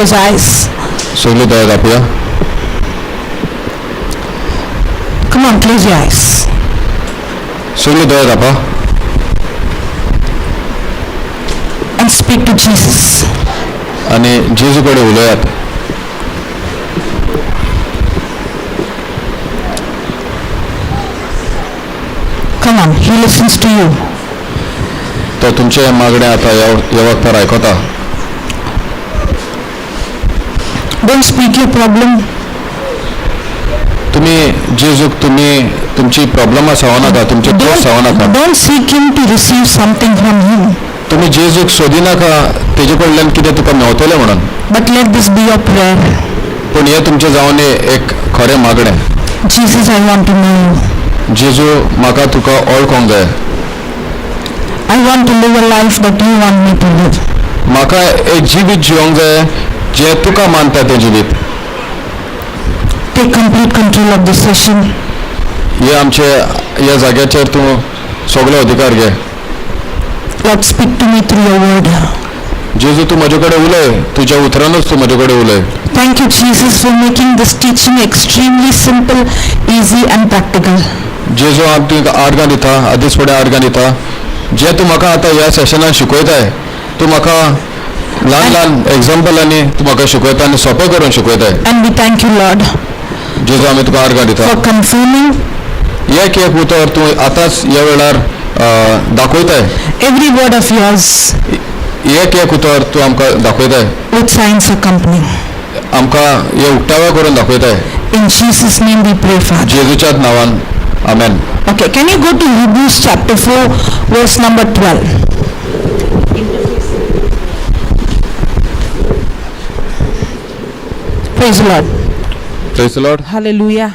His eyes. सगळी दोळे धांपुया. Come on, close your eyes. सगळी दोळे धांपा. And speak to Jesus. आनी जेजू कडेन उलयात. Come on, he listens to you. तो तुमचे मागणें आतां ह्या वक्तार आयकता. Don't speak your problem. तुमी जेजूक तुमी तुमची प्रॉब्लमां सांगू नाका, तुमचे दोश सांगू नाका. Don't seek him to receive something from him. तुमी जेजूक सोदिनाका तेजे कडल्यान कितें तुका मेवतलें म्हणून. But let this be your prayer. पूण हें तुमचें जावन एक खरें मागणें. Jesus, I want to know you. जेजू, म्हाका तुका ओळखोंक जाय. I want to live a life that you want me to live. म्हाका एक जिवीत जिवंक जाय जें तुका मानता तें जिवीत. Take complete control of this session. हे आमचे ह्या जाग्याचेर तूं सगलो अधिकार घे. Lord, speak to me through your word. जेजू, तूं म्हजे कडेन उलय, तुज्या उतरानूच तूं म्हजे कडेन उलय. Thank you, Jesus, for making this teaching extremely simple, easy and practical. जेजू, हांव तुका आर्गां दिता, आदींच फुडें आर्गां दिता. जें तूं म्हाका आतां ह्या सेशनान शिकयताय, तूं म्हाका ल्हान ल्हान एग्जाम्पलांनी तूं म्हाका शिकयता आनी सोंपें करून शिकयताय. And we thank you, Lord, जेजू, आमी तुका आर्गां दिता for confirming एक एक उतर तूं आतांच ह्या वेळार दाखयताय. Every word of yours एक एक उतर तूं आमकां दाखयताय with signs accompanying. आमकां हे उक्ताव्या करून दाखयताय. In Jesus' name we pray, Father. जेजूच्याच नांवान, आमेन. Okay, can you go to Hebrews chapter 4, verse number 12? Praise the Lord. Praise the Lord. Hallelujah.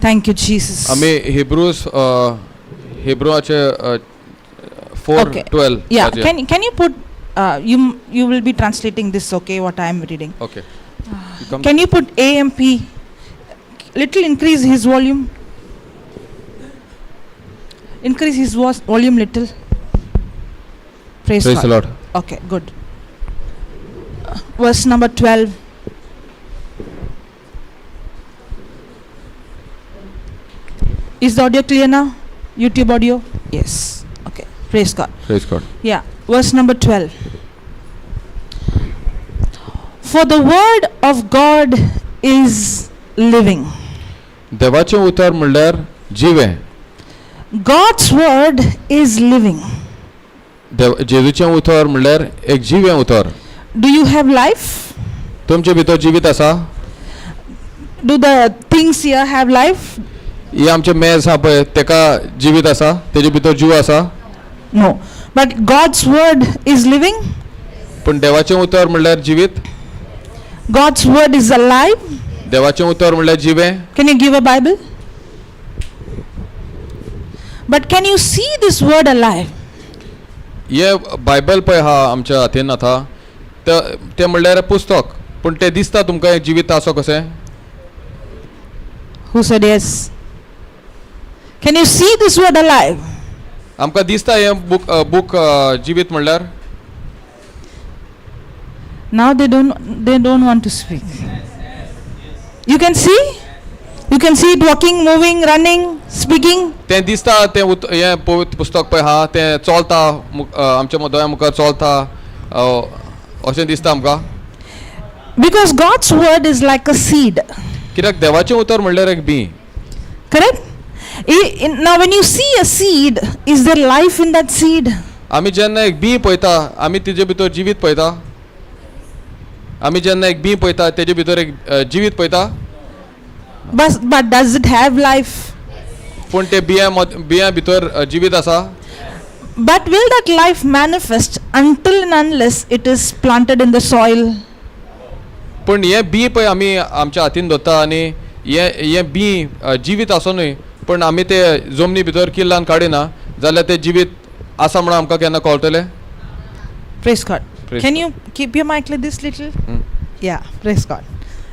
Thank you, Jesus. आमी Hebrews हिब्रूआचे 4 Okay. 12. Yeah, can you put, you will be translating this, okay, what I am reading. Okay. Can you put AMP? Little increase his volume. Increase his volume little. Praise Praise God. The Lord. Okay, good. Verse number 12. Is the audio clear now? YouTube audio? Yes. Okay. Praise God. Praise God. Yeah. Verse number 12. For the word of God is living. देवाचें उतर म्हणल्यार जिवें. God's word is living. देव जेजूचें उतर म्हणल्यार एक जिवें उतर. Do you have life? तुमचे भितर जिवीत आसा? Do the things here have life? ही आमचें मेज आहा पळय, तेका जिवीत आसा? तेजे भितर जीव आसा? No. But God's word is living. पूण देवाचें उतर म्हणल्यार जिवीत. God's word is alive. देवाचें उतर म्हणल्यार जिवें. Can you give a Bible? But can you see this word alive? हे बायबल पळय आहा आमच्या हातीन आतां, तें म्हणल्यार पुस्तक, पूण तें दिसता तुमकां जिवीत आसा कशें? Who said yes? Can you see this word alive? आमकां दिसता हें बूक जिवीत म्हणल्यार? Now they don't want to speak. You can see? You can see it walking, moving, running, speaking. तें दिसता तें हें पवित्र पुस्तक पळय आहा तें चलता, आमच्या दोळ्या मुखार चलता अशें दिसता आमकां? Because God's word is like a seed. कित्याक देवाचें उतर म्हणल्यार एक बीं. Correct? Now when you see a seed, is there life in that seed? आमी जेन्ना एक बीं पळयता, आमी तिजे भितर जिवीत पळयता. आमी जेन्ना एक बीं पळयता, तेजे भितर एक जिवीत पळयता. But does it have life? पूण ते बियां भितर जिवीत आसा? But will that life manifest until and unless it is planted in the soil? पूण हें बीं पळय आमी आमच्या हातीन धरता आनी हें बीं जिवीत आसो न्हय, पूण आमी ते जमनी भितर किल्लान काडिना जाल्यार तें जिवीत आसा म्हणून आमकां केन्ना कळटलें? Praise God. Praise Can God. you keep your mic like this little? Hmm. Yeah, praise God.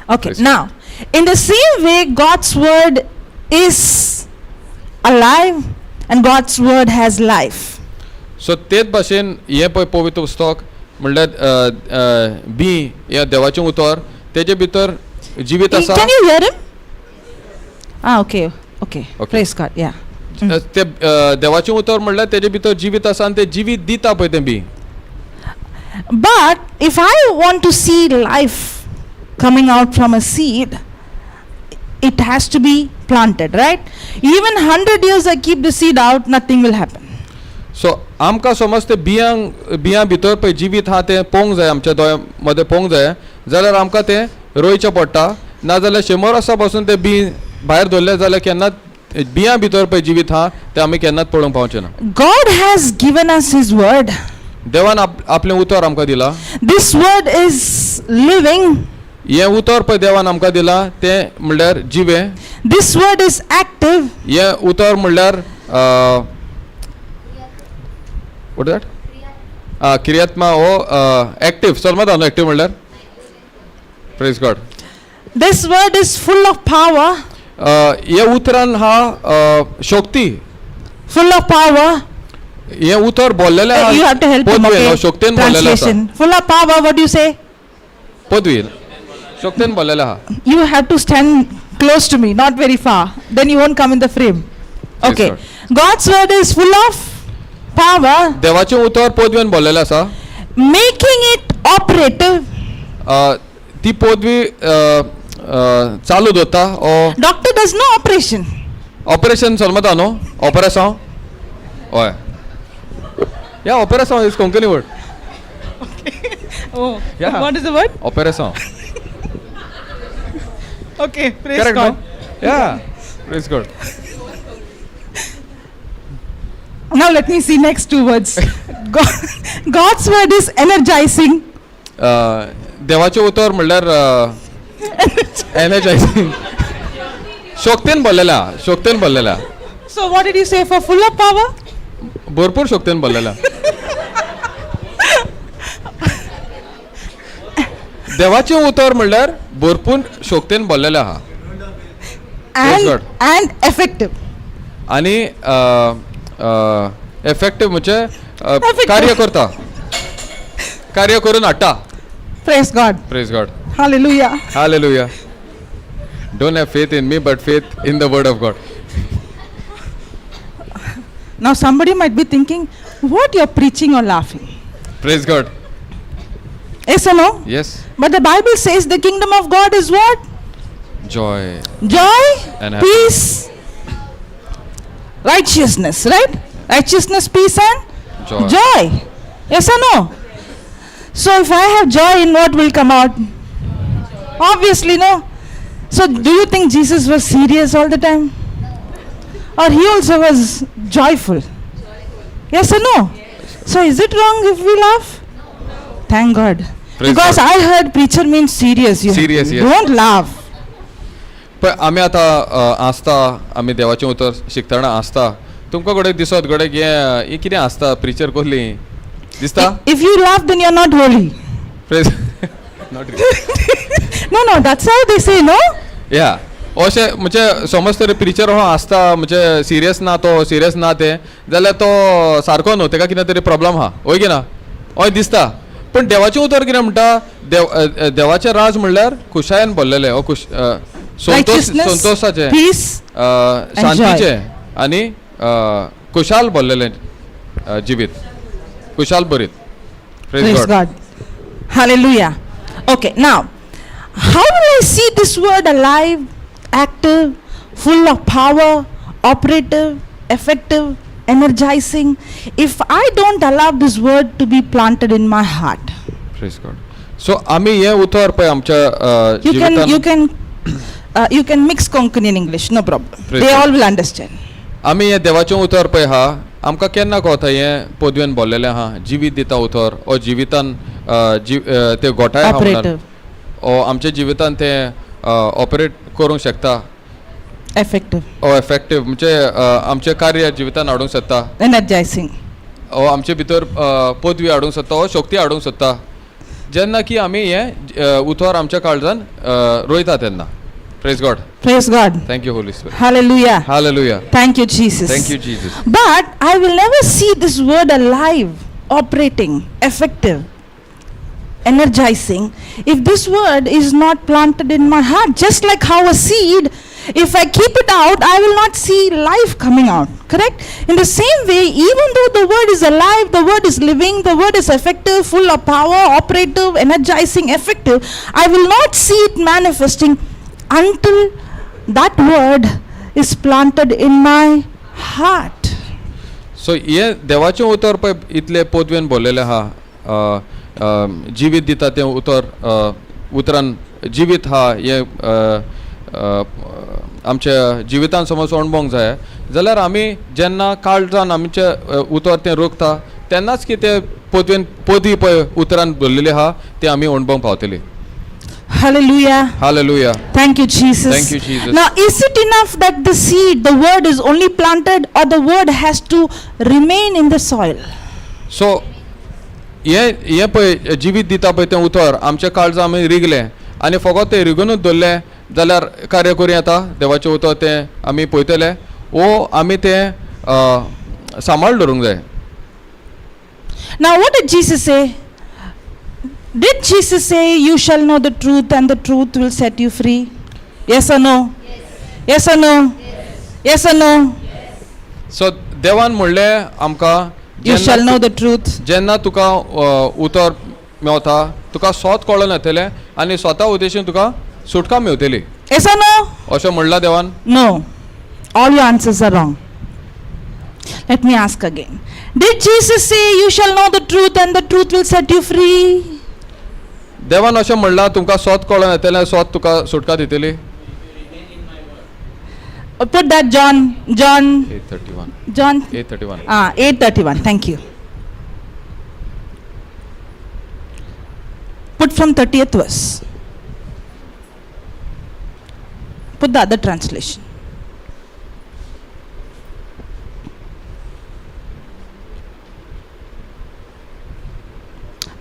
Okay, Praise now, in the same way, God's word is alive and God's word has life. So तेच भाशेन हें पळय पवित्र पुस्तक म्हणल्यार बी हें देवाचें उतर तेजे भितर जिवीत आसा. Can you hear him? Ah, okay, okay. Okay. Praise God. Yeah. ते देवाचें उतर म्हणल्यार तेजे भितर जिवीत आसा आनी तें जिवीत दिता पळय तें बी. But if I want to see life coming out from a seed, it has to be planted, right? Even 100 years I keep the seed out, nothing will happen. So आमकां समज ते बियांक बियां भितर पळय जिवीत आहा तें पोवंक जाय, आमच्या दोळ्या मदें पोवंक जाय जाल्यार आमकां तें रोयचें पडटा. नाजाल्यार 100 वर्सां पासून तें बी भायर दवरलें जाल्यार केन्नाच बियां भितर पळय जिवीत आहा तें आमी केन्नाच पळोवंक पावचें ना. God has given us His word. देवान आपलें उतर आमकां दिलां. This word is living. हें उतर पळय देवान आमकां दिलां तें म्हणल्यार जिवें. This word is active. हें उतर म्हणल्यार what that क्रियात्मा हो एक्टीव सलमता न्हू एक्टीव म्हणल्यार. Praise God. This word is full of power. हे उतरान हा शक्ती. Full of power. हे उतर बोल्लेलें आहा. You have to help him, पदवी okay? न्हू, शक्तेन बोल्लेलें आसा. Translation. Full of power, what do you say? पदवी शक्तेन बोल्लेलें आहा. You have to stand close to me, not very far. Then you won't come in the frame. Praise Okay. God. God's word is full of power, देवाचें उतर पदवेन बोल्लेलें आसा, making it operative. ती पदवी चालू दवरता ओ. Doctor does no operation. Operation सलमता न्हू ऑपरेसांव. हय या ऑपरेसांव is Konkani word. Oh, Yeah. What is the word? ऑपरेसांव. Okay, praise correct God. न्हू? या praise God. Now let me see next two words. God's word is energizing. देवाचें उतर म्हणल्यार एनर्जायझींग, शक्तेन भरलेलें आहा, शक्तेन भरलेलें आहा. So what did you say for full of power? भरपूर शक्तेन भरलेलें आहा. देवाचें उतर म्हणल्यार भरपूर शक्तेन भरलेलें आहा. And God. And effective. आनी एफेक्टीव म्हणजे Effective. कार्य करता, कार्य करून हाडटा. Praise God. Praise God. Hallelujah. Hallelujah. Don't have faith in me but faith in the word of God. Now somebody might be thinking, what you're preaching or laughing? Praise God. Yes or no? Yes. But the Bible says the kingdom of God is what? Joy Joy, and happiness. Peace, righteousness, right? Righteousness, peace and Joy. Joy. Yes or no? So if I have joy in what will come out? Obviously no. So do you think Jesus was serious all the time? Or he also was joyful? Yes or no? So is it wrong if we laugh? Thank God. Praise Because God. I heard preacher means serious. You Serious, yes. Don't laugh. पळय आमी आतां आसता, आमी देवाचें उतर शिकतना आसता, तुमकां घडये दिसत घडये हें हें कितें आसता प्रिचर कसली दिसता. If you laugh, then you're not holy. Praise not. No, that's how they say, no? या अशें म्हणजे समज तरी प्रिचर हो आसता म्हणजे सिरियस ना, तो सिरियस ना तें जाल्यार तो सारको न्हू, तेका कितें तरी प्रॉब्लम आहा, हय की ना? हय दिसता. पूण देवाचें उतर कितें म्हणटा? देव देवाचें राज म्हणल्यार खुशायेन भरलेलें हो खुश संतोश, Righteousness, संतोशाचें, peace, शांतीचें आनी खुशाल भरलेलें जिवीत, खुशाल भरीत. Praise praise God. God. Hallelujah. Okay, now, how will I see this word alive, active, full of power, operative, effective, energizing, if I don't allow this word to be planted in my heart? Praise God. So आमी हें उतर पळय आमच्या You can, जिवितान you can, you can mix Konkani and English, no problem. Praise They God. All will understand. आमी हें देवाचें उतर पळय आहा, आमकां केन्ना कळता हें पदवेन भरलेलें आहा, जिवीत दिता उतर ओ जिवितान ते गोठाय आहा म्हणून. Operative, ओ आमच्या जिवितान तें ऑपरेट करूंक शकता. Effective, ओ एफेक्टीव म्हणजे आमचें कार्य जिवितान हाडूंक शकता. Energizing. ओ आमचे भितर पदवी हाडूंक शकता ओ शक्ती हाडूंक शकता जेन्ना की आमी हें उतर आमच्या काळजान रोयता तेन्ना. Praise God. Praise God. Thank you Holy Spirit. Hallelujah. Hallelujah. Thank you, Jesus. Thank you Jesus. But I will never see this word alive, operating, effective, energizing if this word is not planted in my heart. Just like how a seed, if I keep it out, I will not see life coming out. Correct? In the same way, even though the word is alive, the word is living, the word is effective, full of power, operative, energizing, effective, I will not see it manifesting until that word is planted in my heart. So हें देवाचें उतर पळय इतलें पोतवेन भरलेलें आहा अ, अ, जिवीत दिता तें उतर उतरान जिवीत आहा हें अ, अ, आमच्या जिवितान समज अणभवंक जाय जाल्यार आमी जेन्ना काळजान आमचें उतर तें रोखता तेन्नाच की तें पोतवेन पोती पळय उतरान भरलेली आहा तें आमी अणभवंक पावतली. Hallelujah. Hallelujah. Thank you, Jesus. Thank you, Jesus. Now, is it enough that the seed, the word is only planted, or the word has to remain in the soil? So हें हें पळय जिवीत दिता पळय तें उतर आमच्या काळजा आमी रिगलें आनी फकत तें रिगुनूच दवरलें जाल्यार कार्य करूं येता देवाचें उतर तें आमी पळयतले वो आमी तें सांबाळ दवरूंक जाय. Now, what did Jesus say? Did Jesus say, "You shall know the truth, and the truth will set you free"? Yes or no? Yes or no? Yes or no? So देवान म्हणलें आमकां You जेन्ना shall know the truth. जेन्ना तुका उतर मेवता तुका सोत कळोन येतलें आनी स्वता उद्देशीन तुका सुटका मेवतली. Yes or no? अशें म्हणलां देवान? No. All your answers are wrong. Let me ask again. Did Jesus say, "You shall know the truth, and the truth will set you free"? देवान अशें म्हणलां तुमकां सोत कळोन येतलें सोत तुका सुटका दितली? Put that John, John, 8:31. John 8:31. Ah, 8:31. Thank you. Put from 30th verse. Put the other translation.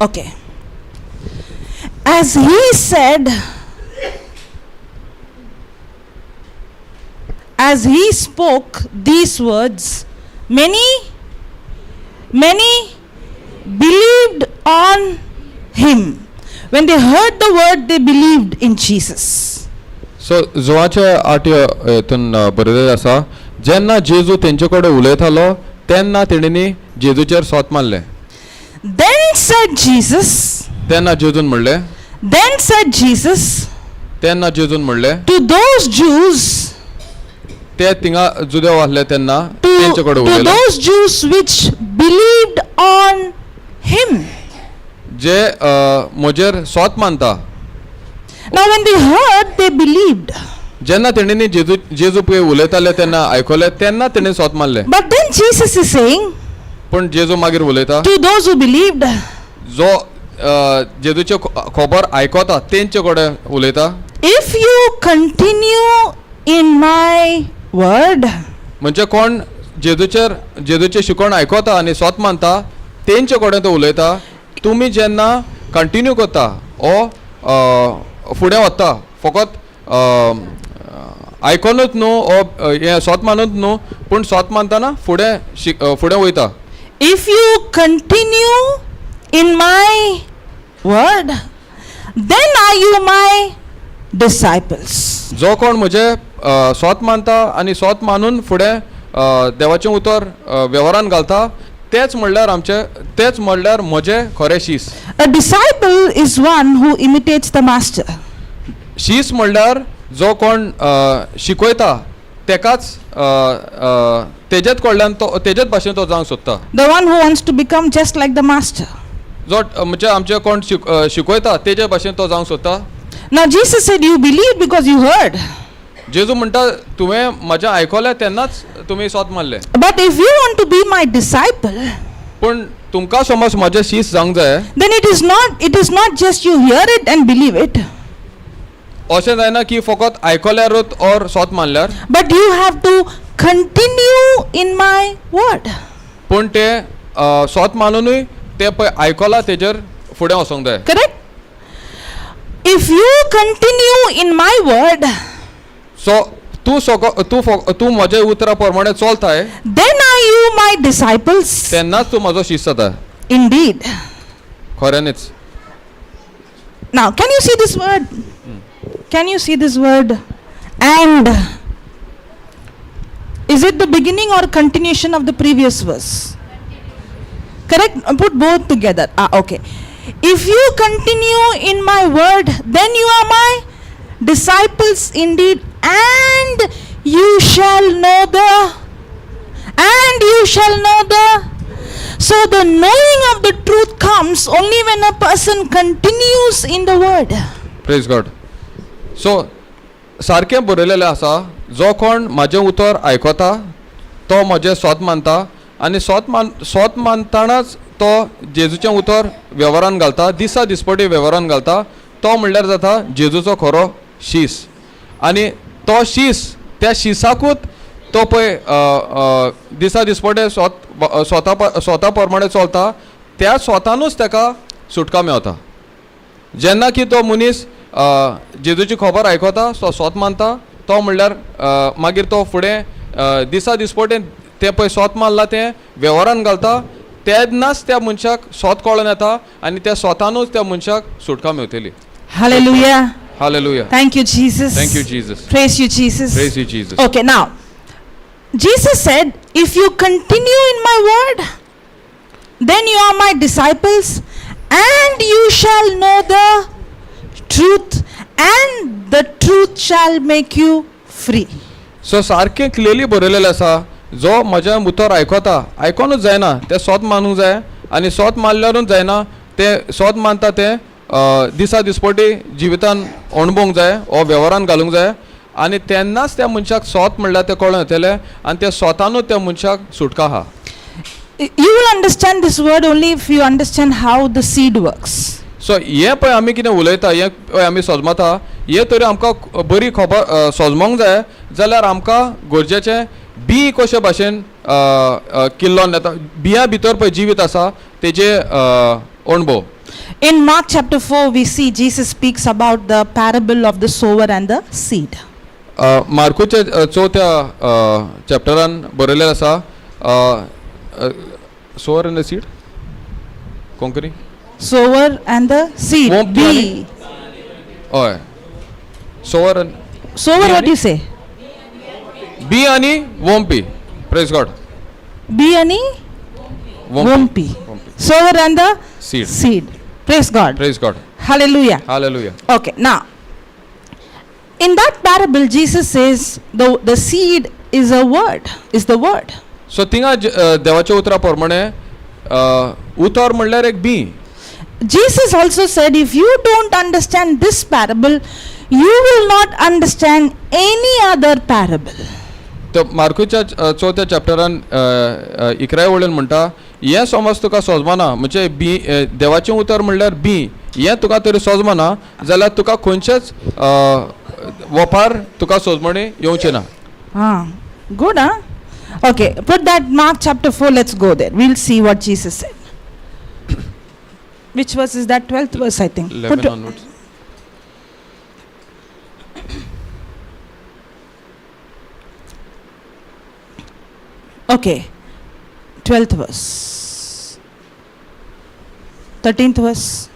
Okay. As he said, as he spoke these words, many, many believed on him. When they heard the word, they believed in Jesus. So जुवाचे आठ हितून बरयलेलें आसा जेन्ना जेजू तेंचे कडेन उलयतालो तेन्ना तेणेंनी जेजूचेर सोत मारलें. Then said Jesus, तेन्ना जेजून म्हणलें, then said Jesus तेन्ना जेजून म्हणलें to those Jews, ते थिंगा जुदेव आसले तेन्ना तेंचे कडेन to उलयले those Jews which believed on him. जे म्हजेर सोत मानता. Now, when they heard, they believed. जेन्ना तेणेंनी जेजू जेजू पळय उलयताले तेन्ना आयकलें तेन्ना तेणें सोत मारलें. But then Jesus is saying पूण जेजू मागीर उलयता to those who believed, जो जेजूचे खबर आयकता तेंचे कडेन उलयता, if you continue in my word, म्हणजे कोण जेजूचेर जेजूचें शिकवण आयकता आनी सोत मानता तेंचे कडेन तो उलयता तुमी जेन्ना कंटिन्यू करता ओ फुडें वता फकत आयकोनूच न्हू ओ हें सोत मानूच न्हू पूण सोत मानतना फुडें फुडें वयता. If you continue in my word, then are you my disciples. जो कोण म्हजे सोत मानता आनी सोत मानून फुडें देवाचें उतर वेव्हारान घालता तेच म्हणल्यार आमचे तेच म्हणल्यार म्हजे खरे शीस. A disciple is one who imitates the master. शीस म्हणल्यार जो कोण शिकयता तेकाच तेजेच कडल्यान तो तेजेच भाशेन तो जावंक सोदता. The one who wants to become just like the master. जो म्हणजे आमचे कोण शिकयता तेजे भाशेन तो जावंक सोदता. Now Jesus said, "You believe because you heard." जेजू म्हणटा तुवें म्हजें आयकलें तेन्नाच तुमी सोत मारलें. But if you want to be my disciple, पूण तुमकां समज म्हजें शीस जावंक जाय, then it is not just you hear it and believe it, अशें जायना की फकत आयकल्यारूच or सोत मारल्यार, but you have to continue in my word. पूण ते सोत मानुनूय ते पळय आयकलां तेजेर फुडें वचोंक जाय. Correct? If you continue in my word, so तूं सगो तूं तूं म्हज्या उतरा प्रमाणे चलताय, then are you my disciples तेन्नाच तूं म्हजो शीस जाता. Indeed. खऱ्यांनीच. Now, can you see this word? Can you see this word? And. Is it the beginning or continuation of the previous verse? Correct? Put both together. Ah, okay. If you continue in my word, then you are my disciples indeed, and you shall know the, and you shall know the. So the knowing of the truth comes only when a person continues in the word. Praise God. So सारकें बरयलेलें आसा, जो कोण म्हाजें उतर आयकता तो म्हजें सोत मानता आनी सोत मानतानाच तो जेजूचें उतर वेव्हारान घालता, दिसा दिसपटी वेव्हारान घालता. तो म्हणल्यार जाता जेजूचो खरो शीस आनी तो शीस, त्या शिसाकूच तो पळय दिसा दिसपटे सोत स्वता स्वता प्रमाणे चलता, त्या स्वतानूच ताका सुटका मेवता. जेन्ना की तो मनीस जेजूची खबर आयकता, तो सोत मानता, तो म्हणल्यार मागीर तो फुडें दिसा दिसपटे तें पळय सोत मानला तें वेव्हारान घालता, तेन्नाच त्या मनशाक सोत कळोन येता आनी त्या सोतानूच त्या मनशाक सुटका मेवतली. Hallelujah. Hallelujah. Thank you, Jesus. Thank you, Jesus. Praise you, Jesus. Praise you, Jesus. Okay, now, Jesus said, "If you continue in my word, then you are my disciples, and you shall know the truth, and the truth shall make you free." So सारकें clearly बरयलेलें आसा, जो म्हजें उतर आयकता, आयकोनूच जायना, तें सोत मानूंक जाय आनी सोत मानल्यारूच जायना, तें सोत मानता तें दिसा दिसपटी जिवितान अणभवूंक जाय वो वेव्हारान घालूंक जाय आनी तेन्नाच त्या मनशाक सोत म्हणल्यार तें कळोन येतलें आनी त्या सोतानूच त्या मनशाक सुटका आहा. You will understand this word only if you understand how the seed works. So हें पळय आमी कितें उलयता, हें पळय आमी सोजमता, हें तरी आमकां बरी खबर सोजमोंक जाय जाल्यार आमकां गरजेचें बी कशे भाशेन किल्लोन येता, बियां भितर पळय जिवीत आसा तेजे अणभव. In Mark chapter 4, we see Jesus speaks about the parable of the sower and the seed. मार्कूच्या चवथ्या चॅप्टरान बरयलें आसा, sower and the seed, Konkani? Sower and the seed. वोंपी B. हय, sower and Sower, what do you say? बी आनी वोम्पी. Praise God. बी आणि वोम्पी. Sower and the seed. Seed. Praise God. Praise God. Hallelujah. Hallelujah. Okay, now, in that parable, Jesus says the seed is a word, is the word. So थिंगा देवाच्या उतरा प्रमाणे उतर म्हणल्यार एक बी. Jesus also said, if you don't understand this parable, you will not understand any other parable. तर मार्कूच्या चवथ्या चॅप्टरान 11व्या वळीन म्हणटा, हें समज तुका सोजमना, म्हणजे बी, देवाचें उतर म्हणल्यार बी, हें तुका तरी सोजमना जाल्यार तुका खंयचेच वपार तुका सोजमणी येवचें ना. Ah, good, huh? Okay, put that Mark chapter 4, let's go there. We'll see what Jesus said. Which verse is that? 12th verse, I think. 11 onwards. Okay, 12th verse. 13th verse.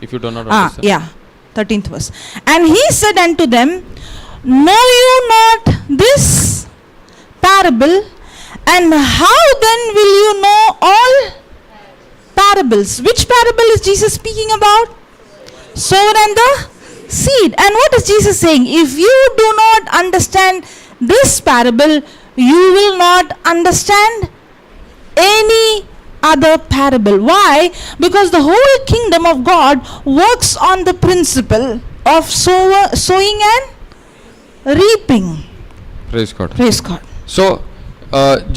If you do not Ah, understand. Yeah, 13th verse. And he said unto them, "Know you not this parable? And how then will you know all parables?" Which parable is Jesus speaking about? Sower and the seed. And what is Jesus saying? If you do not understand this parable, you will not understand any other parable. Why? Because the whole kingdom of God works on the principle of sowing and reaping. Praise God. Praise God. So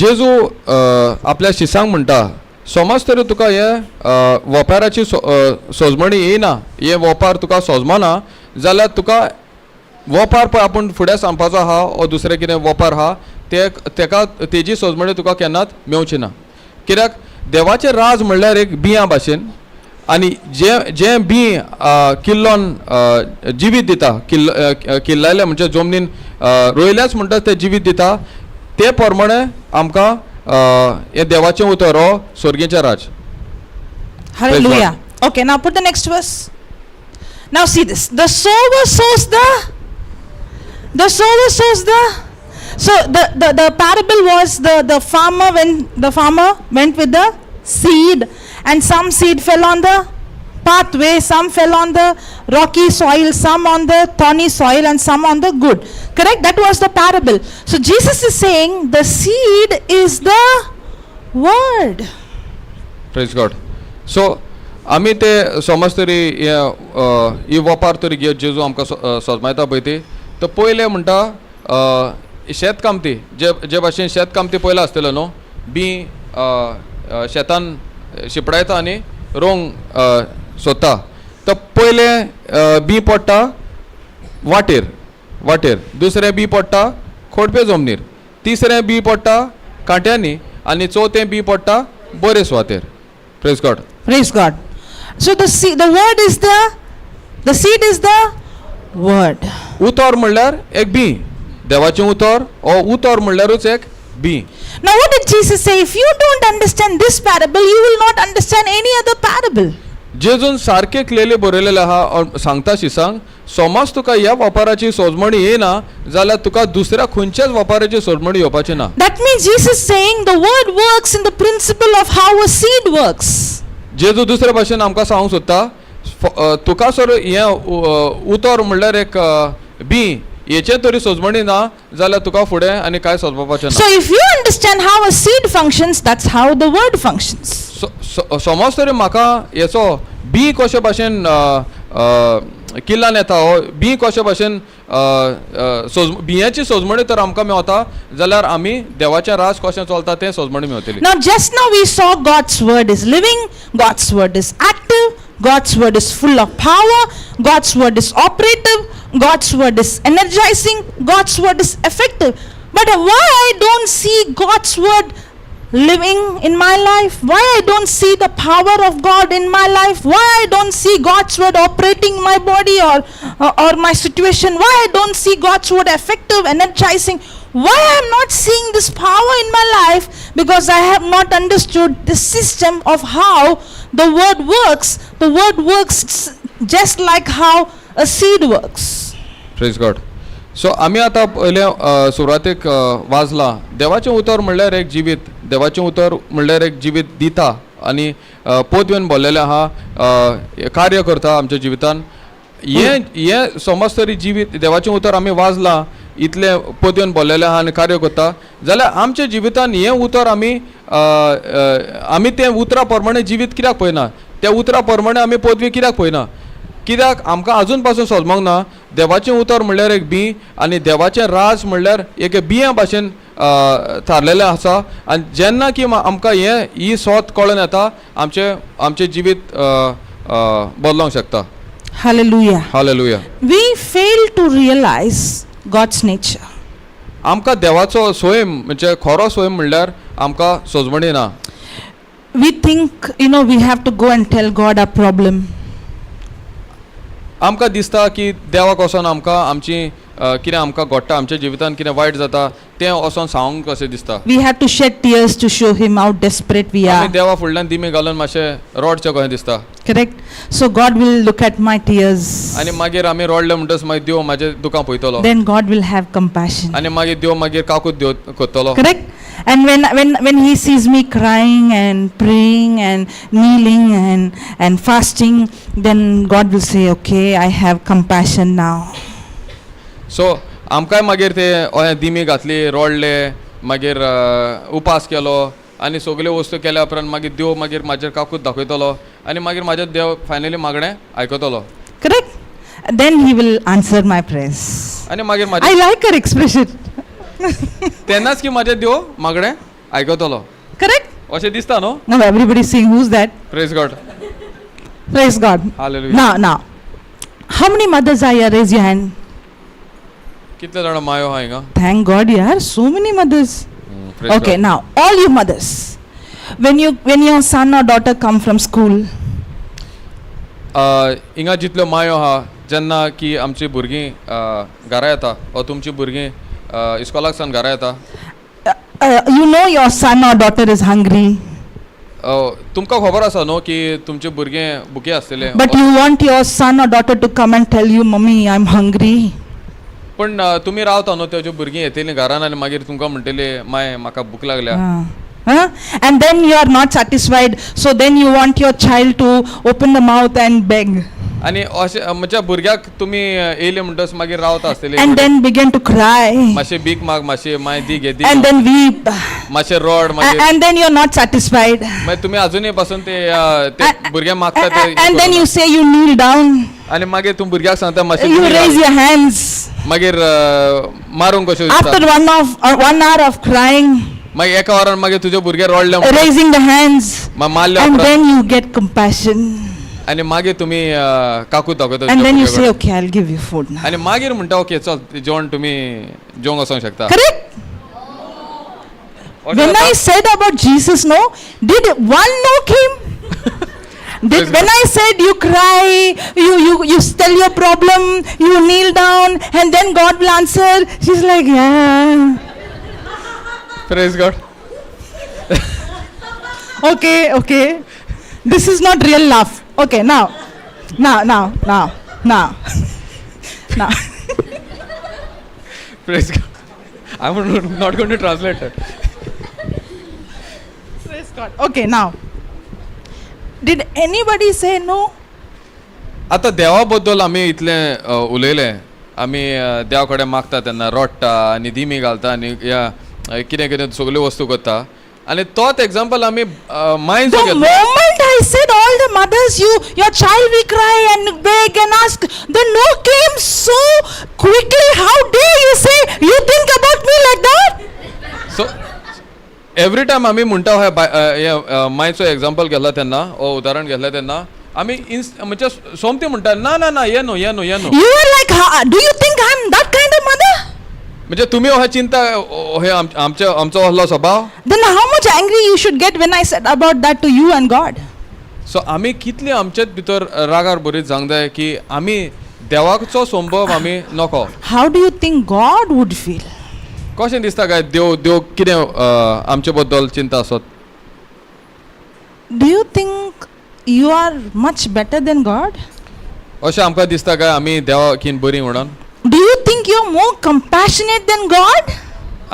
जेजू आपल्या शिसांक म्हणटा, समज तरी तुका हे वोपाराची सोजमणी येयना, हे वोपार तुका सोजमना जाल्यार तुका वोपार पळय आपूण फुडें सांगपाचो आहा ओ दुसरें कितें वोपार आहा ते तेका तेजी सोजमणी तुका केन्नाच मेवची ना, कित्याक देवाचें राज म्हणल्यार एक बियां भाशेन आनी जे जें बी किल्लोन जिवीत दिता, किल्लायलें म्हणजे जमनीन रोयल्याच म्हणटा तें जिवीत दिता, ते प्रमाणे आमकां हें देवाचें उतर हो स्वर्गीचें राज. Hallelujah. Okay, now put the next verse. Now see this. The sower sows the sower sows the, so the parable was the farmer went with the seed, and some seed fell on the pathway, some fell on the rocky soil, some on the thorny soil, and some on the good. Correct? That was the parable. So Jesus is saying the seed is the word. Praise God. So आमी ते समज तरी हे ही वपार तरी घेत जेजू आमकां सजमायता पळय ती, तर पयलें म्हणटा शेतकामती जे जे भाशेन शेतकामती पयलें आसतलें न्हू, बी शेतान शिपडायता आनी रोंग सोदता. तर पयलें बी पडटा वाटेर वाटेर, दुसरें बी पडटा खोडपे जमनीर, तिसरें बी पडटा कांट्यांनी आनी चवथें बी पडटा बरे सुवातेर. Praise God. Praise God. So the seed, the word is the seed is the word. उतर म्हणल्यार एक बी, देवाचें उतर हो उतर म्हणल्यारूच एक बी. Now what did Jesus say? If you don't understand this parable, you will not understand any other parable. जेजून सारकें क्लियरली बरयलेलें आहा और सांगता शिसांक, समज तुका ह्या वापाराची सोजमणी येना जाल्यार तुका दुसऱ्या खंयच्याच वापाराची सोजमणी येवपाची ना. That means Jesus saying the word works in the principle of how a seed works. जेजू दुसरे भाशेन आमकां सांगूंक सोदता, तुका सर हें उतर म्हणल्यार एक बी हेचें तरी सोजमणी ना जाल्यार तुका फुडें आनी कांय सोजपाचें ना. So if you understand how a seed functions, that's how the word functions. समज तरी म्हाका हेचो बी कशे भाशेन किल्लान येता, हो बी कशे भाशेन सोज बियांची सोजमणी तर आमकां मेवता जाल्यार आमी देवाचें राज कशें चलता तें सोजमणी मेवतली. Now just now we saw God's word is living, God's word is active, God's word is full of power, God's word is operative, God's word is energizing, God's word is effective. But why I don't see God's word living in my life? Why I don't see the power of God in my life? Why I don't see God's word operating my body or my situation? Why I don't see God's word effective, energizing? Why I am not seeing this power in my life? Because I have not understood the system of how the word works. The word works just like how a seed works. Praise God. So आमी आतां पयलें सुरवातेक वाजलां, देवाचें उतर म्हणल्यार एक जिवीत, देवाचें उतर म्हणल्यार एक जिवीत दिता आनी पोतवेन भरलेलें आहा, कार्य करता आमच्या जिवितान. हें हें समज तरी जिवीत देवाचें उतर आमी वाजलां, इतलें पोतयेन भरलेलें आहा आनी कार्य करता जाल्यार आमच्या जिवितान हें उतर आमी आमी तें उतरा प्रमाणे जिवीत कित्याक पळयना, त्या उतरा प्रमाणे आमी पदवी कित्याक पळयना? कित्याक आमकां अजून पासून समजोंक ना देवाचें उतर म्हणल्यार एक बी आनी देवाचें राज म्हणल्यार एक बियां भाशेन थारलेलें आसा. आनी जेन्ना की आमकां हें ही सोत कळोन येता, आमचें आमचें जिवीत बदलोंक शकता. Hallelujah. Hallelujah. We fail to realize God's nature. आमकां देवाचो स्वयं म्हणजे खरो स्वयं म्हणल्यार आमकां सोजमणी ना. We think we have to go and tell God our problem. आमकां दिसता की देवाक वचोन आमकां आमची कितें आमकां घडटा, आमच्या जिवितान कितें वायट जाता तें वचोन सांगूंक कशें दिसता. We have to shed tears to show Him how desperate we आमी are. देवा फुडल्यान दिमी घालून मातशें रडचें कशें दिसता. Correct? So God will look at my tears. आनी मागीर आमी रडले म्हणटच मागीर देव म्हाजे दुकां पळयतलो. Then God will have compassion. आनी मागीर देव मागीर काकूत देव करतलो. Correct? And when He sees me crying and praying and kneeling and fasting, then God will say, "Okay, I have compassion now." So आमकांय मागीर ते अहें दिमी घातली, रडले, मागीर उपास केलो आनी सगल्यो वस्तू केल्या उपरांत मागीर देव मागीर म्हाजेर काकूत दाखयतलो आनी मागीर म्हाजें देव फायनली मागणें आयकतलो. Correct? Then He will answer my prayers. आनी मागीर म्हाजें I like her expression. तेन्नाच की म्हाजें देव मागणें आयकतलो. Correct? अशें दिसता न्हू? Now everybody is saying, "Who's that?" Praise God. Praise God. Hallelujah. Now, how many mothers are here? Raise your hand. कितले जाणां मायो आहा हिंगा? Thank God, yaar, so many mothers. Praise Okay, God. now all you mothers, when your son or daughter come from school, हिंगा जितल्यो मायो आहा, जेन्ना की आमची भुरगीं घरा येता वा तुमची भुरगीं इस्कॉलाक सावन घरा येता, you know your son or daughter is hungry. तुमकां खबर आसा न्हू की तुमचे भुरगे भुके आसतले. But you want your son or daughter to come and tell you, "Mummy, I'm hungry." पण तुमी रावता न्हू तेजे भुरगीं येतलीं घरान आनी मागीर तुमकां म्हणटली माय म्हाका भूक लागल्या. Ah. Huh? And then you are not satisfied, so then you want your child to open the mouth and beg. आनी अशें म्हणजे भुरग्याक तुमी येयले म्हणटच मागीर रावता आसतले. And then begin to cry. मातशें भीक माग मातशें माय दी घे दी. And then weep. मातशें रड मागीर. And then you're not satisfied. मागीर तुमी अजुनूय पासून ते ते भुरगे मागता ते. And then you say you kneel down. आनी मागीर तूं भुरग्याक सांगता मातशें You तुमी raise your hands. मागीर मारूंक कशें दिसता. After 1 hour of crying, मागीर एका वरान मागीर तुजे भुरगे रडले म्हणून raising the hands, मारले and उपरांत then you get compassion. आनी मागीर तुमी काकूत दाखयता And तुमच्या then you say, भुरग्या कडेन. "Okay, I'll give you food now." आनी मागीर म्हणटा ओके चल जेवण तुमी जेवंक वचोंक शकता. Correct? अशें When जाता? I said about Jesus, no, did one no came? Did, when I said you cry, you tell your problem, you kneel down, and then God will answer, she's like, "Yeah." Praise God. Okay. This is not real laugh. Okay, now, now, now, now, now, now. Praise God. I am not going to translate. Praise God. Okay, now. Did anybody say no? आतां देवा बद्दल आमी इतलें उलयले आमी देवा कडेन मागता तेन्ना रडटा आनी दिमी घालता आनी ह्या कितें कितें सगल्यो वस्तू करता आनी तोच एग्जाम्पल आमी मांयचो The घेतलो. Moment I said all the mothers, your child will cry and beg and ask, the no came so quickly. How dare you say you think about me like that? So every time आमी म्हणटा हे मांयचो example घेतला तेन्ना ओ उदाहरण घेतलें तेन्ना आमी इन्स म्हणजे सोमती म्हणटा ना ना ना हें न्हू हें न्हू हें न्हू. You are like, "Do you think I'm that kind of mother?" म्हणजे तुमी अशें चिंता हे आमचे आमचो असलो स्वभाव. Then how much angry you should get when I said about that to you and God? So आमी कितले आमच्याच भितर रागार बरीत जावंक जाय की आमी देवाचो संभव आमी नको. How do you think God would feel? कशें दिसता काय देव देव कितें आमचे बद्दल चिंता आसत? Do you think you are much better than God? अशें आमकां दिसता काय आमी देवा किन बरी म्हणून? Do you think you're more compassionate than God?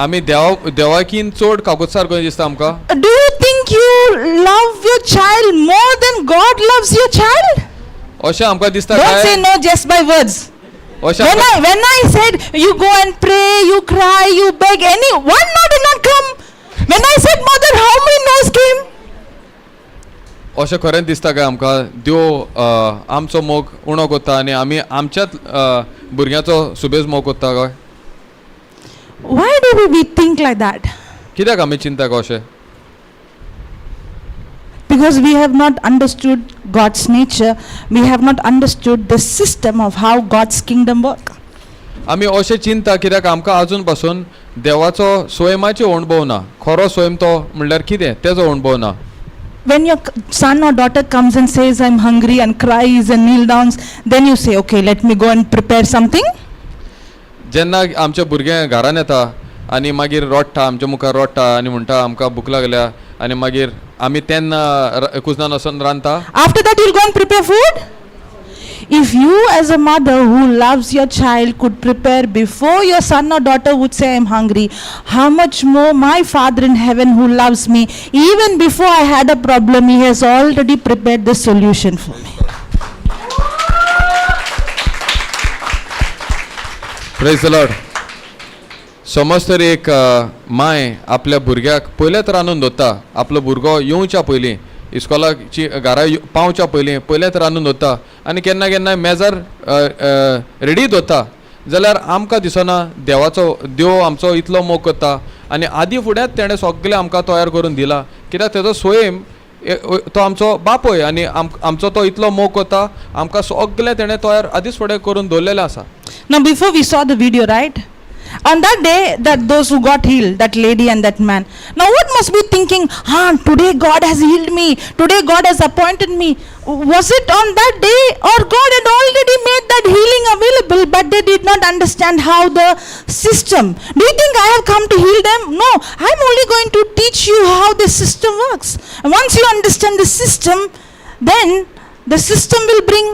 आमी देवा देवाकीन चड काकुत्सार कशें दिसता आमकां? Do you think you love your child more than God loves your child? अशें आमकां दिसता Don't say काय? No just by words. अशें When आमकां- I when I said you go and pray, you cry, you beg, any one no did not come. When I said mother, how many no's came? अशें खरेंच दिसता काय आमकां देव आमचो मोग उणो करता आनी आमी आमच्याच भुरग्यांचो सुबेज मोग करता काय? Why do we think like that? कित्याक आमी चिंता काय अशें? Because we have not understood God's nature, we have not understood the system of how God's kingdom work. आमी अशें चिंता कित्याक आमकां आजून पासून देवाचो स्वयमाचो अणभव ना खरो स्वयं तो म्हणल्यार कितें तेजो अणभव ना. When your son or daughter comes and says, "I'm hungry," and cries and kneel downs, then you say, "Okay, let me go and prepare something." जेन्ना आमचे भुरगे घरान येता आनी मागीर रडटा आमच्या मुखार रडटा आनी म्हणटा आमकां भूक लागल्या आनी मागीर आमी तेन्ना कुजनान वचून रांदता. After that, you'll go and prepare food. If you, as a mother who loves your child, could prepare before your son or daughter would say, "I'm hungry," how much more my Father in heaven who loves me, even before I had a problem, He has already prepared the solution for me. Praise the Lord. समज तर एक माय आपल्या भुरग्याक पयलेच रांदून दवरता आपलो भुरगो येवच्या पयलीं इस्कॉलाची घरा पावच्या पयलीं पयलेच रांदून दवरता आनी केन्ना केन्ना मेजार रेडी दवरता जाल्यार आमकां दिसना देवाचो देव आमचो इतलो मोग करता आनी आदी फुड्यांत तेणें सगळें आमकां तयार करून दिलां कित्याक तेजो स्वयं तो आमचो बापूय आनी आमचो तो इतलो मोग करता आमकां सगळें तेणें तयार आदींच फुडें करून दवरलेलें आसा. Now, before we saw the video, right? On that day, that those who got healed, that lady and that man. Now, what must be thinking? "Ah, today God has healed me. Today God has appointed me." Was it on that day, or God had already made that healing available but they did not understand how the system. Do you think I have come to heal them? No, I'm only going to teach you how the system works. And once you understand the system, then the system will bring,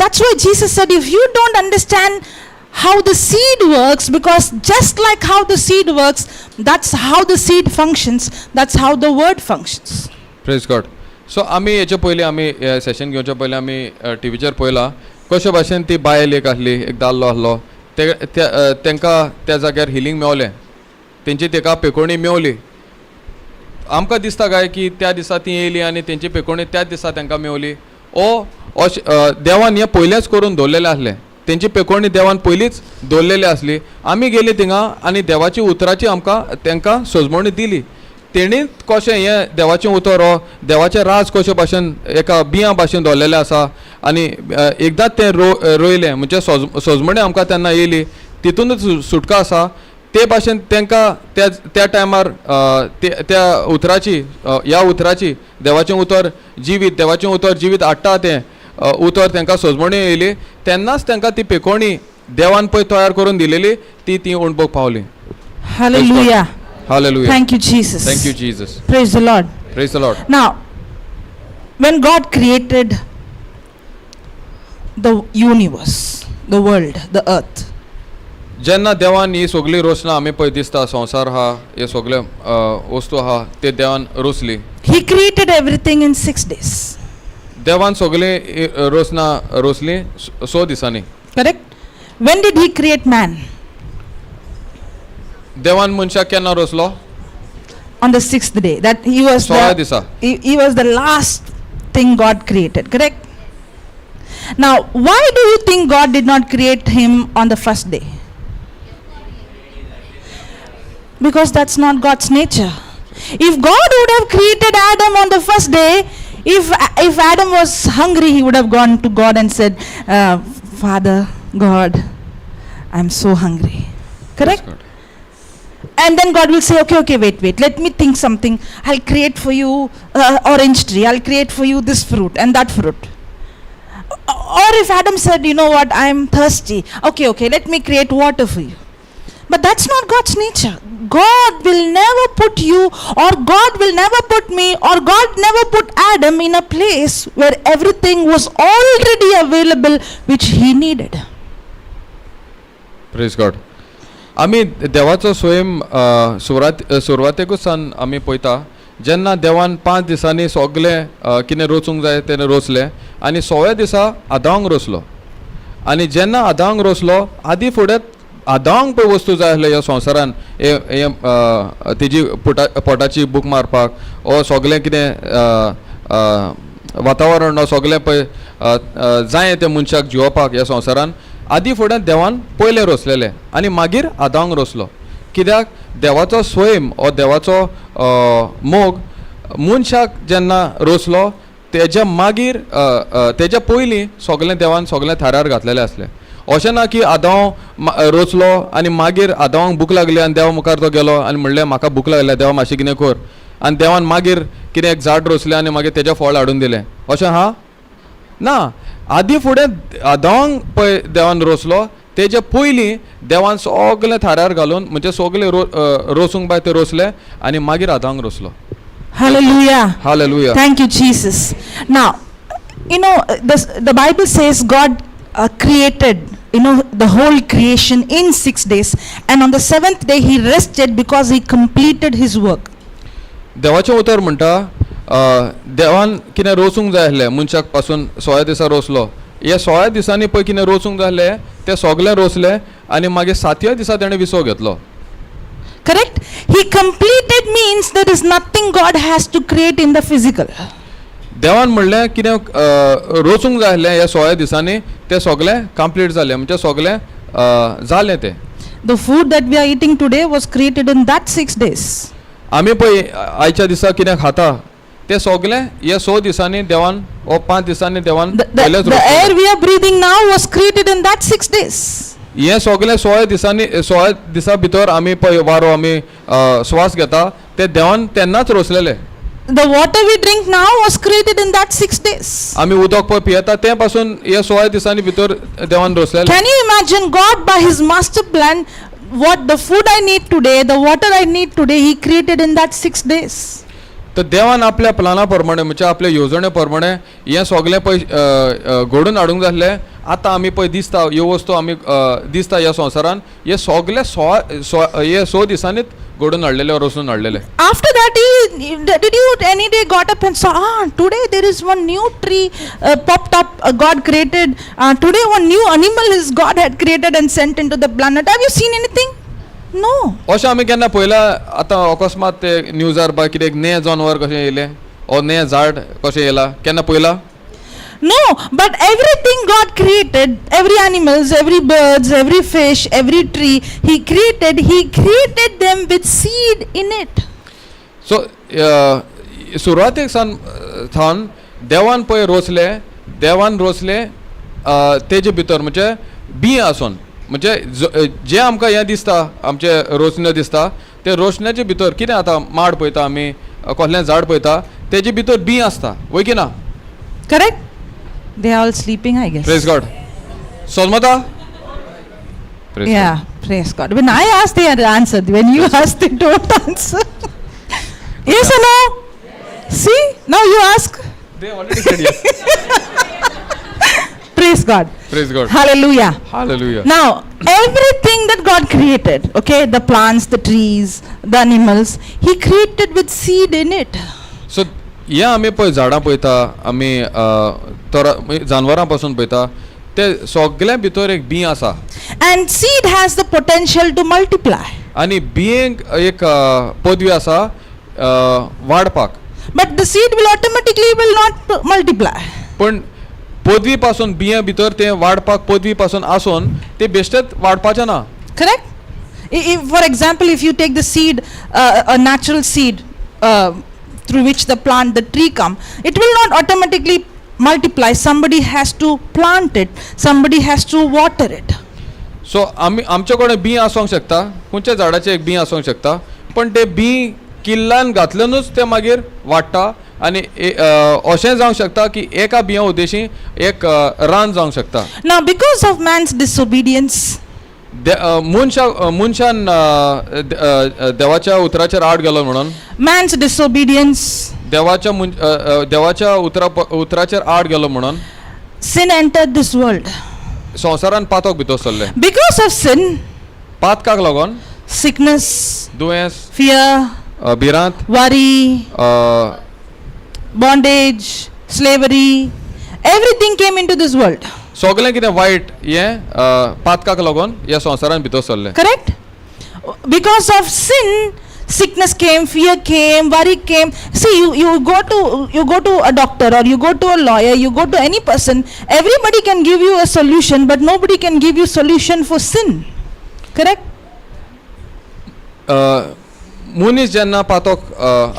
that's why Jesus said, if you don't understand how the seed works, because just like how the seed works, that's how the seed functions, that's how the word functions. Praise God. So आमी हेचे पयलीं, आमी सेशन घेवच्या पयलीं आमी टिवीचेर पळयलां कशे भाशेन ती बायल एक आसली, एक दादलो आसलो, ते तांकां त्या जाग्यार हिलींग मेवलें, तेंची तेका पेकोणी मेवली. आमकां दिसता काय की त्या दिसा ती येयली आनी तेंची पेकोणी त्याच दिसा तांकां मेवली? ओ अशें देवान हें पयलेंच करून दवरलेलें आसलें. तेंची पेकोणी देवान पयलींच दवरलेली आसली. आमी गेली थिंगा आनी देवाची उतराची आमकां तांकां सजमणी दिली. तेणी कशें हें देवाचें उतर हो देवाचें राज कशे भाशेन एका बियां भाशेन दवरलेलें आसा आनी एकदांच तें रोयलें म्हणजे सजमणी आमकां तेन्ना येयली, तितूनच सुटका आसा. ते भाशेन तांकां त्या त्या टायमार त्या उतराची, ह्या उतराची, देवाचें उतर जिवीत, देवाचें उतर जिवीत हाडटा, तें उतर तांकां सजमणी येयली तेन्नाच तांकां ती पेकोणी देवान पळय तयार करून दिलेली ती ती अणभव पावली. Hallelujah. Hallelujah. Thank you, Jesus. Thank you, Jesus. Praise the Lord. Praise the Lord. Now, when God created the universe, the world, the earth, जेन्ना देवान ही सगळी रचना आमी पळय दिसता, संवसार आहा, हे सगळे वस्तू आहा, ते देवान रचली. He created everything in 6 days. देवान सगळी रचना रचली 6 दिसांनी. Correct? When did He create man? देवान मनशाक केन्ना रचलो? On the sixth day. That he was सोळा the, दिसा. he was the last thing God created. Correct? Now, why do you think God did not create him on the first day? Because that's not God's nature. If God would have created Adam on the first day, if Adam was hungry, he would have gone to God and said, "Father, God, I'm so hungry." Correct? God. And then God will say, Okay, wait, wait, let me think something. I'll create for you orange tree. I'll create for you this fruit and that fruit." Or if Adam said, "You know what, I'm thirsty. Okay, let me create water for you." But that's not God's nature. God will never put you, or God will never put me, or God never put Adam in a place where everything was already available which he needed. Praise God. आमी देवाचो स्वयं सुरवातेकूच सावन आमी पळयता, जेन्ना देवान 5 दिसांनी सगळें कितें रचूंक जाय तेणें रचलें आनी सव्या दिसा आदांक रचलो. आनी जेन्ना आदांक रचलो, आदी फुडें आदांक पळय वस्तू जाय आसल्यो ह्या संवसारान, हे हे तेजी पोटाची भूक मारपाक ओ सगळें कितें वातावरण हो सगळें पळय जाय तें मनशाक जिवोवपाक ह्या संवसारान, आदी फुडें देवान पयलें रचलेलें आनी मागीर आदांक रचलो. कित्याक देवाचो स्वयं हो देवाचो मोग, मनशाक जेन्ना रचलो तेज्या मागीर, तेज्या पयलीं सगळें देवान सगळें थाऱ्यार घातलेलें आसलें. अशें ना की आदांव रचलो आनी मागीर आदांवाक भूक लागली आनी देवा मुखार तो गेलो आनी म्हणलें, "म्हाका भूक लागल्या देवा, मातशें कितें कर." आनी देवान मागीर कितें एक झाड रोसलें आनी मागीर तेजें फळ हाडून दिलें, अशें आहा ना. आदी फुडें आदांवाक पळय देवान रोसलो, तेजे पयलीं देवान सगळें थाऱ्यार घालून, म्हणजे सगळें रोसूंक बाय तें रोसलें आनी मागीर आदांक रोसलो. Hallelujah. Hallelujah. Thank you, Jesus. Now, the Bible says God created the whole creation in 6 days, and on the seventh day he rested because he completed his work. देवाचें उतर म्हणटा, देवान कितें रोसूंक जाय आसलें मनशाक पासून 16 दिसा रोसलो. ह्या 16 दिसांनी पळय कितें रोसूंक जाय आसलें तें सगळें रोसलें आनी मागीर सातव्या दिसा तेणें विसव घेतलो. Correct? He completed means there is nothing God has to create in the physical. देवान म्हणलें कितें रोसूंक जाय आसलें ह्या 16 दिसांनी तें सगळें कंप्लीट जालें, म्हणजे सगळें जालें तें. The food that we are eating today was created in that 6 days. आमी पळय आयच्या दिसा कितें खाता तें सगळें ह्या 6 दिसांनी देवान ओ 5 दिसांनी देवान पयलेंच The रोसलें. Air we are breathing now was created in that 6 days. हें सगळें 16 दिसांनी, 16 दिसा भितर आमी पळय वारो आमी श्वास घेता ते देवान तेन्नाच रोसलेले. The water we drink now was created in that 6 days. आमी उदक पळय पियेता तें पासून हे 16 दिसांनी भितर देवान रचलेलें. Can you imagine God by His master plan, what the food I need today, the water I need today, He created in that 6 days? तर देवान आपल्या प्लाना प्रमाणे म्हणजे आपल्या येवजणे प्रमाणे हें सगळें पळय घडोवन हाडूंक जाल्लें. आतां आमी पळय दिसता ह्यो वस्तू आमी दिसता ह्या संवसारान हे सगळे हे स दिसांनीच घडोवन हाडलेले, रचून हाडलेले. After that, did you any day got up and saw, ah, today there is one new tree popped up, God created. Today one new animal is God had created and sent into the planet. Have you seen anything? No. अशें आमी केन्ना पळयलां? आतां अकस्मात ते न्यूजार बा कितें एक नें जानवर कशें येयलें ओ नें झाड कशें येयलां, केन्ना पळयलां? No, but everything God created, every animals, every birds, every fish, every tree, He created them with seed in it. So सुरवातेक सावन थावन देवान पळय रोसले, देवान रोसले तेजे भितर म्हणजे बीं आसोन म्हणजे जें आमकां हें दिसता, आमचें रोसण्यो दिसता, ते रोसण्याचे भितर कितें आतां माड पळयता आमी, कसलें झाड पळयता, तेजे भितर बीं आसता, वय की ना? Correct? They are all sleeping, I guess. Praise God. सोलमता. Yeah, praise God. When I ask, they answered. When you ask, they don't answer. Yes or no? See, now you ask. They already said yes. Praise God. Praise God. Hallelujah. Hallelujah. Now, everything that God created, okay, the plants, the trees, the animals, He created with seed in it. So हें आमी पळय झाडां पळयता आमी, तोरा जानवरां पासून पळयता, ते सगळ्या भितर एक बीं आसा. And seed has the potential to multiply. आनी बियेंक एक पदवी आसा वाडपाक. But the seed will automatically will not multiply. पण पदवी पासून बियां भितर तें वाडपाक पदवी पासून आसून ते बेश्टेच वाडपाचें ना. Correct? If, for example, if you take the seed, a natural seed through which the plant, the tree come, it will not automatically multiply. Somebody has to plant it. Somebody has to water it. So आमी आमचे कडेन बीं आसूंक शकता, खंयच्या झाडाचें एक बीं आसूंक शकता, पण तें बीं किल्लान घातल्यानूच तें मागीर वाडटा आनी अशें जावंक शकता की एका बिंया उद्देशी एक रान जावंक शकता. Now, because of man's disobedience, मनशान देवाच्या उतराचेर आड गेलो म्हणून, man's disobedience, देवाच्या उतराचेर आड गेलो म्हणून sin entered this world. संवसारान पातक भितर सरलें. Because of sin, पातकाक लागून sickness, दुयेंस, fear, भिरांत, worry, bondage, slavery, everything came into this world. सगळें कितें वायट हें पातकाक लागून ह्या संवसारान भितर सरलें. Correct? Because of sin, sickness came, fear came, worry came. See, you go to a doctor or you go to a lawyer, you go to any person, everybody can give you a solution, but nobody can give you solution for sin. Correct? मनीस जेन्ना पातक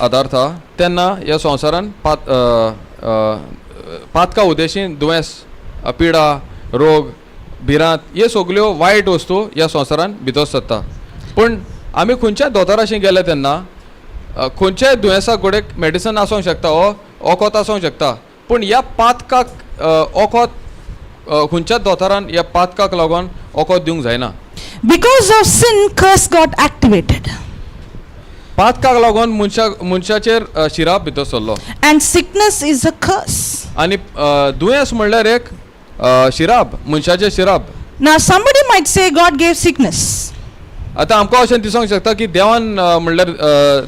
आदारता तेन्ना ह्या संवसारान पातका उद्देशीन दुयेंस, पिडा, रोग, भिरांत हे सगल्यो वायट वस्तू ह्या संवसारान भितर सरता. पूण आमी खंयच्याय दोतोराशी गेले तेन्ना खंयच्याय दुयेंसाक घडये मेडिसन आसूंक शकता वो वखद आसूंक शकता, पूण ह्या पातकाक वखद खंयच्याच दोतोरान ह्या पातकाक लागून वखद दिवंक जायना. Because of sin, curse got activated. पातकाक लागून मनशाचेर शिराप भितर सरलो. And sickness is a curse. आनी दुयेंस म्हणल्यार एक शिराप, मनशाचें शिराप. Now, somebody might say God gave sickness. आतां आमकां अशें दिसूंक शकता की देवान म्हणल्यार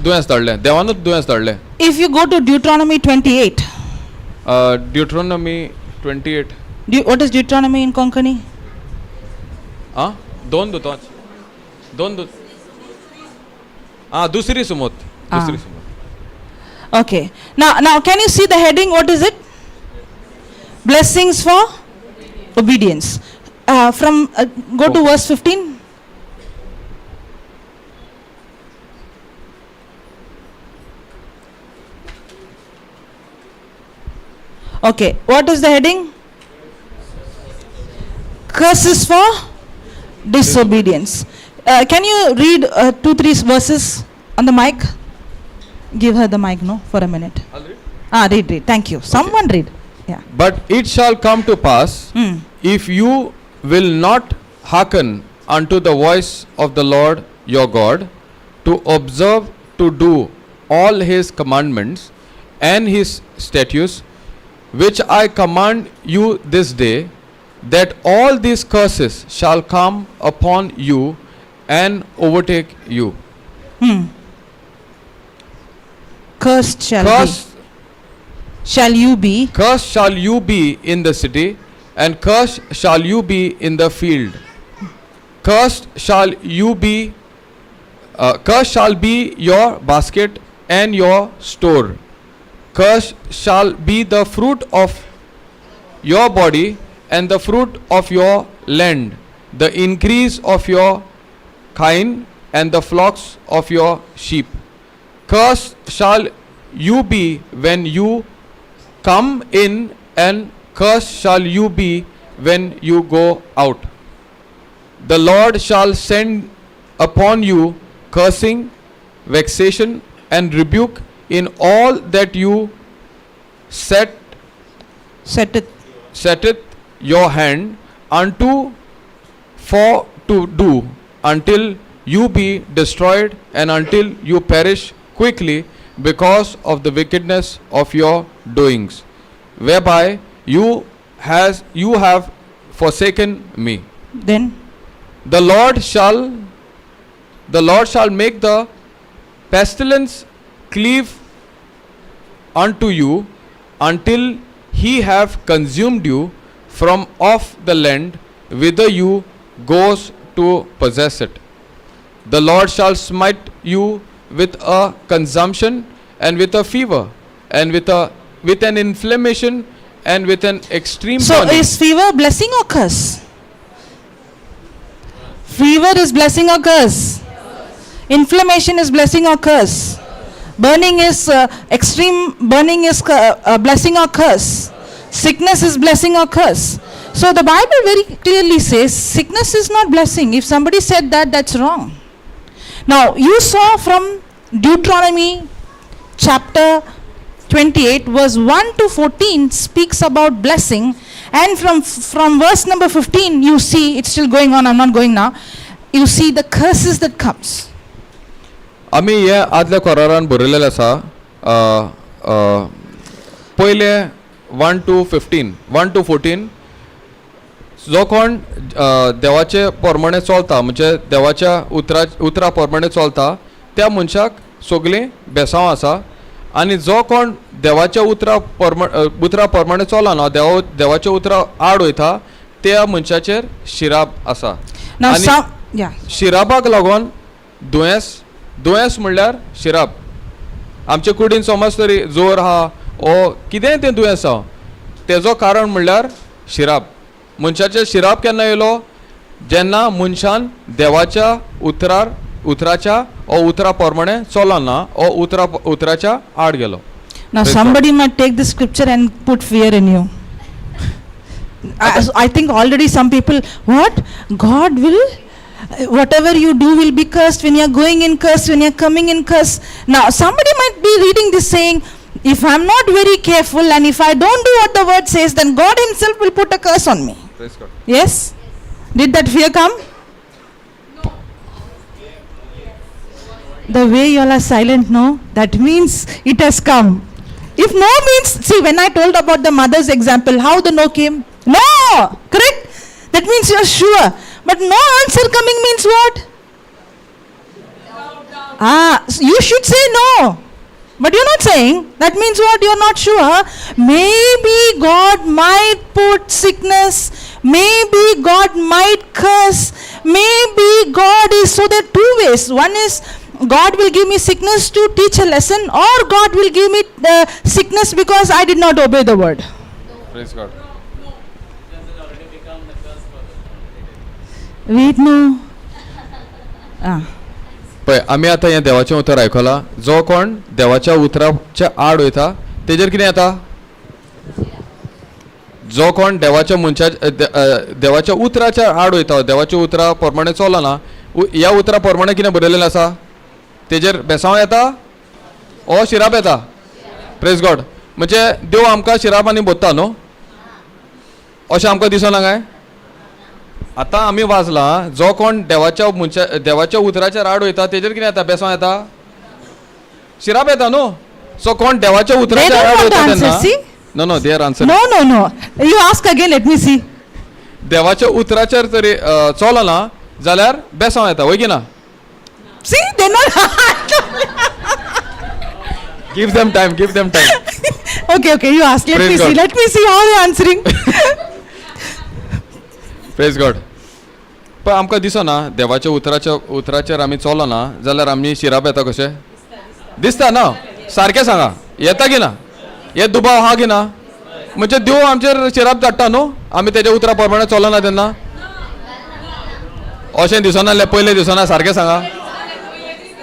दुयेंस धाडलें, देवानूच दुयेंस धाडलें. If you go to Deuteronomy 28, Deuteronomy 28. What is Deuteronomy in Konkani? आं, दोन दुतांच, दोन दूत, आं, दुसरी सुमत, दुसरी सुमत. Okay. Now, can you see the heading? What is it? Blessings for obedience. From go to verse 15. Okay. What is the heading? Curses for disobedience. Can you read two, three verses on the mic? Give her the mic, no, for a minute. Ah, read, read. Thank you. Someone read. Yeah. But it shall come to pass, if you will not hearken unto the voice of the Lord your God, to observe to do all his commandments and his statutes, which I command you this day, that all these curses shall come upon you and overtake you. Cursed shall Cursed, be. Shall you be. Cursed shall you be in the city, and cursed shall you be in the field. Cursed shall you be, cursed shall be your basket and your store. Cursed shall be the fruit of your body and the fruit of your land, the increase of your kine and the flocks of your sheep. Cursed shall you be when you come in, and cursed shall you be when you go out. The Lord shall send upon you cursing, vexation, and rebuke in all that you set Set it. Setteth your hand unto for to do, until you be destroyed and until you perish quickly because of the wickedness of your doings, whereby you have forsaken me. Then The Lord shall make the pestilence cleave unto you until he have consumed you from off the land whither you goes to possess it. The Lord shall smite you with a consumption and with a fever and with an inflammation and with an extreme So burning. Is fever blessing or curse? Fever is blessing or curse? Inflammation is blessing or curse? Burning is extreme burning is blessing or curse? Sickness is blessing or curse? So the Bible very clearly says sickness is not blessing. If somebody said that, that's wrong. Now you saw from Deuteronomy chapter 28 verse 1 to 14 speaks about blessing, and from verse number 15 you see it's still going on. I'm not going now. You see the curses that comes. आमी हे आदल्या करारान बरयलेलें आसा, अ, अ, पयले 1 to 15, 1 to 14, जो कोण देवाचे प्रमाणे चलता, म्हणजे देवाच्या उतरा प्रमाणे चलता, त्या मनशाक सगळीं बेसांव आसा आनी जो कोण देवाच्या उतरा प्रमाणे चलना, देवाच्या उतरा आड वयता, त्या मनशाचेर शिराप आसा. Now आनी some, yeah. शिरापाक लागून दुयेंस, दुयेंस म्हणल्यार शिराप. आमचे कुडीन समज तरी जोर आहा ओ कितेंय तें दुयेंस आहा, तेजो कारण म्हणल्यार शिराप. मनशाचेर शिराप केन्ना येयलो? जेन्ना मनशान देवाच्या उतराच्या ओ उतरा प्रमाणे चलना ओ उतराच्या आड गेलो. Now Praise God. Somebody might take the scripture and put fear in you. I think already some people, what? God will, whatever you do will be cursed. When you are going in, curse. When you are coming in, curse. Now somebody might be reading this saying, if I am not very careful and if I don't do what the word says, then God himself will put a curse on me. Praise God. Yes? Did that fear come? The way you all are silent, no? That means it has come. If no means, see, when I told about the mother's example, how the no came? No! Correct? That means you are sure. But no answer coming means what? Ah, so you should say no. But you're not saying. That means what? You're not sure. Maybe God might put sickness. Maybe God might curse. Maybe God is. So there are two ways. One is God will give me sickness to teach a lesson, or God will give me sickness because I did not obey the word. Praise God. Already become the curse for the Wait, no. Ah. पळय, आमी आतां हें देवाचें उतर आयकलां. जो कोण देवाच्या उतराच्या आड वयता तेजेर कितें येता? जो कोण देवाच्या मनशा देवाच्या उतराच्या आड वयता, देवाच्या उतरा प्रमाणे चलना, ह्या उतरा प्रमाणे कितें बरयलेलें आसा, तेजेर बेसांव येता. ओ शिराप येता. प्रेज गॉड. म्हणजे देव आमकां शिरापांनी बोत्ता न्हू, अशें आमकां दिसना काय? आतां आमी वाजलां, जो कोण देवाच्या मनशा देवाच्या उतराचेर आड वयता तेजेर कितें येता? बेसांव येता, शिराप येता न्हू. सो कोण देवाच्या उतराच्या don't आड want वयता to answer, तेन्ना see? No, no, they are answer. No. You ask again, let me see. देवाच्या उतराचेर तरी चलना जाल्यार बेसांव येता, वय की ना? See, they're not. Give them time, give them time. Okay, you ask. Let Praise me see. God. Let me see how they're answering. Praise God. पण आमकां दिसना देवाच्या उतराच्या उतराचेर आमी चलना जाल्यार आमी शिराप येता कशें दिसता ना? सारकें सांगा, येता की ना? हे दुबाव आहा की ना? म्हणजे देव आमचेर शिराप धाडटा न्हू आमी तेज्या उतरा प्रमाणे चलना तेन्ना? अशें दिसना जाल्यार पयलें दिसना, सारकें सांगा.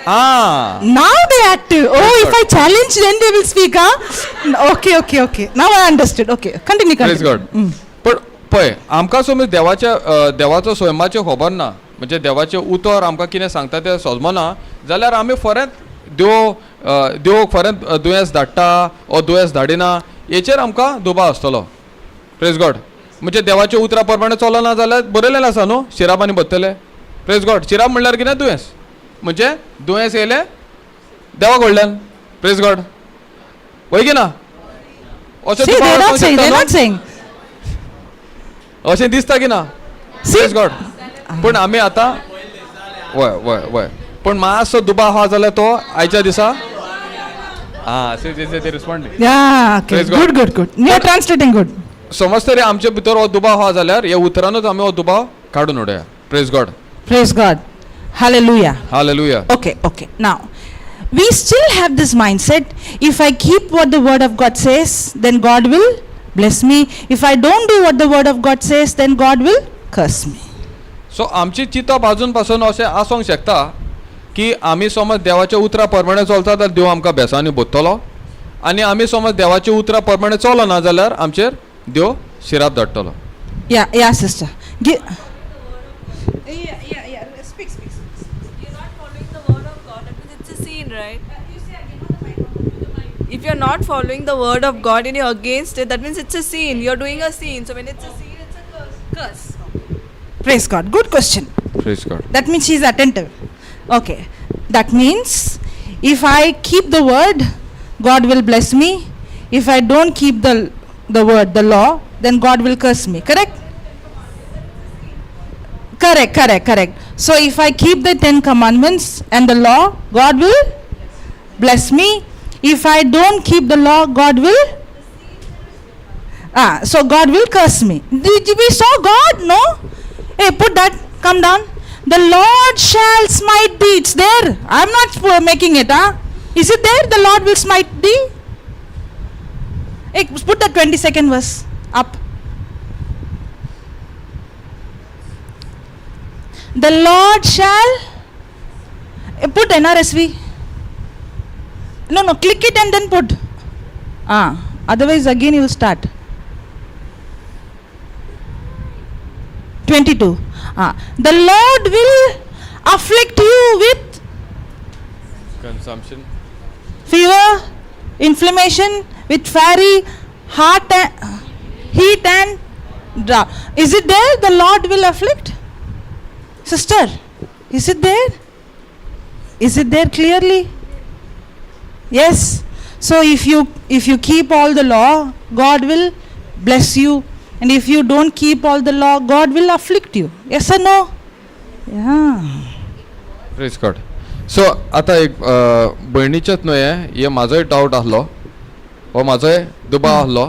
आं. Now they active. Oh, Praise if God. I challenge, then they will speak, huh? Okay. Now I understood. Okay, continue, praise continue. God. पण पळय, आमकां समज देवाच्या देवाचो स्वयंमाचें खबर ना, म्हणजे देवाचें उतर आमकां कितें सांगता तें समजना जाल्यार आमी फरेंत देव देव फरेंत दुयेंस धाडटा ओ दुयेंस धाडिना हेचेर आमकां दुबाव आसतलो. प्रेज गॉड. म्हणजे देवाच्या उतरा प्रमाणे चलना जाल्यार बरयलेलें आसा न्हू शिरापांनी भरतले. प्रेज गॉड. शिराप म्हणल्यार कितें? दुयेंस. म्हणजे दुयेंस येयलें देवा कडल्यान. प्रेज गॉड. वय की ना? अशें See, दुबाव they're not आसूंक saying. शकता They're न्हू? not saying. अशें दिसता की ना? See? Praise God. पूण आमी आतां वय वय वय, पूण मातसो दुबाव आहा जाल्यार तो आयच्या दिसा आं ते respond. Yeah, okay. Praise God. Good, good, good. You are translating good. समज तरी आमचे भितर हो दुबाव आहा जाल्यार ह्या उतरानूच आमी हो दुबाव काडून उडया. Praise God. Praise God. Hallelujah. Hallelujah. Okay. Now, we still have this mindset, if I keep what the word of God says, then God will bless me. If I don't do what the word of God says, then God will curse me. So आमची चिंतप अजून पासून अशें आसूंक शकता की आमी समज देवाच्या उतरा प्रमाणे चलता जाल्यार देव आमकां बेसांनी बोत्तलो आनी आमी समज देवाच्या उतरा प्रमाणे चलना जाल्यार आमचेर देव शिराप धाडटलो. Yeah, sister. Yeah. Speak, speak. You're not following the word of God, that means it's a sin, right? If you're not following the word of God and you're against it, that means it's a sin. You're doing a sin. So when it's a sin, it's a curse. Curse. Praise God. Good question. Praise God. That means she is attentive. Okay. That means if I keep the word, God will bless me. If I don't keep the word, the law, then God will curse me. Correct? Correct. So if I keep the 10 commandments and the law, God will bless me. If I don't keep the law, God will so God will curse me. Did we saw God? No? Hey, put that, come down. The Lord shall smite thee. It's there. I'm not making it, huh? Is it there? The Lord will smite thee? Hey, put the 22nd verse up. The Lord shall put NRSV. No, click it and then put. Otherwise again you will start. 22. The Lord will afflict you with consumption, fever, inflammation, with fiery heart, heat and drought. Is it there? The Lord will afflict? Sister, is it there? Is it there clearly? Yes. So if you keep all the law, God will bless you. And if you don't keep all the law, God will afflict you. Yes or no? Yeah. Praise God. So आतां एक भयणीचेच न्हय हें म्हाजोय डावट आसलो, हो म्हाजोय दुबाव आसलो.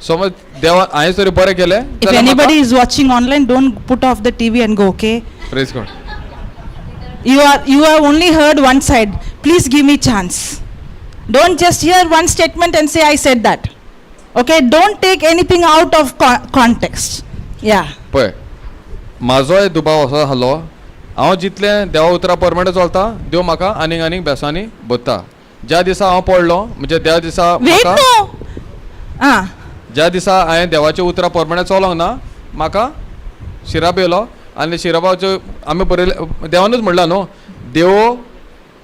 समज देवा हांवें जरी बरें केलें If anybody is watching online, don't put off the TV and go, okay? Praise God. You have only heard one side. Please give me chance. Don't just hear one statement and say I said that. Okay? Don't take anything out of context. Yeah. पळय, म्हाजोय दुबाव असो आसलो, हांव जितलें देवा उतरा प्रमाणे चलता देव म्हाका आनीक आनीक बेसांनी भरता. ज्या दिसा हांव पडलो, म्हणजे त्या दिसा Wait, म्हाका no. Ah. ज्या दिसा हांवें देवाच्या उतरा प्रमाणे चलोंक ना, म्हाका शिराप येयलो. आनी शिरापाच्यो आमी बरयलें, देवानूच म्हणलां न्हू, देव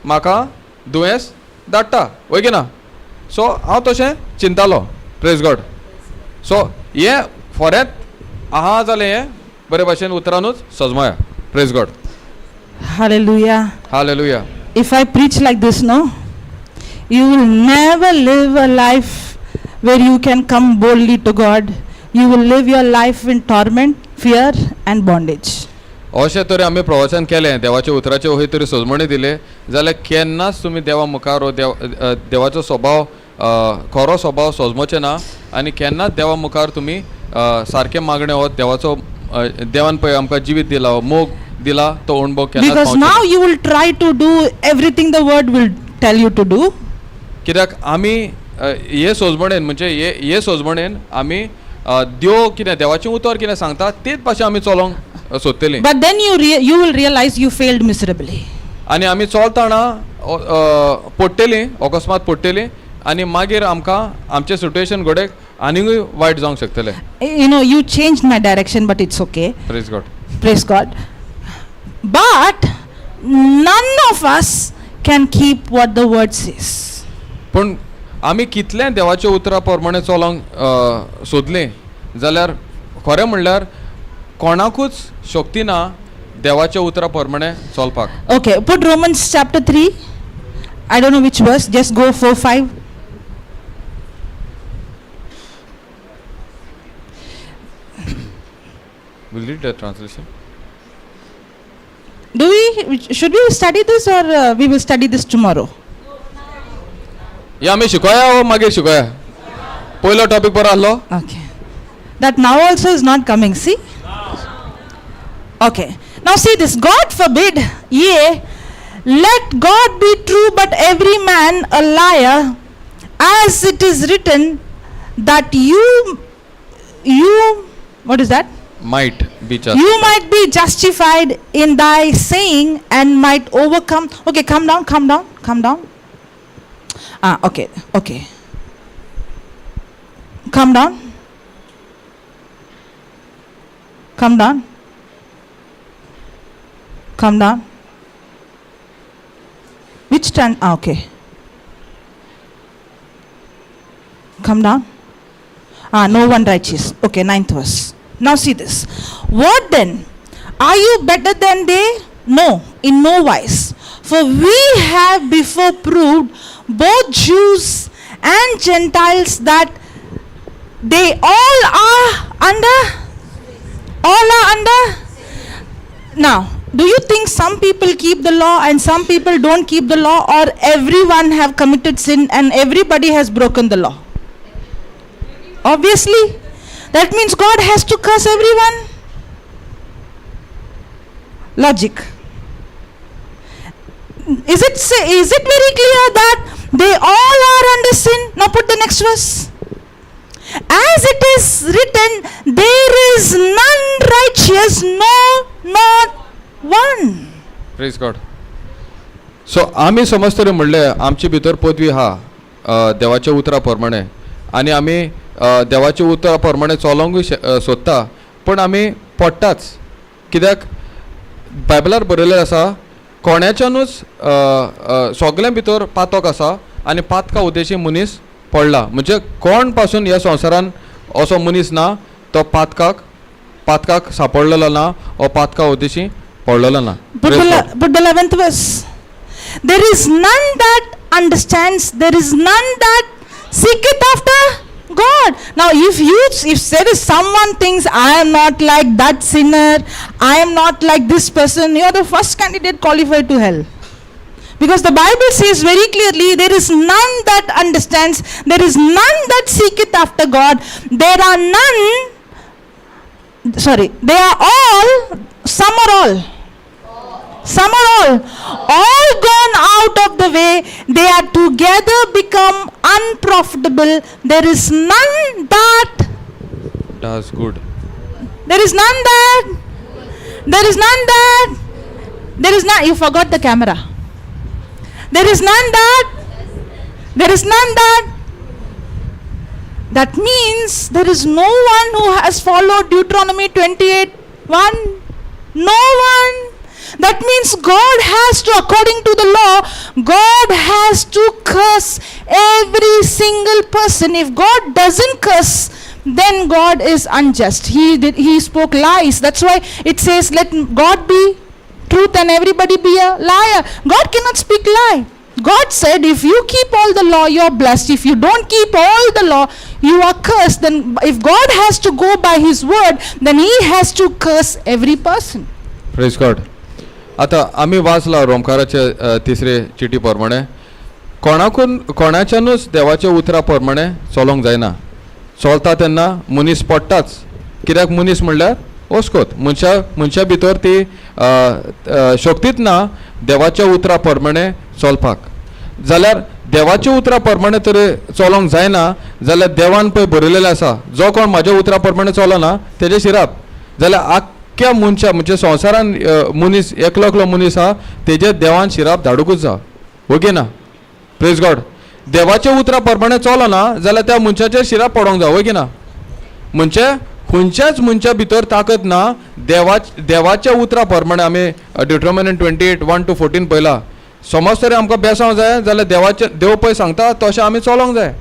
म्हाका दुयेंस धाडटा वय की ना. सो हांव तशें चिंतालो. प्रेज गॉड. सो हें फोरेंत आहा जालें हें बरे भाशेन उतरानूच सजमाया. Praise God. Hallelujah. Hallelujah. If I preach like this, no, you will never live a life where you can come boldly to God. You will live your life in torment, fear, and bondage. अशें तरी आमी प्रवचन केलें देवाच्या उतराचे वयर तरी सजमणी दिले जाल्यार केन्नाच तुमी देवा मुखार हो देव देवाचो स्वभाव खरो स्वभाव सजमोचे ना आनी केन्नाच देवा मुखार तुमी सारकें मागणें हो देवाचो देवान पळय आमकां जिवीत दिला हो मोग दिला तो अणभव केन्नाच Because पावचो ना. Now you will try to do everything the word will tell you to do. कित्याक आमी हे सोजमणेन म्हणजे हे हे सोजमणेन आमी देव कितें देवाचें उतर कितें सांगता तेच भाशेन आमी चलोवंक सोदतलीं. But then you will realize you failed miserably. आनी आमी चलतना पडटलीं अकस्मात पडटलीं आनी मागीर आमकां आमचें सिट्युएशन घडयेक आनीकूय वायट जावंक शकतलें. You changed my direction, but it's okay. Praise God. Praise God. But none of us can keep what the word says. पूण आमी कितलें देवाच्या उतरा प्रमाणे चलोवंक सोदलें जाल्यार खरें म्हणल्यार कोणाकूच शक्ती ना देवाच्या उतरा प्रमाणे चलपाक. Okay, put Romans chapter 3. I don't know which verse, just go 4 5. Will read the translation. Do we should we study this or we will study this tomorrow? हे आमी शिकोया वो मागीर शिकोया? पयलो टॉपीक बरो आहलो. Okay. That now also is not coming, see? Okay. Now see this. God forbid, yea, let God be true, but every man a liar, as it is written, that you, what is that? Might be. You might be justified in thy saying and might overcome. Okay, come down, come down, come down. Ah, okay. Come down. Come down. Come down. Which turn? Ah, okay. Come down. Ah, no one righteous. Okay, ninth verse. Now see this. What then? Are you better than they? No, in no wise. For we have before proved, both Jews and Gentiles, that they all are under. All are under. Now, do you think some people keep the law and some people don't keep the law, or everyone have committed sin and everybody has broken the law? Obviously, that means God has to curse everyone. Logic. Is it very clear that they all are under sin? Now put the next verse. As it is written, there is none righteous, no, not one. Praise God. So आमी समजतले म्हणलें आमचे भितर पदवी आहा देवाच्या उतरा प्रमाणे आनी आमी देवाच्या उतरा प्रमाणे चलोवंकूय सोदता पूण आमी पडटाच कित्याक बायबलार बरयल्लें आसा कोणाच्यानूच सगळ्यां भितर पातक आसा आनी पातका उद्देशी मनीस पडला म्हणजे कोण पासून ह्या संवसारान असो मनीस ना तो पातकाक सापडलेलो ना ओ पातका उद्देशी पडलेलो ना. Put the 11th verse. There is none that understands, there is none that seeketh after God. Now, if there is someone thinks, I am not like that sinner, I am not like this person, you are the first candidate qualified to hell. Because the Bible says very clearly, there is none that understands, there is none that seeketh after God, there are none, sorry, they are all, some are all. Some are all gone out of the way, they are together become unprofitable, there is none that does good. There is none that, there is none that, there is none, you forgot the camera. There is none that, there is none that. That means there is no one who has followed Deuteronomy 28:1. No one. That That means God has to, according to the law, God has to curse every single person. If God doesn't curse, then God is unjust. He spoke lies. That's why it says, let God be truth and everybody be a liar. God cannot speak lie. God said, if you keep all the law, you're blessed. If you don't keep all the law, you are cursed. Then if God has to go by his word, then he has to curse every person. Praise God. आतां आमी वाचला रोमकाराचे तिसरे चिटी प्रमाणे कोणाकून कोणाच्यानूच देवाच्या उतरा प्रमाणे चलोंक जायना. चलता तेन्ना मनीस पडटाच. कित्याक मनीस म्हणल्यार ओस्कोत मनशा मनशा भितर ती शक्तीच ना देवाच्या उतरा प्रमाणे चलपाक. जाल्यार देवाच्या उतरा प्रमाणे तर चलोंक जायना जाल्यार देवान पळय बरयलेलें आसा, जो कोण म्हाज्या उतरा प्रमाणे चलना तेजें शिराप. जाल्यार आख्ख्या मनशा म्हणजे संवसारान मनीस एकलो एकलो मनीस आहा तेजेर देवान शिराप धाडुंकूच जा. ओके ना? Praise God. देवाच्या उतरा प्रमाणे चलना जाल्यार त्या मनशाचेर शिराप पडोंक जाय. वय की ना? म्हणजे खंयच्याच मनशा भितर ताकद ना देवाच्या उतरा प्रमाणे. आमी Deuteronomy 28:1 to 14 पळयला. समज तरी आमकां बेसांव जाय जाल्यार देवाचें देव पळय सांगता तशें आमी चलोंक जाय.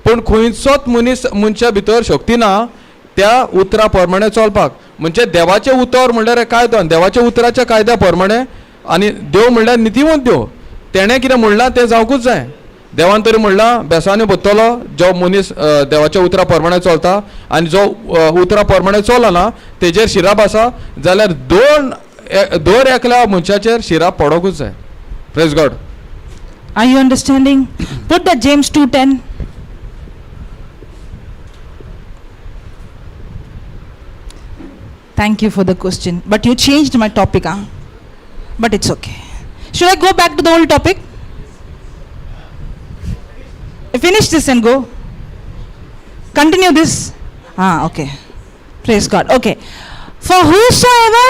पूण खंयचोच मनीस मनशा भितर शक्ती ना त्या उतरा प्रमाणे चलपाक. म्हणजे देवाचें उतर म्हणल्यार कायदो, देवाच्या उतराच्या कायद्या प्रमाणे. आनी देव म्हणल्यार नितीवंत देव, तेणें कितें म्हणलां तें जावंकूच जाय. देवान तरी म्हणलां बेसांनी भरतलो जो मनीस देवाच्या उतरा प्रमाणे चलता आनी जो उतरा प्रमाणे चलना तेजेर शिराप आसा. जाल्यार दोन दर एकल्या मनशाचेर शिराप पडोंकूच जाय. Praise God. Are you understanding? Put that James 2:10. Thank you for the question. But you changed my topic, huh? But it's okay. Should I go back to the old topic? Finish this and go. Continue this. Ah, okay. Praise God. Okay. For whosoever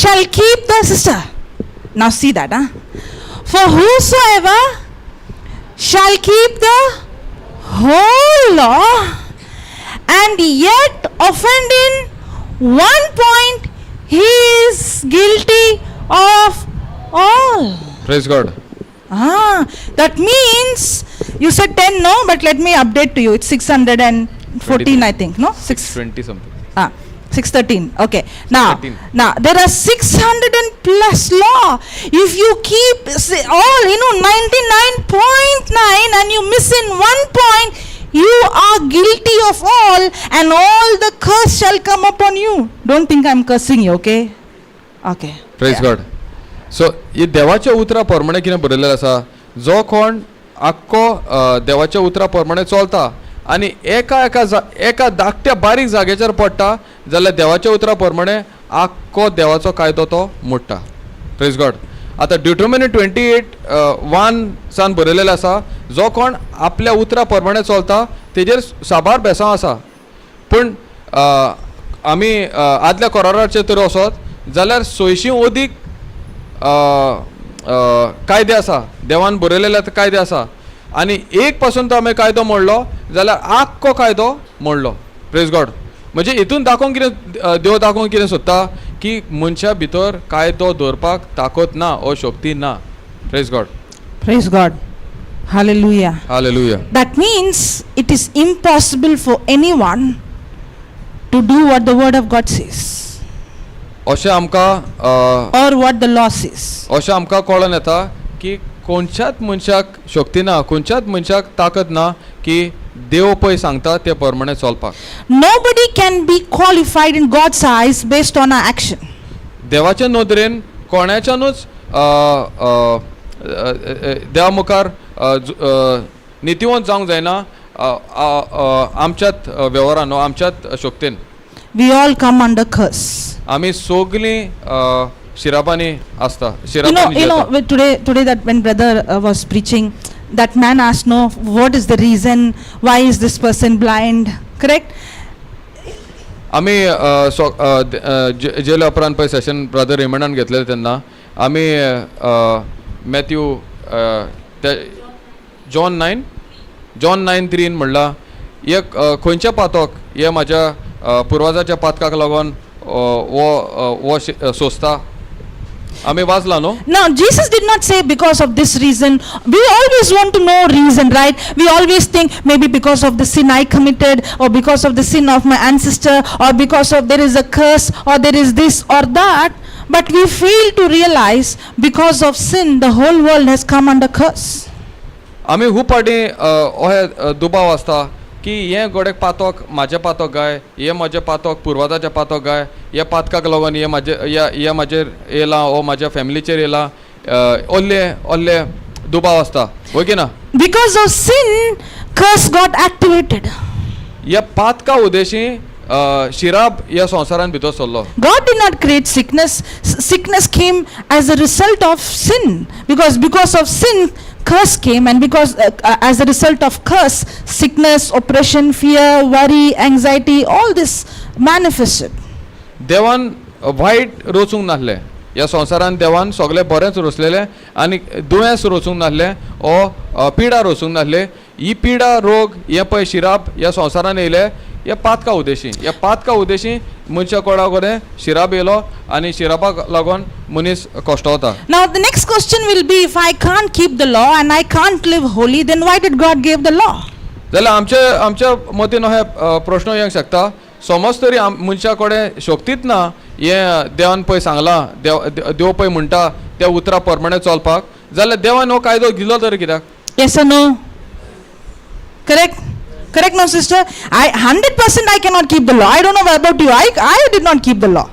shall keep the sister. Now see that, huh? For whosoever shall keep the whole law and yet offend in one point, he is guilty of all. Praise God. Ah, that means you said 10, no? But let me update to you. It's 614, I think, no? 6 20 something. Ah, 613. Okay. Now, 613. now there are 600 and plus law. If you keep say, all, 99.9 and you miss in one point, you are guilty of all and all the curse shall come upon you. Don't think I'm cursing you, okay? Okay. Praise God. So ही देवाच्या उतरा प्रमाणे कितें बरयलेलें आसा, जो कोण आख्खो देवाच्या उतरा प्रमाणे चलता आनी एका एका एका धाकट्या बारीक जाग्याचेर पडटा जाल्यार देवाच्या उतरा प्रमाणे आख्खो देवाचो कायदो तो मोडटा. Praise God. आतां ड्युट्रोनॉमी 28:1 सान बरयलेलें आसा, जो कोण आपल्या उतरा प्रमाणे चलता तेजेर साबार बेसांव आसा. पूण आमी आदल्या कराराचेर तर वचत जाल्यार 600 अदीक कायदे आसा, देवान बरयलेले कायदे आसा. आनी एक पासून तो आमी कायदो मोडलो जाल्यार आख्खो कायदो मोडलो. Praise God. म्हणजे हितून दाखोवंक कितें देव दाखोवंक कितें सोदता की मनशा भितर कायदो दवरपाक ताकद ना ओ शक्ती ना. Praise God. Praise God. Hallelujah. Hallelujah. That means it is impossible for anyone to do what the word of God says अशें आमकां or what the law says. अशें आमकां कळोन येता की कोणच्याच मनशाक शक्ती ना, खंयच्याच मनशाक ताकद ना की देव पळय सांगता ते प्रमाणे चलपाक. Nobody can be qualified in God's eyes based on our action. देवाच्या नदरेन कोणाच्यानूच देवा मुखार नितीवंत जावंक जायना आमच्यात वेव्हारान आमच्यात शक्तीन. We all come under curse. आमी सगलीं शिरापांनी आसता. शिरापांनी जियेता. With today that when brother was preaching, that man asked, no, what is the reason? Why is this person blind? Correct? आमी जेल्या उपरांत पळय सेशन ब्रदर रेमंडान घेतलेलें तेन्ना आमी मॅथ्यू ते जॉन 9:3 म्हणला एक खंयच्या पातक हे म्हाज्या पुर्वजाच्या पातकाक लागून हो हो सोंसता. आमी वाचला न्हू. Now, Jesus did not say because of this reason. We always want to know reason, right? We always think maybe because of the sin I committed, or because of the sin of my ancestor, or because of there is a curse, or there is this or that. But we fail to realize because of sin, the whole world has come under curse. आमी खूब फावटी अहे दुबाव आसता की हें गोडेक पातक म्हाजें पातक गाय, हें म्हजें पातक पुर्वजाचें पातक गाय, हे पातकाक लागून हें म्हाजे हे म्हाजेर येयलां ओ म्हाज्या फॅमिलीचेर येयलां, ओल्ले ओल्ले दुबाव आसता, वय की ना? Because of sin, curse got activated. ह्या पातका उद्देशी शिराप ह्या संवसारान भितर सरलो. God did not create sickness. Sickness came as a result of sin. Because of sin, curse came, and because as a result of curse, sickness, oppression, fear, worry, anxiety, all this manifested. देवान वायट रचूंक नासलें ह्या संवसारान. देवान सगळें बरेंच रचलेलें आनी दुयेंस रचूंक नासलें ओ पिडा रचूंक नासले. ही पिडा रोग हे पळय शिराप ह्या संवसारान येयले ह्या पातका उद्देशी. ह्या पातका उद्देशी मनशा कोडा कडेन शिराप येयलो आनी शिरापाक लागून मनीस कश्टवता. Now the next question will be, if I can't keep the law and I can't live holy, then why did God give the law? जाल्यार आमचे आमच्या मतीन अशें प्रश्न येवंक शकता, समज तरी आम मनशा कडेन शक्तीच ना, हें देवान पळय सांगलां, देव देव पळय म्हणटा त्या उतरा प्रमाणे चलपाक, जाल्यार देवान हो कायदो दिलो तरी कित्याक? Yes or no? Correct? Correct, no, sister? I 100% I cannot keep the law. I don't know about you. I did not keep the law.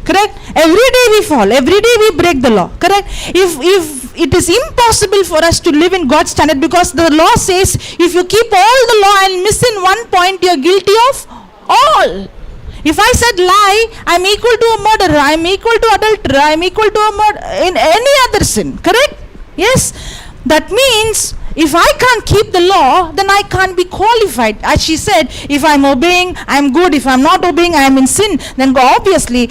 Correct? Every day we fall. Every day we break the law. Correct? If it is impossible for us to live in God's standard, because the law says if you keep all the law and miss in one point, you are guilty of all. If I said lie, I am equal to a murderer, I am equal to adulterer, I am equal to a murder in any other sin. Correct? Yes. That means if I can't keep the law, then I can't be qualified. As she said, if I'm obeying, I'm good. If I'm not obeying, I'm in sin. Then obviously,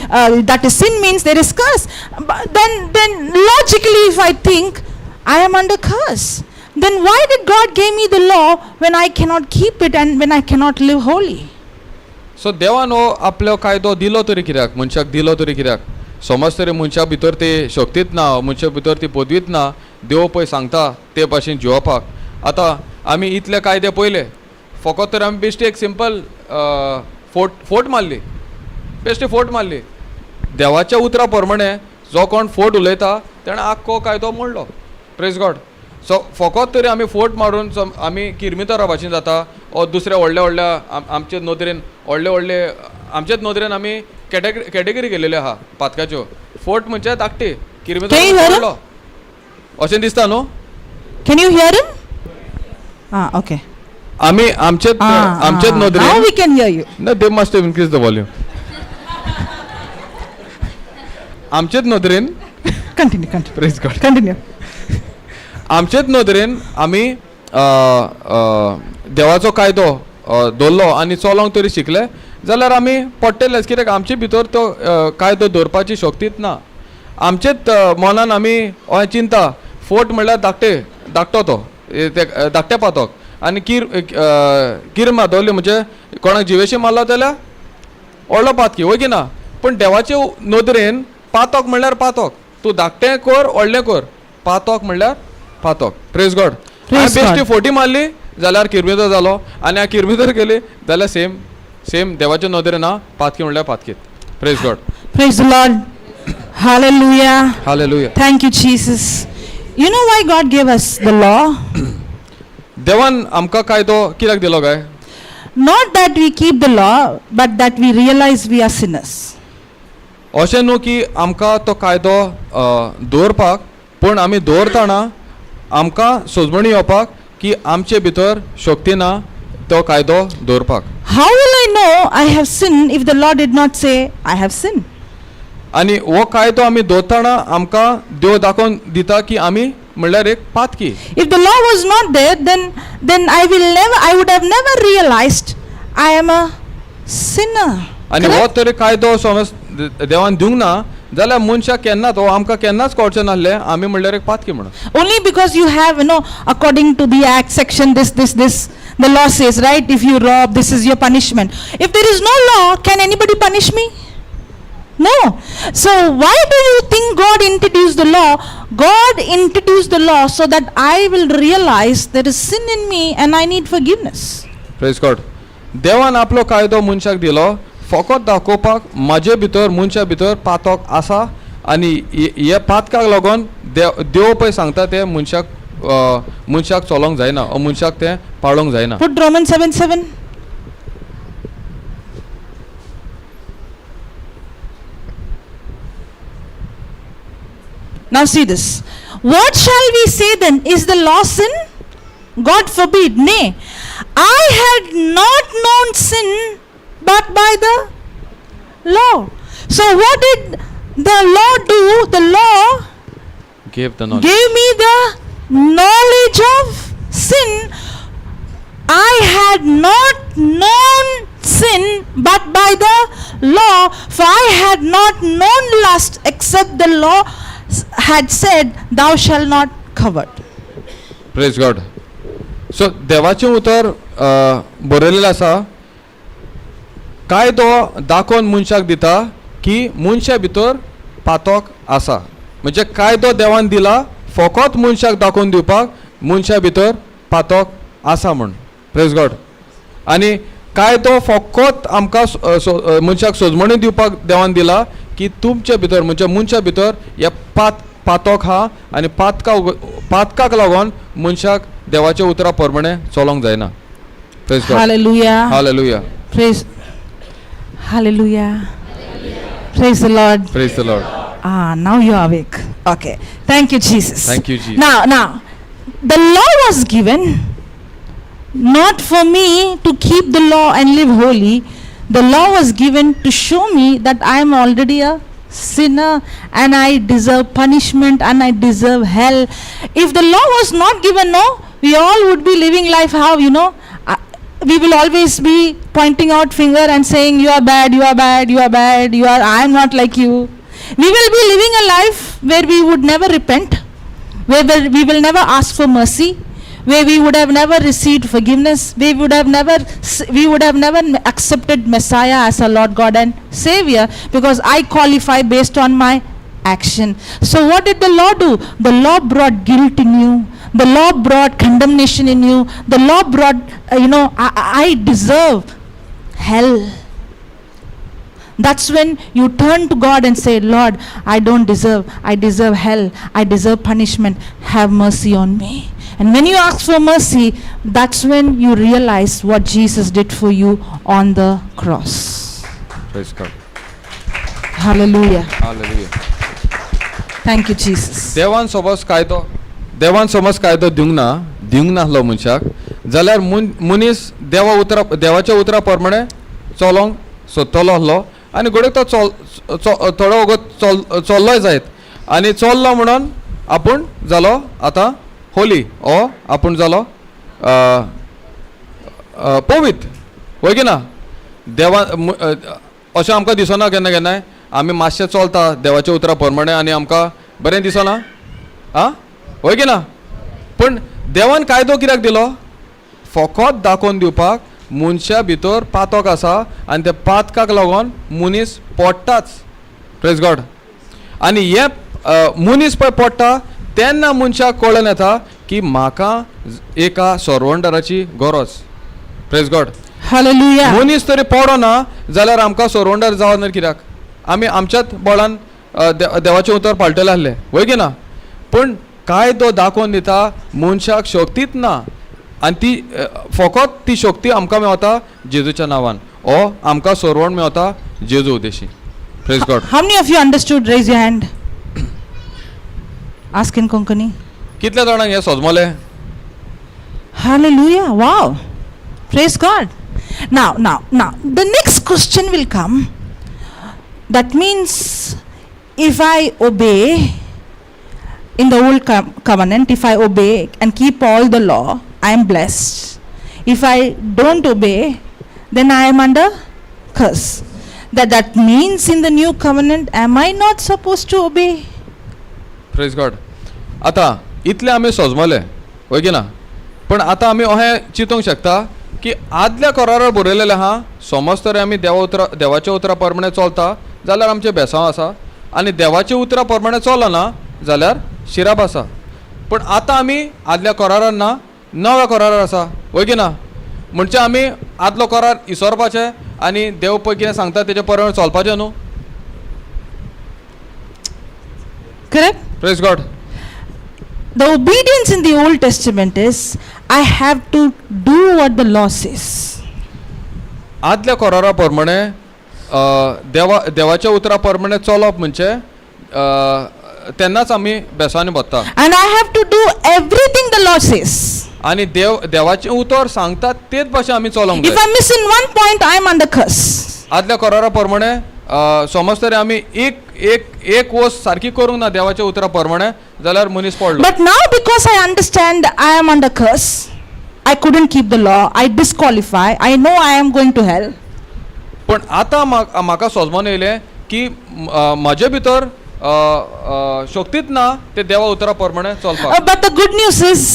that is sin means there is curse. But then logically, if I think I am under curse, then why did God give me the law when I cannot keep it and when I cannot live holy? So देवान हो आपलो कायदो दिलो तरी कित्याक, मनशाक दिलो तरी कित्याक? समज तरी मनशा भितर ती शक्तीच ना, मनशा भितर ती पदवीच ना, देव पळय सांगता ते भाशेन जिवपाक. आतां आमी इतले कायदे पळयले, फकत तर आमी बेश्टी एक सिंपल फोट फोट मारली, बेश्टी फोट मारली. देवाच्या उतरा प्रमाणे जो कोण फोट उलयता तेणें आख्खो कायदो मोडलो. Praise God. सो फकत तरी आमी फोट मारून आमी किरमितरा भाशेन जाता ओ दुसऱ्या व्हडल्या व्हडल्या आमचे नदरेन व्हडले व्हडले आमचेच नदरेन आमी कॅटेगरी केलेल्यो आहा पातकाच्यो. फोट म्हणजे धाकटी किरमितर Can you hear him? व्हडलो अशें दिसता न्हू. Can you hear him? Ah, okay. आमी आमचेच Ah, आमचेच ah. Now नदरेन we can hear you. No, they must have increased the volume. आमचेच नदरेन Continue, continue. Praise God. Continue. आमचेच नदरेन आमी देवाचो कायदो दवरलो आनी चलोंक तरी शिकले जाल्यार आमी पडटलेच, कित्याक आमचे भितर तो कायदो दवरपाची शक्तीच ना. आमचेच मनान आमी अशें चिंता, फोट म्हणल्यार धाकटे धाकटो तो ते धाकटे पातक आनी कीर कीर मादवली म्हणजे कोणाक जिवेशी मारलो जाल्यार व्हडलो पातकी, वय की ना? पूण देवाचे नदरेन पातक म्हणल्यार पातक. तूं धाकटें कर व्हडलें कर, पातक म्हणल्यार पातक. Praise God. Praise बेश्टी God. फोटी मारली जाल्यार किरमितर जालो आनी हांवें किरमितर केली जाल्यार सेम सेम देवाच्या नदरेन ना पातकी म्हणल्यार पातकीत. Praise God. Praise the Lord. Hallelujah. Hallelujah. Thank you, Jesus. You know why God gave us the law? देवान आमकां कायदो कित्याक दिलो काय? Not that we keep the law, but that we realize we are sinners. अशें न्हू की आमकां तो कायदो दवरपाक, पूण आमी दवरतना आमकां सजमणी येवपाक की आमचे भितर शक्ती ना तो कायदो दवरपाक. How will I know I have sinned if the law did not say I have sinned? आनी हो कायदो आमी दवरतना आमकां देव दाखोवन दिता की आमी म्हणल्यार एक पातकी. If the law was not there, then I would have never realized I am a sinner. आनी हो Correct? तरी कायदो समज देवान दिवंक ना जाल्यार मनशाक केन्नाच हो आमकां केन्नाच कळचें नासलें आमी म्हणल्यार एक पातकी म्हणून. Only because you have, according to the act section, this, this, this, the law says, right? If you rob, this is your punishment. If there is no law, can anybody punish me? No. So why do you think God introduced the the law? God introduced the law so that I will realize there is sin in me and I need forgiveness. Praise God. देवान आपलो कायदो मनशाक दिलो फकत दाखोवपाक म्हाजे भितर मनशा भितर पातक आसा आनी हे पातकाक लागून देव देव पळय सांगता तें मनशाक मनशाक चलोंक जायना ओ मनशाक तें पाळोंक जायना. Put Romans 7:7. Now see this. What shall we say then? Is the law sin? God forbid. Nay, I had not known sin but by the law. So what did the law do? The law Gave the knowledge. Gave me the knowledge of sin. I had not known sin but by the law, for I had not known lust except the law had said, "Thou shalt not covet." Praise God. So देवाचें उतर बरयलेलें आसा, कायदो दाखोवन मनशाक दिता की मनशा भितर पातक आसा. म्हणजे कायदो देवान दिला फकत मनशाक दाखोवन दिवपाक मनशा भितर पातक आसा म्हूण. प्रेज गॉड. आनी कायदो फकत आमकां मनशाक सोजमणी दिवपाक देवान दिला की तुमचे भितर म्हणजे मनशा भितर हे पातक आहा आनी पातकाक लागून मनशाक देवाच्या उतरा प्रमाणे चलोंक जायना. Praise God. Hallelujah. Hallelujah. Praise. Hallelujah. Praise the Lord. Praise the Lord. Ah, now you are awake. Okay. Thank you, Jesus. Thank you, Jesus. Now, the law was given not for me to keep the law and live holy. The law was given to show me that I am already a sinner and I deserve punishment and I deserve hell. If the law was not given, no, we all would be living life how, you know, we will always be pointing out finger and saying, "You are bad, you are bad, you are bad, you are, I am not like you." We will be living a life where we would never repent, where we will never ask for mercy, where we would have never received forgiveness, we would have never accepted Messiah as our Lord God and Savior, because I qualify based on my action. So what did the law do? The law brought guilt in you. The law brought condemnation in you. The law brought, I deserve hell. That's when you turn to God and say, "Lord, I don't deserve. I deserve hell. I deserve punishment. Have mercy on me." And when you ask for mercy, that's when you realize what Jesus did for you on the cross. Praise God. Hallelujah. Hallelujah. Thank you, Jesus. देवान समज कायदो दिवंक ना, दिवंक नासलो मनशाक जाल्यार मनीस देवा उतरा देवाच्या उतरा प्रमाणे चलोंक सोदतलो आसलो आनी घडये तो थोडो वगत चल्लोय जायत आनी चल्लो म्हणून आपूण जालो आतां होली ओ आपूण जालो पवित्र, वय की ना? देवा अशें आमकां दिसना केन्ना केन्नाय आमी मातशें चलता देवाच्या उतरा प्रमाणे आनी आमकां बरें दिसना, आं, वय की ना? पूण देवान कायदो कित्याक दिलो? फकत दाखोवन दिवपाक मनशा भितर पातक आसा आनी त्या पातकाक लागून मनीस पडटाच. Praise God. आनी हे मनीस पळय पडटा तेन्ना मनशाक कळोन येता की म्हाका एका सोरवंडराची गरज. Praise God. Hallelujah. मनीस तरी पडना जाल्यार आमकां सोरवंडर जावं कित्याक? आमी आमच्याच बळान देवाचें उतर पाळटले आसले, वय की ना? पूण कायदो दाखोवन दिता मनशाक शक्तीच ना आनी ती फकत ती शक्ती आमकां मेवता जेजूच्या नांवान, ओ आमकां सोरवण मेवता जेजू उद्देशी. Praise God. How many of you understood? Raise your hand. Ask in Konkani. कितल्या जाणांक हें सोजमलें? Hallelujah. Wow. Praise God. Now, the next question will come. That means if I obey in the old covenant, if I obey and keep all the law, I am blessed. If I don't obey, then I am under curse. That means in the new covenant, am I not supposed to obey? Praise God. आतां इतलें आमी सोजमले, वय की ना? पूण आतां आमी अहें चिंतूंक शकता की आदल्या करारार बरयलेलें आहा, समज तर आमी देवाच्या उतरा प्रमाणे चलता जाल्यार आमचें बेसांव आसा आनी देवाच्या उतरा प्रमाणे चलना जाल्यार शिराप आसा. पूण आतां आमी आदल्या करारान ना, नव्या करारार आसा, वय की ना? म्हणजे आमी आदलो करार इसोरपाचें आनी देव पळय कितें सांगता तेजे प्रमाणे चलपाचें न्हू. Correct? Praise God. The obedience in the Old Testament is I have to do what the law says. आदल्या करारा प्रमाणे देवा देवाच्या उतरा प्रमाणे चलप म्हणजे तेन्नाच आमी बेसांनी भरता. And I have to do everything the law says. आनी देव देवाचें उतर सांगता तेच भाशेन आमी चलोंक If जाय. I miss in one point, I am under curse. आदल्या करारा प्रमाणे समज तरी आमी एक एक एक वस्त सारकी करूंक ना देवाच्या उतरा प्रमाणे जाल्यार मनीस पडलो. But now, because I understand I am under curse, I couldn't keep the law, I disqualify, I know I am going to hell. पण आतां म्हाका सोजमोन येयलें की म्हाजे भितर शक्तीच ना ते देवा उतरा प्रमाणे चलपाक. But the good news is,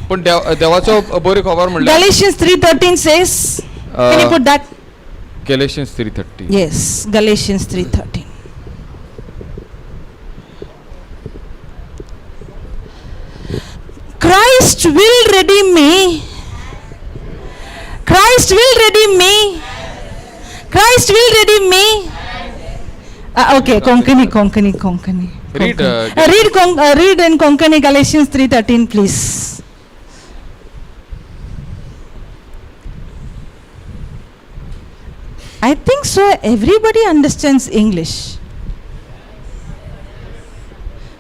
पूण देव देवाचो बरी खबर म्हणल्यार Galatians 3:13 says, can you put that? Galatians 3:30. Yes, Galatians 3:13. Christ will redeem me. Christ will redeem me. Christ will redeem me. Okay, Konkani, Konkani, Konkani. Read, Konkani. Read in Konkani Galatians 3:13, please. I think so. Everybody understands English.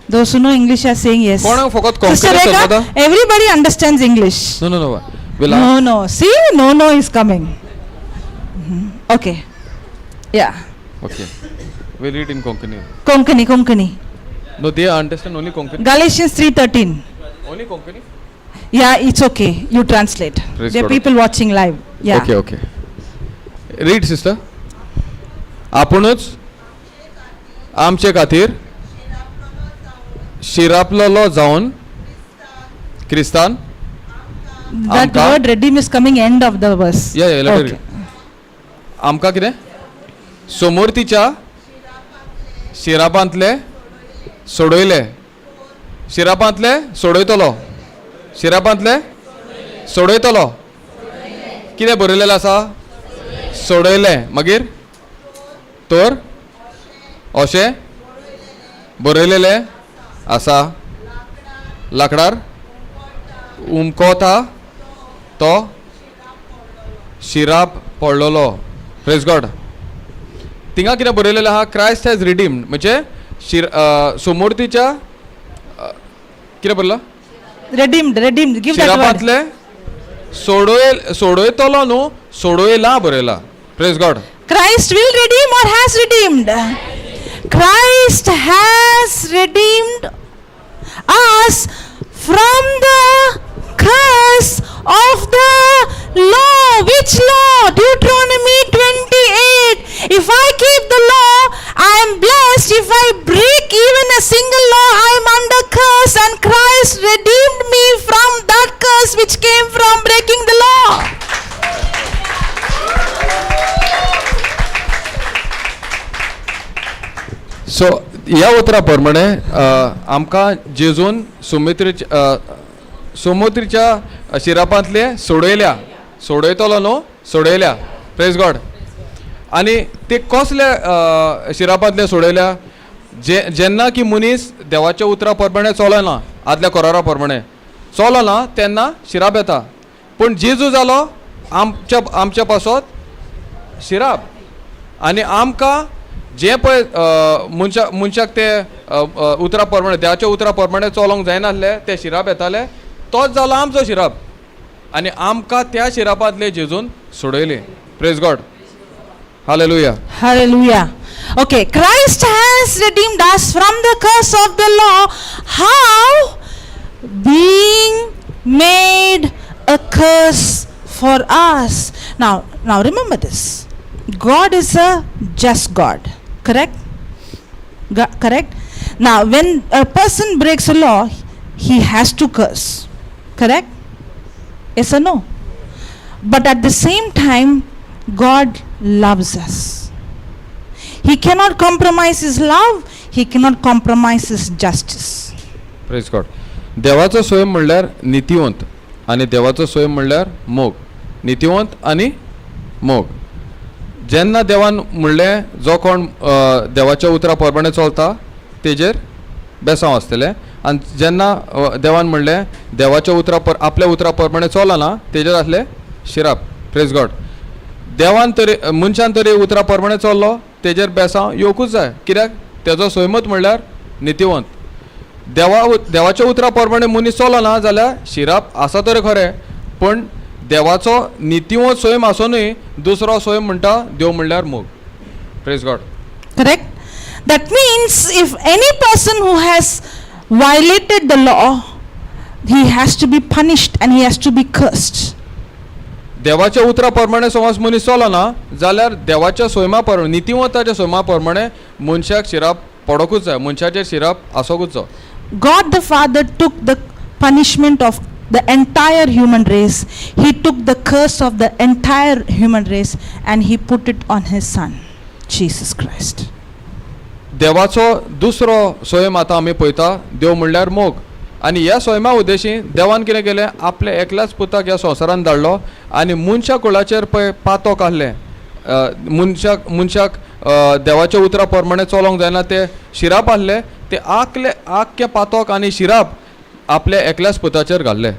Those who know English are saying yes. कोणाक फकत Sister Konkani Rekha, समजता? Everybody understands English. No, no, no. Will No, no. See, no, no is coming. Okay. Yeah. Okay, we'll read in Konkani. Konkani, Konkani. No, they understand only Konkani. Galatians 3:13. Only Konkani. Yeah, it's okay. You translate. Praise There are God. People watching live. Yeah. Okay. Read, sister. आपुणूच आमचे खातीर शिरापलेलो जावन क्रिस्तान That आमकां word redeem is coming end of the verse. Yeah, let her Okay. आमकां कितें सोमोर्तीच्या शिरापांतले सोडयले, शिरापांतले सोडयतलो, शिरापांतले सोडयतलो. कितें बरयलेलें आसा? सोडयलें. मागीर तर अशें बरयलेलें आसा, लाकडार उमकोता तो शिराप पडलेलो. प्रेज गॉड. थिंगा कितें बरयलेलें आहा? क्रायस्ट हॅज रिडीम्ड म्हणजे शिर सोमोर्तीच्या कितें बरयलां? Redeemed, redeemed. Give that word. शिरापांतले सोडय सोडयतलो न्हू, सोडयला बरयला. Praise God. Christ will redeem or has redeemed? Christ has redeemed us from the curse of the law. Which law? Deuteronomy 28. If I keep the law, I am blessed. If I break even a single law, I am under curse. And Christ redeemed me from that curse which came from breaking the law. So ह्या उतरा प्रमाणे आमकां जेजून सुमित्रीच्या सोमोत्रीच्या शिरापांतले सोडयल्या, सोडयतलो न्हू, सोडयल्या. प्रेज गॉड. आनी ते कसले शिरापांतले सोडयल्या? जे जेन्ना की मनीस देवाच्या उतरा प्रमाणे चलना, आदल्या करारा प्रमाणे चलना, तेन्ना शिराप येता. पूण जेजू जालो आमच्या आमच्या पासत शिराप आनी आमकां जे पळय मनशा मनशाक ते उतरा प्रमाणे देवाच्या उतरा प्रमाणे चलोंक जायनासले, ते शिराप येताले, तोच जालो आमचो शिराप आनी आमकां त्या शिरापांतले जेजून सोडयले. Praise God. Hallelujah. Hallelujah. Okay, Christ has redeemed us from the curse of the law. How? Being made a curse for us. Now remember this. God is a just God. Correct? Correct? Now, when a person breaks a law, he has to curse. Correct? Yes or no? But at the same time, God loves us. He cannot compromise his love, he cannot compromise his justice. Praise God. देवाचो स्वयं म्हणल्यार नितीवंत आनी देवाचो स्वयं म्हणल्यार मोग. नितीवंत आनी मोग. जेन्ना देवान म्हणलें जो कोण देवाच्या उतरा प्रमाणे चलता तेजेर बेसांव आसतलें, आनी जेन्ना देवान म्हणलें देवाच्या उतरा पर आपल्या उतरा प्रमाणे चलना तेजेर आसलें शिराप. Praise God. देवान तरी मनशान तरी उतरा प्रमाणे चल्लो तेजेर बेसांव येवकूच जाय, कित्याक तेजो स्वयंमत म्हणल्यार नितीवंत. देवाच्या उतरा प्रमाणे मनीस चलना जाल्यार शिराप आसा तर खरें, पण देवाचो नितीवंत स्वयं आसुनूय दुसरो स्वयं म्हणटा देव म्हणल्यार मोग. Praise God. Correct? That means if any person who has violated the law, he has to be punished and he has to be cursed. देवाच्या उतरा प्रमाणे समज मनीस चलना जाल्यार देवाच्या स्वयंमा प्रमाणे नितीवंताच्या स्वयंमा प्रमाणे मनशाक शिराप पडोकूच जाय, मनशाचेर शिराप आसोकूच जाय. God the Father took the punishment of the entire human race. He took the curse of the entire human race and he put it on his son, Jesus Christ. देवाचो दुसरो स्वयं आतां आमी पळयता, देव म्हणल्यार मोग. आनी ह्या स्वयंमा उद्देशी देवान कितें केलें, आपल्या एकल्याच पुताक ह्या संवसारान धाडलो आनी मनशा कुळाचेर पळय पातोक आहलें. मनशाक देवाच्या उतरा प्रमाणे चलोंक जायना ते शिराप आहले, ते आकले आख्खे पातोक आनी शिराप आपल्या एकल्याच पुताचेर घाल्ले.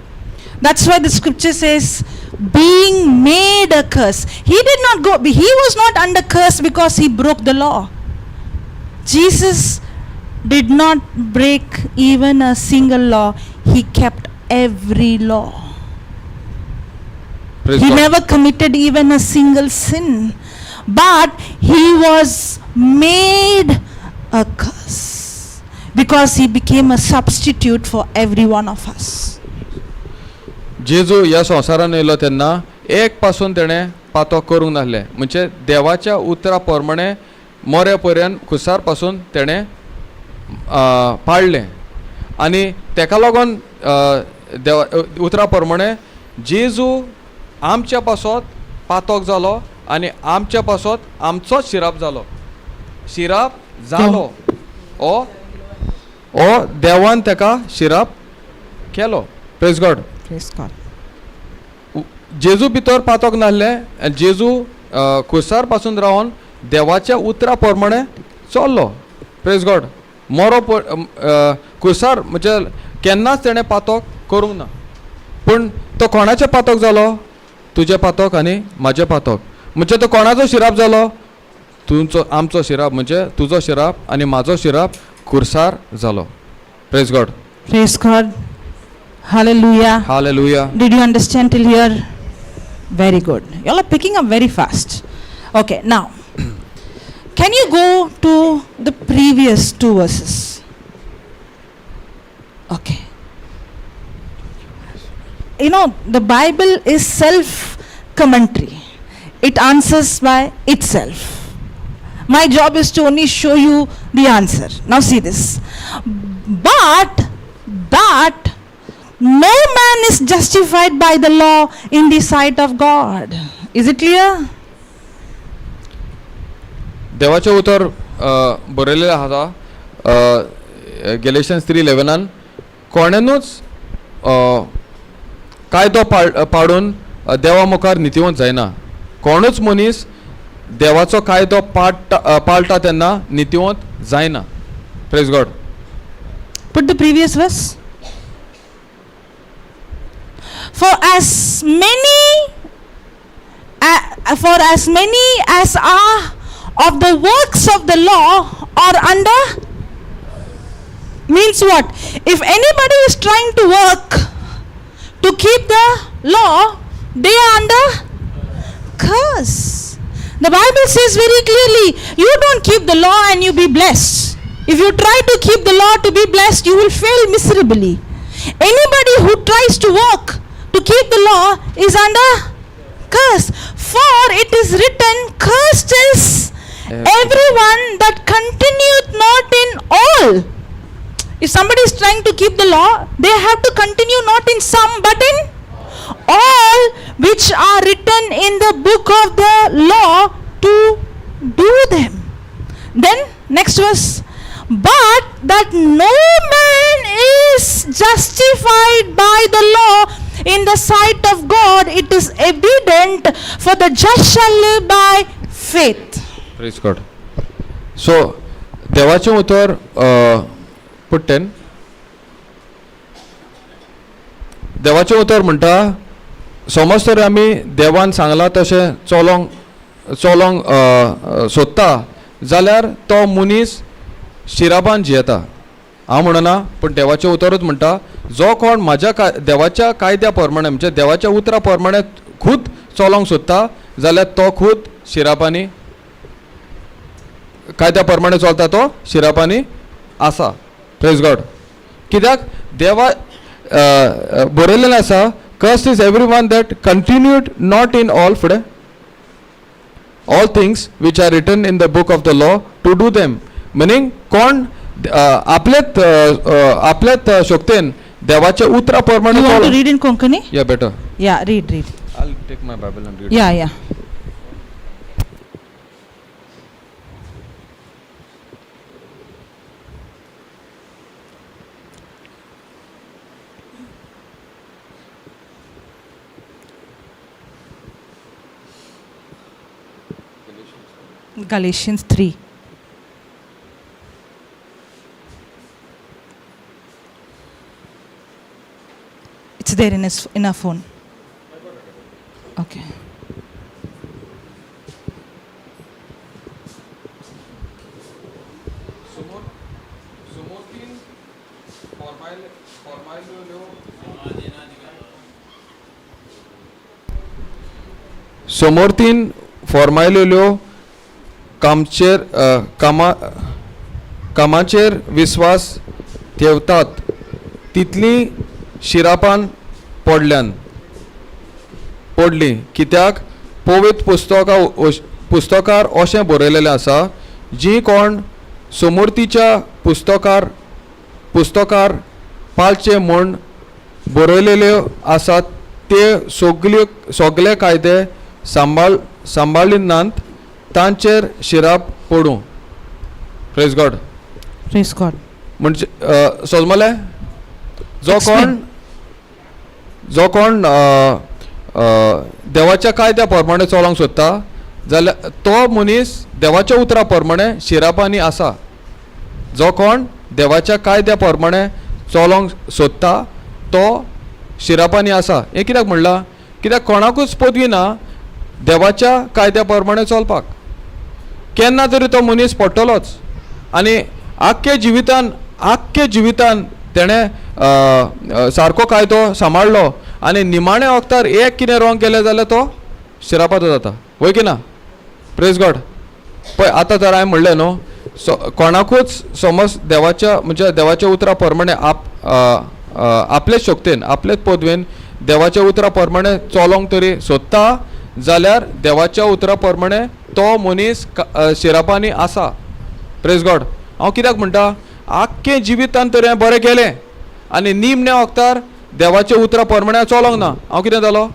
That's why the scripture says, being made a curse. He did not go, he was not under curse because he broke the law. Jesus did not break even a single law, he kept every law. Praise He God. Never committed even a single sin. But he was made a curse because he became a substitute for every one of us. जेजू ह्या संवसारान येयलो तेन्ना एक पासून तेणें पातोक करूंक नासलें, म्हणजे देवाच्या उतरा प्रमाणे मोरे पर्यंत खुसार पासून तेणें पाळ्ळें आनी तेका लागून देवा उतरा प्रमाणे जेजू आमच्या पासत पातोक जालो आनी आमच्या पासत आमचोच शिराप जालो. शिराप जालो ओ ओ देवान तेका शिराप केलो. Praise God. Praise God. जेजू भितर पातोक नासलें, जेजू खुसार पासून रावन देवाच्या उतरा प्रमाणे चल्लो. Praise God. मोरो खुसार म्हणजे केन्नाच तेणें पातोक करूंक ना, पूण तो कोणाचें पातोक जालो? तुजें पातोक आनी म्हाजें पातोक. म्हणजे तो कोणाचो शिराप जालो? तुमचो आमचो शिराप, म्हणजे तुजो शिराप आनी म्हाजो शिराप खुर्सार जालो. Praise God. Praise God. Hallelujah. Hallelujah. Did you understand till here? Very good. You all are picking up very fast. Okay, now, can you go to the previous two verses? Okay. The Bible is self commentary, it answers by itself. My job is to only show you the answer. Now, see this. But that no man is justified by the law in the sight of God. Is it clear? देवाचें उतर बरयलेलें आसा गॅलेशियन्स 3:11, कोणेनूच कायदो पाडून देवा मुखार नितीवंत जायना. कोणूच मनीस देवाचो कायदो पाळटा तेन्ना नितीवंत जायना. Praise God. Put the previous verse. For as many as are of the works of the law are under, means what? If anybody is trying to work to keep the law, they are under curse. The Bible says very clearly, you don't keep the law and you be blessed. If you try to keep the law to be blessed, you will fail miserably. Anybody who tries to work to keep the law is under curse. For it is written, cursed is everyone that continueth not in all. If somebody is trying to keep the law, they have to continue not in some but in all which are written in the book of the law to do them. Then, next verse. But that no man is In the sight of God it is evident, for the just shall live by faith. Praise God. So देवाचें उतर put 10. देवाचें उतर म्हणटा समज तर आमी देवान सांगलां तशें चलोंक चलोंक सोदता जाल्यार तो मनीस शिरापान जियेता. हांव म्हणना पूण देवाचें उतरूच म्हणटा जो कोण म्हाज्या देवाच्या कायद्या प्रमाणे म्हणजे देवाच्या उतरा प्रमाणे खूद चलोंक सोदता जाल्यार तो खूद शिरापांनी कायद्या प्रमाणे चलता तो शिरापांनी आसा. Praise God. कित्याक देवा बरयलेलें आसा cursed is every one that continued not in all फुडें all things which are written in the book of the law to do them. Meaning कोण आपल्याच आपल्याच शक्तेन देवाच्या उतरा प्रमाणे. You want to read in Konkani? Yeah, better. Yeah, read, read. I'll take my Bible and read. Yeah, yeah. Galatians 3. It's there in our phone. Okay. समोरतीन फॉर्मायलेल्यो कामचेर कामा कामाचेर विस्वास ठेवतात तितली शिरापान पडल्यान पडली कित्याक पवित्र पुस्तकां पुस्तकार अशें बरयलेलें आसा जी कोण समोरतीच्या पुस्तकार पुस्तकार पाळचे म्हूण बरयलेल्यो आसात ते सगल्यो सगळे कायदे सांबाळ सांबाळिनात तांचेर शिराप पडूं. Praise God. Praise God. म्हणजे समजलें जो कोण जो कोण देवाच्या कायद्या प्रमाणे चलोंक सोदता जाल्यार तो मनीस देवाच्या उतरा प्रमाणे शिरापांनी आसा. जो कोण देवाच्या कायद्या प्रमाणे चलोंक सोदता तो शिरापांनी आसा. हें कित्याक म्हणलां कित्याक कोणाकूच पदवी ना देवाच्या कायद्या प्रमाणे चलपाक. केन्ना तरी तो मनीस पडटलोच आनी आख्खे जिवितान आख्खे जिवितान तेणें सारको कायदो सांबाळ्ळो आनी निमाण्या वखतार एक कितें रॉंग केलें जाल्यार तो शिरापाचो जाता. वय की ना? Praise God. पळय आतां तर हांवें म्हणलें न्हू सो कोणाकूच समज देवाच्या म्हणजे देवाच्या उतरा प्रमाणे आप आपलेच शक्तेन आपलेच पदवेन देवाच्या उतरा प्रमाणे चलोंक तरी सोदता जाल्यार देवाच्या उतरा प्रमाणे तो मनीस शिरापांनी आसा. Praise God. हांव कित्याक म्हणटा आख्खें जिवितान तर हांवें बरें केलें आनी निमण्या वखतार देवाच्या उतरा प्रमाणे चलोंक ना हांव कितें जालो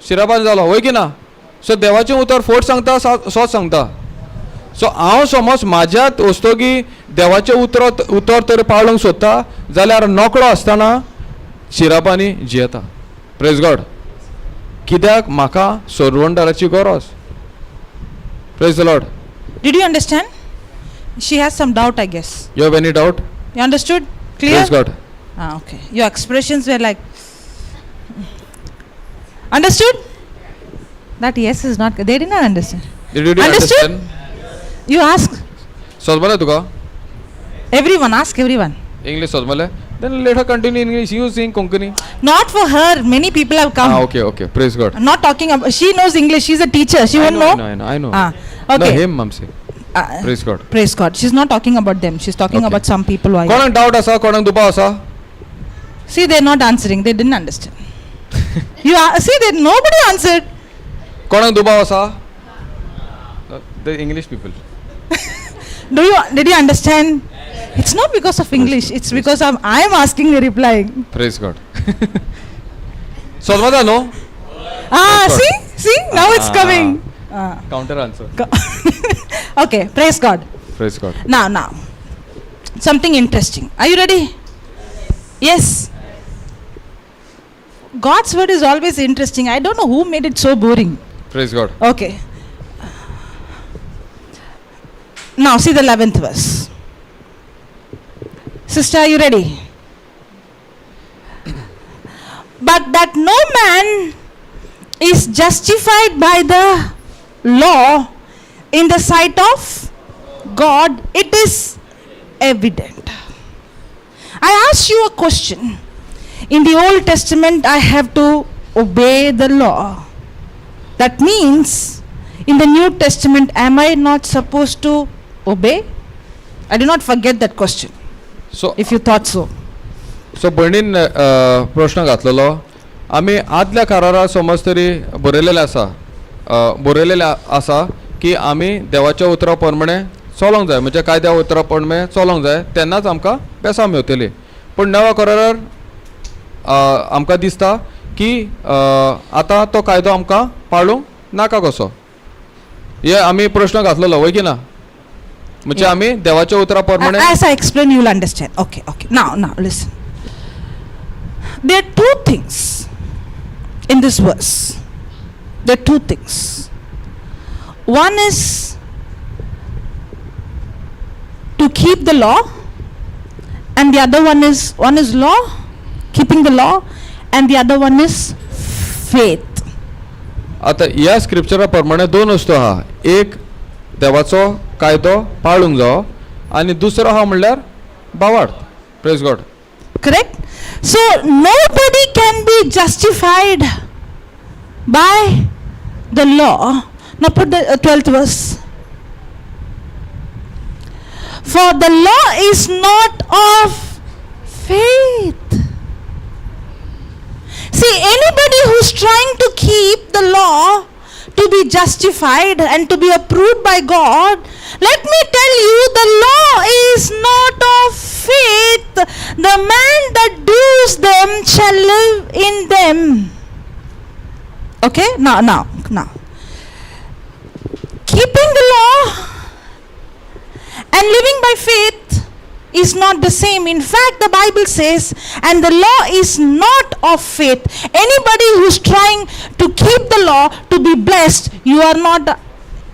शिरापान जालो. वय की ना? सो देवाचें उतर फोट सांगता सोच सांगता. सो हांव समज म्हाज्यात वस्तोगी देवाचें उतर उतर तर पाळूंक सोदता जाल्यार नकळो आसतना शिरापांनी जियेता. Praise God. कित्याक म्हाका सोरवंडाराची गरज. Praise the Lord. Did you understand? She has some doubt, I guess. You have any doubt? You understood? Clear? Praise God. Ah, okay. Your expressions were like. Understood? That yes is not. They did not understand. Did you Understood? understand? You ask समजलें तुका? Everyone. Ask everyone. English समजलें? Then let her continue in English. You sing Konkani. Not for her. Many people have come. Ah, okay, okay. Praise God. I'm not talking about. She knows English. She's a teacher. She I won't know, know. I know, I know. Ah, okay. No, him, I'm saying. Praise God. Praise God. She's not talking about them. She's talking Okay. about some people who are. कोणाक डावट आसा? कोणाक दुबाव आसा? See, they're not answering. They didn't understand. You are, see, they nobody answered. कोणाक दुबाव आसा? The English people. Do you? Did you understand? It's not because of English. It's because I'm asking, they're replying. Praise God. समजता न्हू? Ah, God. see, see, now it's Ah. coming. Ah. Counter answer. Okay, praise God. Praise God. Now, now, something interesting. Are you ready? Yes. God's word is always interesting. I don't know who made it so boring. Praise God. Okay. Now see the 11th verse. Sister, are you ready? But that no man is justified by the law in the sight of God, it is evident. I ask you a question. In the Old Testament, I have to obey the law. That means, in the New Testament, am I not supposed to obey? I do not forget that question, so if you thought so. So भयणीन प्रश्न घातलेलो आमी आदल्या करारा समज तरी बरयलेलें आसा, बरयलेलें आसा की आमी देवाच्या उतरा प्रमाणे चलोंक जाय, म्हणजे कायद्या उतरा प्रमाणे चलोंक जाय तेन्नाच आमकां बेसांव मेवतली. पूण नव्या करारार आमकां दिसता की आतां तो कायदो आमकां पाळूंक नाका कसो. हे आमी प्रश्न घातलेलो वय की ना, म्हणजे आमी देवाच्या उतरा प्रमाणे. As I explain, you will understand. Okay. Now, listen. There are two things in this verse. There are two things. One is to keep the law, and the other one is law, keeping the law, and the other one is faith. आतां ह्या स्क्रिप्चरा प्रमाणे दोन वस्तू आहा, एक देवाचो कायदो पाळूंक जावो आनी दुसरो आहा म्हणल्यार भावार्थ. Praise God. Correct? So nobody can be justified by the law. Now put the 12th verse. For the law is not of faith. See, anybody who's trying to keep the law to be justified and to be approved by God, let me tell you, the law is not of faith. The man that does them shall live in them. Okay, now. Keeping the law and living by faith is not the same. In fact, the Bible says, and the law is not of faith. Anybody who's trying to keep the law to be blessed, you are not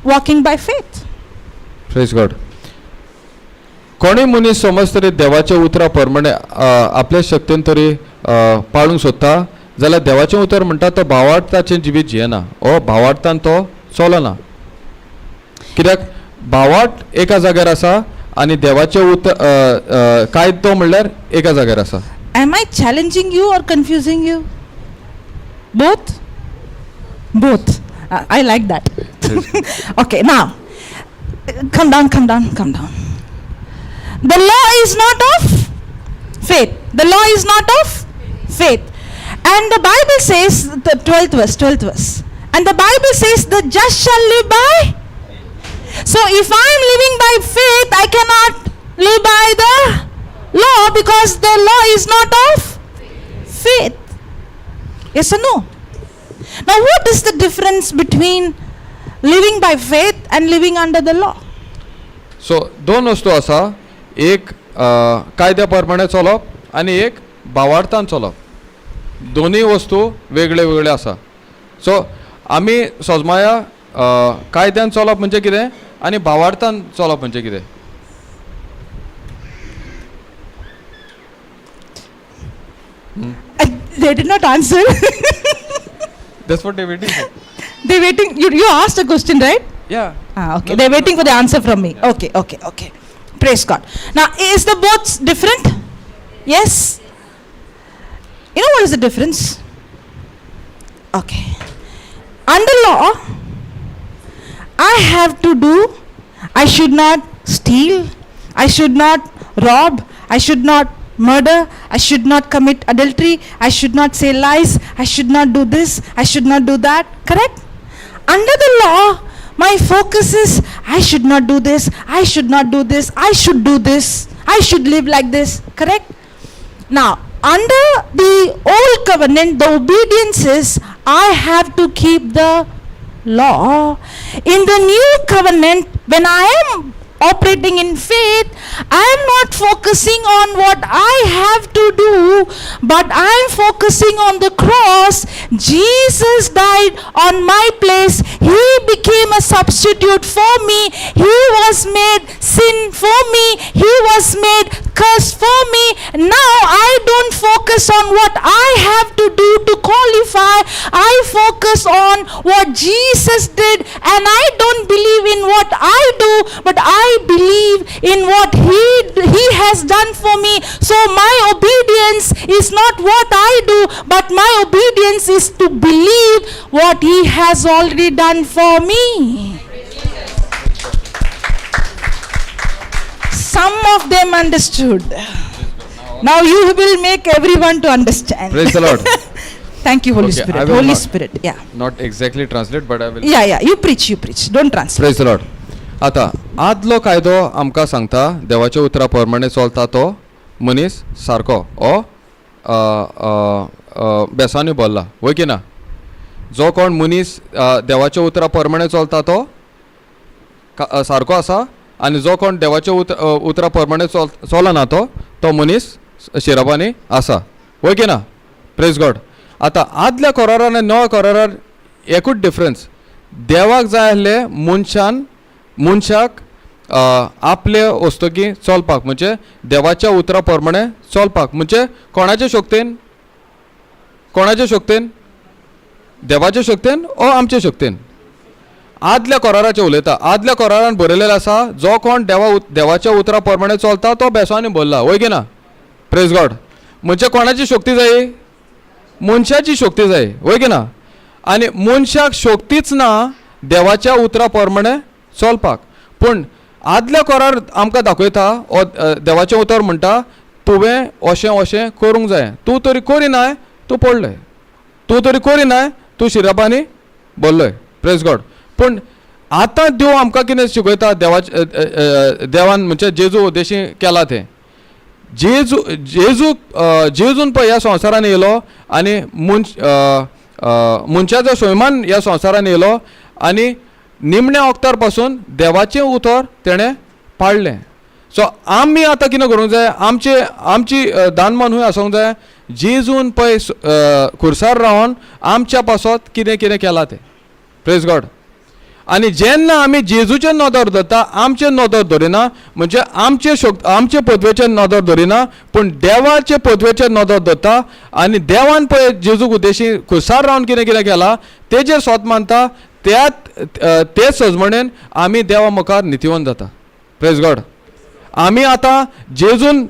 walking by faith. Praise God. कोणूय मनीस समज तरी देवाच्या उतरा प्रमाणे आपल्या शक्तीन तरी पाळूंक सोदता जाल्यार देवाचें उतर म्हणटा तो भावार्थाचें जिवीत जियेना ओ भावार्थान तो चलना, कित्याक भावार्थ एका जाग्यार आसा आनी देवाचें उतर कायदो म्हणल्यार एका जाग्यार आसा. Am I challenging you or confusing you? Both? Both. I like that. Okay, now, come down, come down, come down. The law is not of faith. The law is not of faith. And the Bible says, the 12th verse, 12th verse. And the Bible says, the just shall live by. So if I am living by faith, I cannot live by the law because the law is not of faith. Yes or no? Now, what is the difference between living by faith and living under the law? So दोन वस्तू आसा, एक कायद्या प्रमाणे चलप आनी एक भावार्थान चलप. दोनूय वस्तू वेगळे वेगळे आसा. सो आमी सोजमाया कायद्यान चलप म्हणजे कितें आनी भावार्थान चलप म्हणजे कितें? They did not answer. That's what they waiting. They're waiting. You asked a question, right? Yeah. Ah, okay. No, They're no, waiting for the answer from me. Okay. Praise God. Now, is the both different? Yes? You know what is the difference? Okay. Under law, I have to do, I should not steal, I should not rob, I should not murder, I should not commit adultery, I should not say lies, I should not do this, I should not do that. Correct? Under the law, my focus is I should not do this, I should not do this, I should do this, I should live like this. Correct? Now, under the old covenant, the obedience is I have to keep the law. In the new covenant, when I am operating in faith, I am not focusing on what I have to do, but I am focusing on the cross. Jesus died on my place. He became a substitute for me. He was made sin for me. He was made curse for me. Now I don't focus on what I have to do to qualify. I focus on what Jesus did, and I don't believe in what I do, but I believe in what He has done for me. So my obedience is not what I do, but my obedience is to believe what He has already done for me. Some of them understood. Now you will make everyone to understand. Praise the Lord. Thank you, Holy Okay, I Spirit. will Holy not- Spirit. Yeah. Not exactly translate, but I will. Yeah. You preach, you preach. Don't translate. Praise the Lord. आतां आदलो कायदो आमकां सांगता देवाच्या उतरा प्रमाणे चलता तो मनीस सारको ओ बेसांनी भरला, वय की ना? जो कोण मनीस देवाच्या उतरा प्रमाणे चलता तो सारको आसा आनी जो कोण देवाच्या उतरा प्रमाणे चलना तो तो मनीस शिरापांनी आसा, वय की ना? प्रेज गॉड. आतां आदल्या करार आनी नव्या करारार एकूच डिफरन्स, देवाक जाय आसलें मनशान मनशाक आपले वस्तुकी चलपाक, म्हणजे देवाच्या उतरा प्रमाणे चलपाक, म्हणजे कोणाचे शक्तेन, कोणाचे शक्तेन, देवाचे शक्तेन ओ आमचे शक्तेन? आदल्या कराराचें उलयता. आदल्या करारान बरयलेलें आसा, जो कोण देवाच्या उतरा प्रमाणे चलता तो बेसांनी भरला, वय की ना? प्रेज गॉड. म्हणजे कोणाची शक्ती जाय? मनशाची शक्ती जाय, वय की ना? आनी मनशाक शक्तीच ना देवाच्या उतरा प्रमाणे चलपाक. पूण आदल्या करार आमकां दाखयता, ओ देवाचें उतर म्हणटा तुवें अशें अशें करूंक जाय, तूं तरी करिनाय तूं पडलय, तूं तरी करिनाय तूं शिरापांनी भरलय. प्रेज गॉड. पूण आतां देव आमकां कितें शिकयता? देवाचे देवान म्हणजे जेजू उद्देशी केला तें, जेजू जेजू जेजून पळय ह्या संवसारान येयलो आनी मनशाचो स्वयमान ह्या संवसारान येयलो आनी निमण्या वखतार पासून देवाचें उतर तेणें पाळ्ळें. सो आमी आतां कितें करूंक जाय? आमचे आमची दानमान हुंय आसूंक जाय, जेजून पळय खुर्सार रावन आमच्या पासत कितें कितें केलां तें. प्रेज गॉड. आनी जेन्ना आमी जेजूचें नदर धरता, आमचें नदर धरिना, म्हणजे आमचे शक्त आमचे पदवेचेर नदर धरिना, पूण देवाचे पदवेचेर नदर धरता आनी देवान पळय जेजूक उद्देशी खुर्सार रावन कितें कितें केलां तेजेर सोत मानता, त्यात तेच सजमणेन आमी देवा मुखार नितीवंत जाता. प्रेज गॉड. आमी आतां जेजून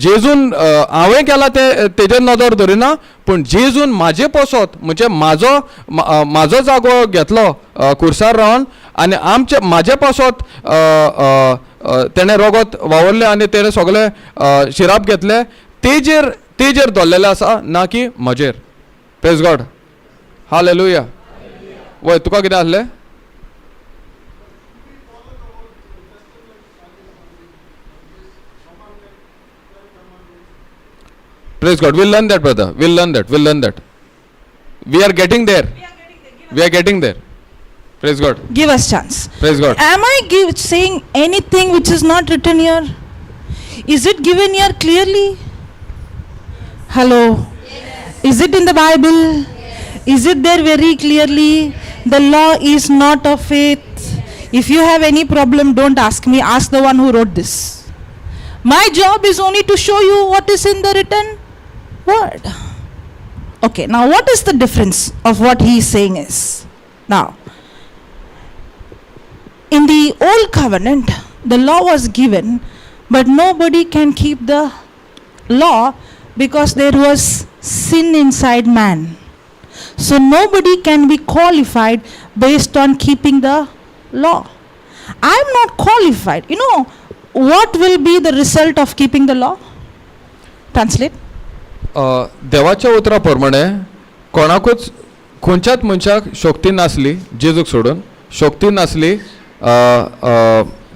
जेजून हांवें केलां तें तेजेर नदर धरिना, पूण जेजून म्हाजे पसत म्हणजे म्हाजो म्हाजो जागो घेतलो खुर्सार रावन आनी आमचे म्हाजे पासत तेणें रगत वावरलें आनी तेणें सगळें शिराप घेतले, तेजेर तेजेर धरलेलें आसा, ना की म्हजेर. Praise God. हालेलुया. वय, तुका कितें आसलें? Praise God. We'll learn that, brother. We'll learn that. We'll learn that. We are getting there. We are getting there. Praise God. Give us chance. Praise God. Am I saying anything which is not written here? Is it given here clearly? Hello? Is it in the Bible? Is it there very clearly? The law is not of faith. If you have any problem, don't ask me. Ask the one who wrote this. My job is only to show you what is in the written word. Okay, now what is the difference of what he is saying is? Now, in the old covenant, the law was given, but nobody can keep the law because there was sin inside man. So nobody can be qualified based on keeping the law. I am not qualified. You know, what will be the result of keeping the law? Translate. देवाच्या उतरा प्रमाणे कोणाकूच खंयच्याच मनशाक शक्ती नासली, जेजूक सोडून शक्ती नासली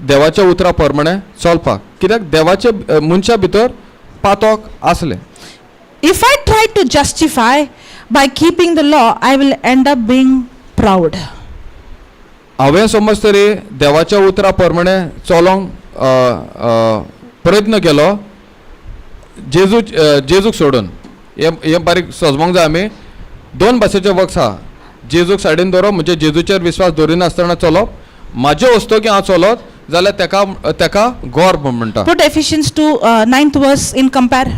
देवाच्या उतरा प्रमाणे चलपाक, कित्याक देवाचे मनशा भितर पातक आसलें. If I try to justify by keeping the law, I will end up being proud. हांवें समज तरी देवाच्या उतरा प्रमाणे चलोंक प्रयत्न केलो जेजू जेजूक सोडून. हें हें बारीक सजमोंक जाय. आमी दोन भाशेचे वर्क्स आहा. जेजूक सायडीन दवरप म्हणजे जेजूचेर विस्वास दवरिनासतना चलप. म्हाजे वस्तू हांव चलत जाल्यार तेका तेका गर्व म्हणटा. Put Ephesians 2, 9th verse in compare.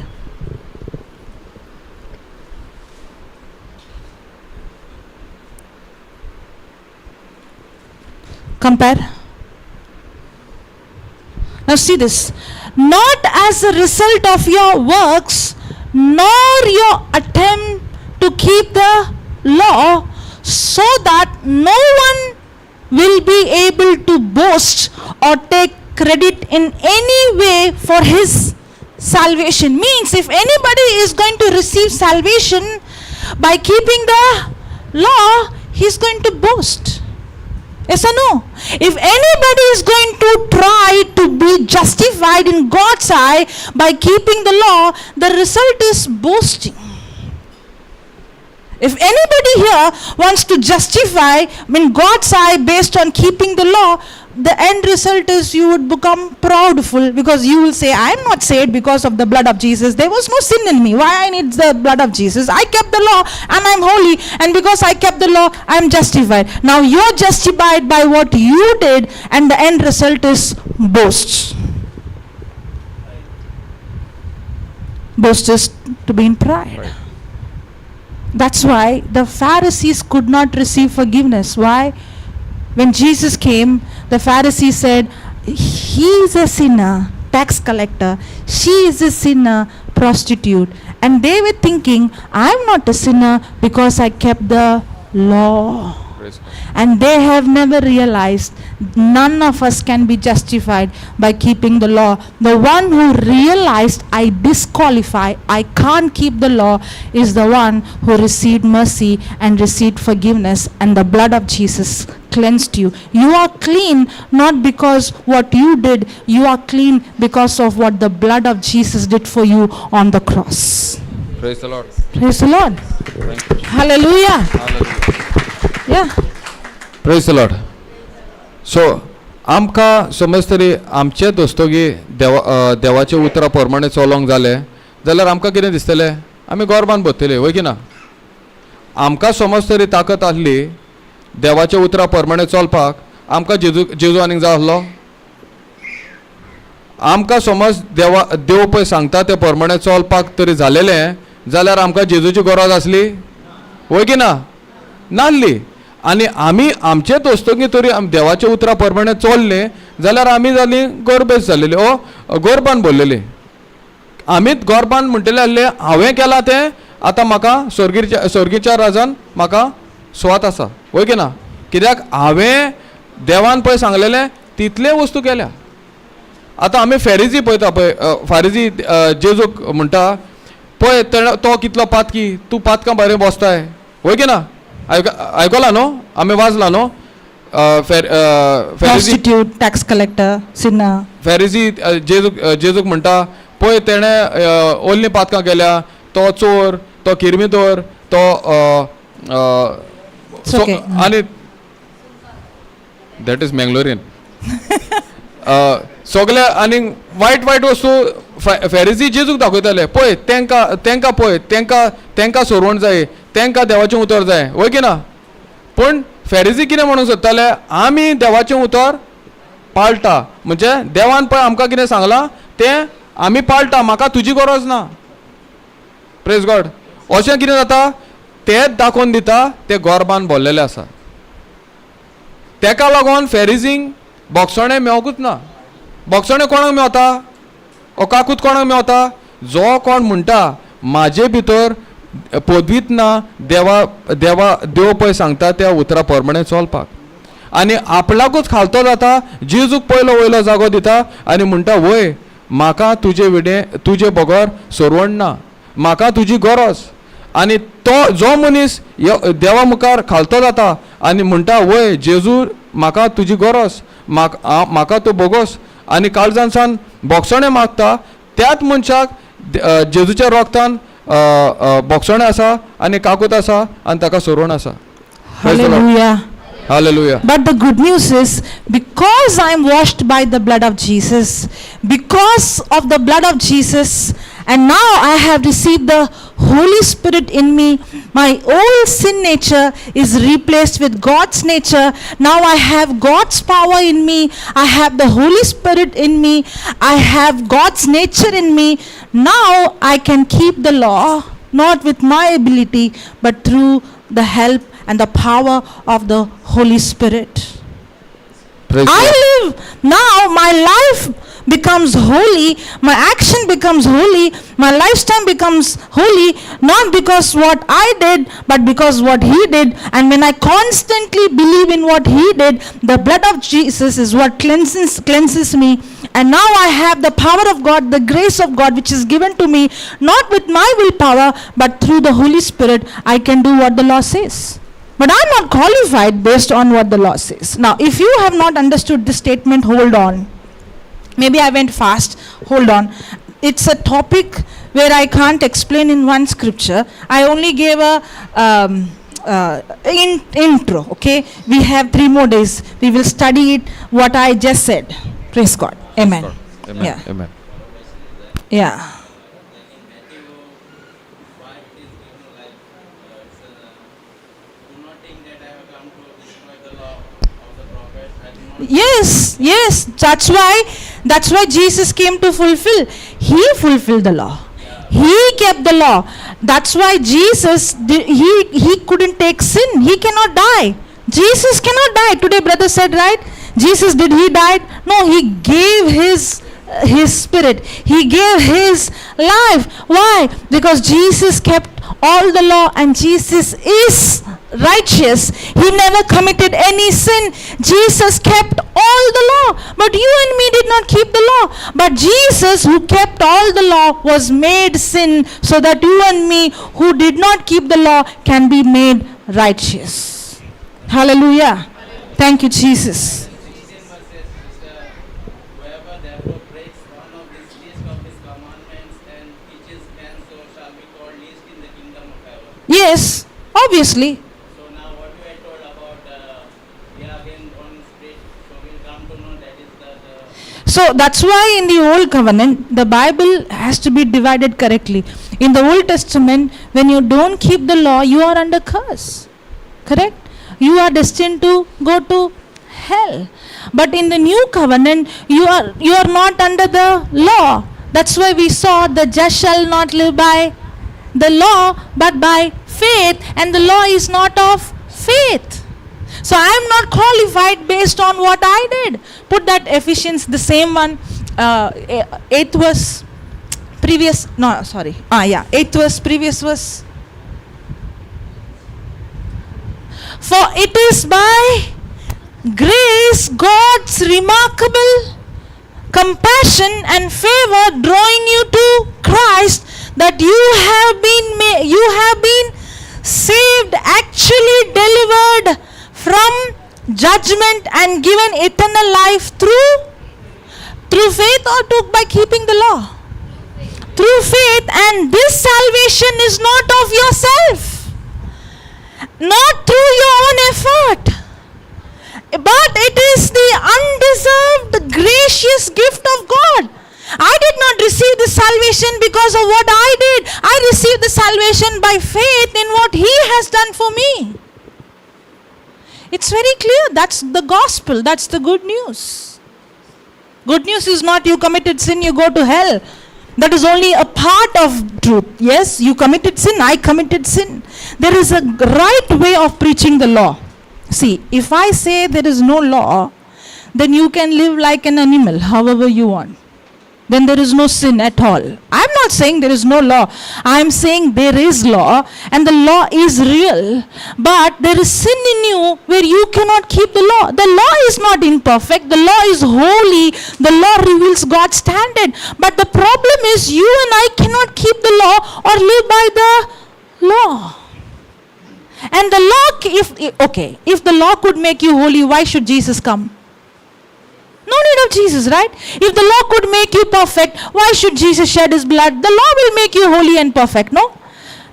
Compare. Now see this. Not as a result of your works, nor your attempt to keep the law, so that no one will be able to boast or take credit in any way for his salvation. Means if anybody is going to receive salvation by keeping the law, he is going to boast. Yes or no? If anybody is going to try to be justified in God's eye by keeping the law, the result is boasting. If anybody here wants to justify in God's eye based on keeping the law, the end result is you would become proudful, because you will say, I am not saved because of the blood of Jesus. There was no sin in me. Why I need the blood of Jesus? I kept the law and I am holy, and because I kept the law, I am justified. Now you are justified by what you did, and the end result is boasts. Boast is to be in pride. Right. That's why the Pharisees could not receive forgiveness. Why? When Jesus came, the Pharisees said, he is a sinner, tax collector. She is a sinner, prostitute. And they were thinking, I am not a sinner because I kept the law. Praise God. And they have never realized none of us can be justified by keeping the law. The one who realized I disqualify, I can't keep the law, is the one who received mercy and received forgiveness, and the blood of Jesus cleansed you. You are clean not because what you did, you are clean because of what the blood of Jesus did for you on the cross. Praise the Lord. Praise the Lord. Thank you. Hallelujah. Hallelujah. Yeah. Praise the Lord. So आमकां समज तरी आमचे दोस्तोगी देवा देवाचे उतरां प्रमाणे चलोंक जालें जाल्यार आमकां कितें दिसतलें? आमी गोरबान भरतले, वय की ना? आमकां समज तरी ताकत आसली देवाच्या उतरां प्रमाणे चलपाक, आमकां जेजू जेजू आनीक जाय आसलो? आमकां समज देवा देव पळय सांगता ते प्रमाणे चलपाक तरी जालेलें जाल्यार आमकां जेजूची गरज आसली, वय की ना? नासली. आनी आमी आमचे दोस्तोगी तरी देवाच्या उतरां प्रमाणे चल्ले जाल्यार आमी जालीं गोरबेस जालेली ओ गोरबान भरलेली. आमीच गोरबान म्हणटले आसले हांवें केलां तें आतां म्हाका स्वर्गीच्या स्वर्गीच्या राजान म्हाका सुवात आसा, वय की ना? कित्याक हांवें देवान पळय सांगलेलें तितले वस्तू केल्या. आतां आमी फेरिजी पळयता पळय, फारिजी जेजूक म्हणटा पळय तो कितलो पातकी, तूं पातकां बरें बसताय, वय की ना? आयकलां न्हू, आमी वाजलां न्हू? Prostitute, tax collector, sinner. फेरिजी जेजूक जेजूक म्हणटा पळय तेणें ओल्लीं पातकां केल्या, तो चोर, तो किरमिदोर, तो आनी that is Mangalorean सगळे आनी वायट वायट वस्तू फेरिजी जेजूक दाखयताले. पळय तेंकां तेंकां पळय तेंकां तेंकां सोरवण जाय, तेंकां देवाचें उतर जाय, वय की ना? पूण फेरिजी कितें म्हणूंक सोदताले, आमी देवाचें उतर पाळटा, म्हणजे देवान पळय आमकां कितें सांगलां तें आमी पाळटा, म्हाका तुजी गरज ना. Praise God. अशें कितें जाता तेंच दाखोवन दिता तें गोरबान भरलेलें आसा. तेका लागून फेरिजींक बोगसणें मेवकूच ना. बोगसणें कोणाक मेवता? ओ काकूत कोणाक मेवता? जो कोण म्हणटा म्हाजे भितर पदवीत ना देवा देवा देव पळय सांगता त्या उतरा प्रमाणे चलपाक, आनी आपणाकूच खालतो जाता, जेजूक पयलो वयलो जागो दिता आनी म्हणटा वय म्हाका तुजे विणे तुजे बगर सोरवण ना, म्हाका तुजी गरज. आनी तो जो मनीस देवा मुखार खालतो जाता आनी म्हणटा वय जेजू म्हाका तुजी गरज, म्हाका म्हाका तूं बोगोस, आनी काळजान सावन बोगसणें मागता, त्याच मनशाक जेजूच्या रोगतान बोगसणें आसा आनी काकूत आसा आनी ताका सोरवण आसा. Hallelujah. Hallelujah. But the good news is, because I am washed by the blood of Jesus, because of the blood of Jesus, and now I have received the Holy Spirit in me, my old sin nature is replaced with God's nature. Now I have God's power in me, I have the Holy Spirit in me, I have God's nature in me. Now I can keep the law, not with my ability, but through the help and the power of the Holy Spirit. Praise I God. Live now, my life becomes holy, my action becomes holy, my lifestyle becomes holy, not because what I did, but because what He did. And when I constantly believe in what He did, the blood of Jesus is what cleanses me. And now I have the power of God, the grace of God, which is given to me, not with my willpower, but through the Holy Spirit, I can do what the law says. But I'm not qualified based on what the law says. Now, if you have not understood this statement, hold on. Maybe I went fast. Hold on. It's a topic where I can't explain in one scripture. I only gave a intro, okay? We have 3 more days. We will study it, what I just said. Praise God. Amen. Amen. Yeah. Amen. Yeah. In Matthew 5, it is given like, it's, do not think that I have come to destroy the law of the prophets. I do not Yes. That's why Jesus came to fulfill. He fulfilled the law. He kept the law. That's why Jesus he couldn't take sin. He cannot die. Jesus cannot die. Today brother said, right? Jesus, did he die? No, he gave his spirit. He gave his life. Why? Because Jesus kept all the law and Jesus is righteous. He never committed any sin. Jesus kept all the law. But you and me did not keep the law. But Jesus, who kept all the law, was made sin so that you and me, who did not keep the law, can be made righteous. Hallelujah. Thank you, Jesus. 16 verses, is, whoever therefore breaks one of these least of his commandments and teaches men so shall be called least in the kingdom of heaven. Yes, obviously. So now what you had told about we are again born in spirit, so we'll come to know that is the So that's why in the Old Covenant, the Bible has to be divided correctly. In the Old Testament, when you don't keep the law, you are under curse. Correct? You are destined to go to hell. But in the New Covenant, you are not under the law. That's why we saw the just shall not live by the law, but by faith, and the law is not of faith. So I am not qualified based on what I did. Put that Ephesians, the same one, eighth verse, previous, no, sorry. Ah, yeah, eighth verse, previous verse. For it is by grace, God's remarkable compassion and favor drawing you to Christ, that you have been saved, actually delivered from judgment and given eternal life through faith, or took by keeping the law? Through faith. And this salvation is not of yourself, not through your own effort, but it is the undeserved gracious gift of God. I did not receive the salvation because of what I did. I received the salvation by faith in what He has done for me. It's very clear. That's the gospel. That's the good news. Good news is not you committed sin, you go to hell. That is only a part of truth. Yes, you committed sin, I committed sin. There is a right way of preaching the law. See, if I say there is no law, then you can live like an animal, however you want. Then there is no sin at all. I'm not saying there is no law. I'm saying there is law and the law is real. But there is sin in you where you cannot keep the law. The law is not imperfect. The law is holy. The law reveals God's standard. But the problem is you and I cannot keep the law or live by the law. And the law, if okay, if the law could make you holy, why should Jesus come? No need of Jesus, right? If the law could make you perfect, why should Jesus shed his blood? The law will make you holy and perfect, no?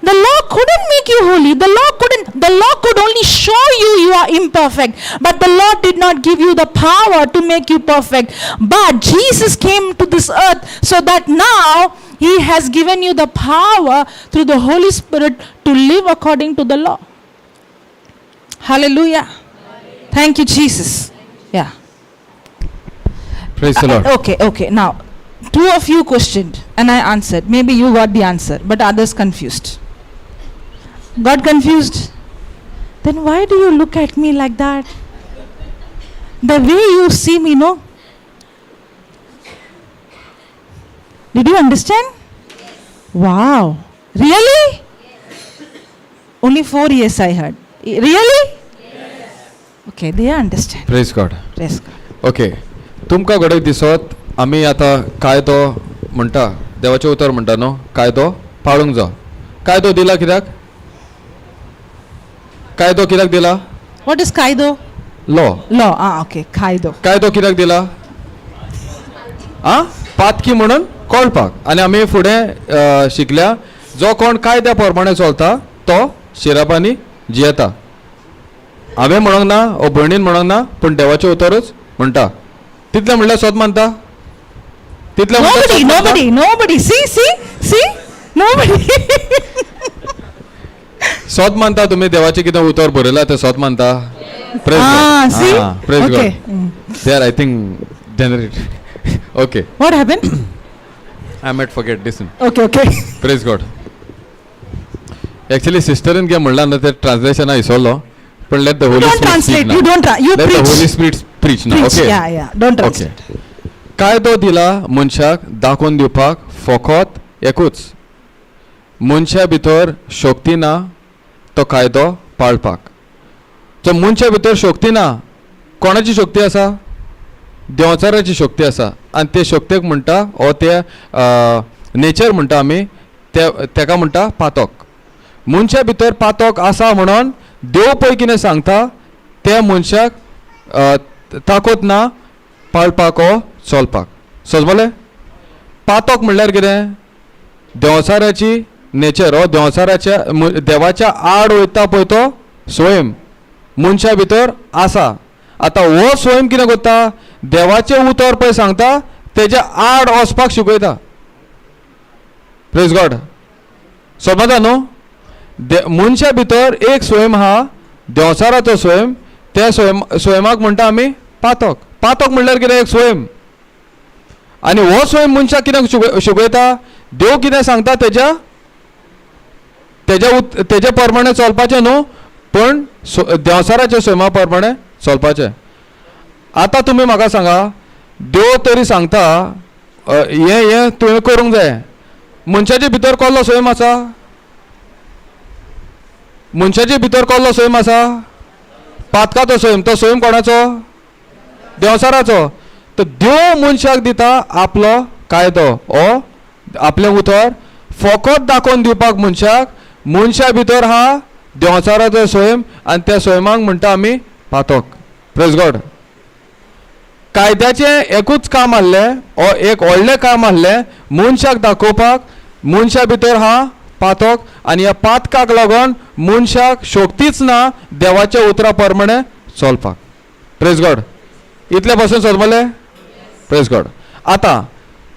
The law couldn't make you holy. The law couldn't. The law could only show you you are imperfect. But the law did not give you the power to make you perfect. But Jesus came to this earth so that now he has given you the power through the Holy Spirit to live according to the law. Hallelujah. Thank you, Jesus. Yeah. Praise the Lord. Okay. Now, two of you questioned and I answered. Maybe you got the answer, but others confused. Got confused? Then why do you look at me like that? The way you see me, no? Did you understand? Wow. Really? Only 4 years I heard. Really? Okay, they understand. Praise God. Praise God. Okay, तुमकां घडये दिसत आमी आतां कायदो म्हणटा, देवाचें उतर म्हणटा न्हू, कायदो पाळूंक जाय. कायदो दिला कित्याक? कायदो कित्याक दिला? What is कायदो? Law. Law. Ah, okay. कायदो. कायदो कित्याक दिला? आ, पातकी म्हणून कळपाक. आनी आमी फुडें शिकल्या, जो कोण कायद्या प्रमाणे चलता तो शिरापांनी जियेता. हांवें म्हणोंक ना ओ भयणीन म्हणोंक ना, पूण देवाचें उतरूच म्हणटा. तितलें म्हणल्यार सोद मानता? तितलें म्हणल्यार Nobody, सोद मानता? Nobody, nobody. See, see, see? Nobody. सोद मानता तुमी? देवाचें कितें उतर बरयलां तें सोद मानता? Praise Ah, God. see? Praise Okay. God. There I think generate. Okay. What happened? I might forget this. Okay. Praise God. Actually सिस्टरीन कितें म्हणलां न्हू तें ट्रान्सलेशना विसरलो, पूण let the You Holy don't Spirit translate. You don't. You let the preach. Holy Spirit preach ना. Preach. Okay. Yeah. Don't okay. translate. कायदो दिला मनशाक दाखोवन दिवपाक फकत एकूच, मनशा भितर शक्ती ना तो कायदो पाळपाक. सो मनशा भितर शक्ती ना, कोणाची शक्ती आसा? देंवचाराची शक्ती आसा. आनी ते शक्तेक म्हणटा ओ ते नेचर म्हणटा आमी, ते तेका म्हणटा पातक. मनशा भितर पातक आसा म्हणून देव पळय कितें सांगता त्या मनशाक ताकत ना पाळपाक ओ चलपाक. समजलें? पातक म्हणल्यार कितें? देंवचाराची नेचर हो देंवचाराच्या देवाच्या आड वयता पळय तो स्वयं मनशा भितर आसा. आतां हो स्वयं कितें करता? देवाचें उतर पळय सांगता तेज्या आड वचपाक शिकयता. Praise God. समजता न्हू? मनशा भितर एक स्वयं आहा, देंवचाराचो स्वयं. त्या स्वयमाक म्हणटा आमी पातक. पातक म्हणल्यार कितें? एक स्वयं. आनी हो स्वयं मनशाक कितें शिकयता? देव कितें सांगता तेज्या तेज्या तेज्या प्रमाणे चलपाचें न्हू, पूण देंवचाराच्या स्वयमा प्रमाणे चलपाचें. आतां तुमी म्हाका सांगा, देव तरी सांगता हें हें तुवें करूंक जाय, मनशाचे भितर कसलो स्वयं आसा? मनशाचे भितर कसलो स्वयं आसा? पातकाचो स्वयं. तो स्वयं कोणाचो? देंवचाराचो. तर देव मनशाक दिता आपलो कायदो ओ आपलें उतर फकत दाखोवन दिवपाक मनशाक, मनशा भितर हा देंवचाराचो स्वयं आनी त्या स्वयमाक म्हणटा आमी पातक. Praise God. कायद्याचें एकूच काम आहलें ओ एक व्हडलें काम आहलें मनशाक दाखोवपाक मनशा भितर हा पातक आनी ह्या पातकाक लागून मनशाक शक्तीच ना देवाच्या उतरा प्रमाणे चलपाक. Praise God. इतले पासून समजलें? Praise God. आतां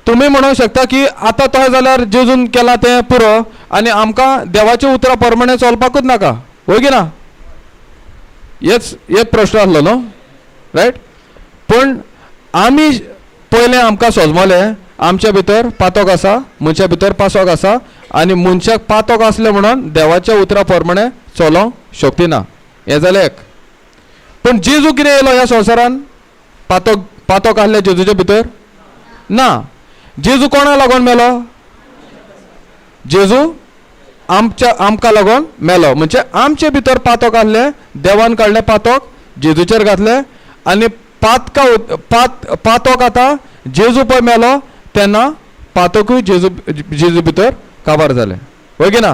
तुमी म्हणूंक शकता की आतां तशें जाल्यार जेजून केलां तें पुरो आनी आमकां देवाच्या उतरा प्रमाणे चलपाकूच नाका, वय की ना? हेच एक प्रश्न आसलो न्हू, रायट? पूण आमी पयलें आमकां सजमलें आमच्या भितर पातक आसा, मनशा भितर पासोक आसा आनी मनशाक पातक आसलें म्हणून देवाच्या उतरा प्रमाणे चलोंक शक्ती ना. हें जालें एक. पूण जेजू कितें येयलो ह्या संवसारान? पातक पातक आसलें जेजूच्या भितर ना. जेजू कोणा लागून मेलो? जेजू आमच्या आमकां लागून मेलो. म्हणजे आमचे भितर पातक आसलें, देवान काडलें पातक जेजूचेर घातलें आनी पातका पातक आतां जेजू पळय मेलो तेन्ना पातकूय जेजू जेजू भितर काबार जालें, वय की ना?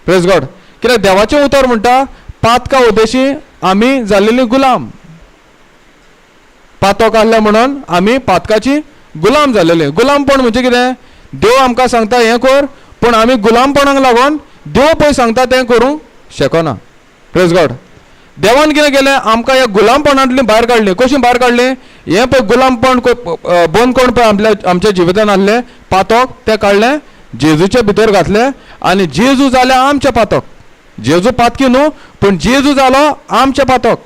Praise God. कित्याक देवाचें उतर म्हणटा पातका उद्देशी आमी जाल्लेली गुलाम. पातक आसलें म्हणून आमी पातकाची गुलाम जालेले. गुलामपण म्हणजे कितें? देव आमकां सांगता हें कर, पूण आमी गुलामपणाक लागून देव पळय सांगता तें करूंक शकना. Praise God. देवान कितें केलें, आमकां ह्या गुलामपणांतली भायर काडली. कशी भायर काडली? हें पळय गुलामपण बंदकोण पळय आपल्या आमच्या जिवितान आसलें पातक, तें काडलें जेजूच्या भितर घातलें आनी जेजू जालें आमचें पातक. जेजू पातकी न्हू, पूण जेजू जालो आमचें पातक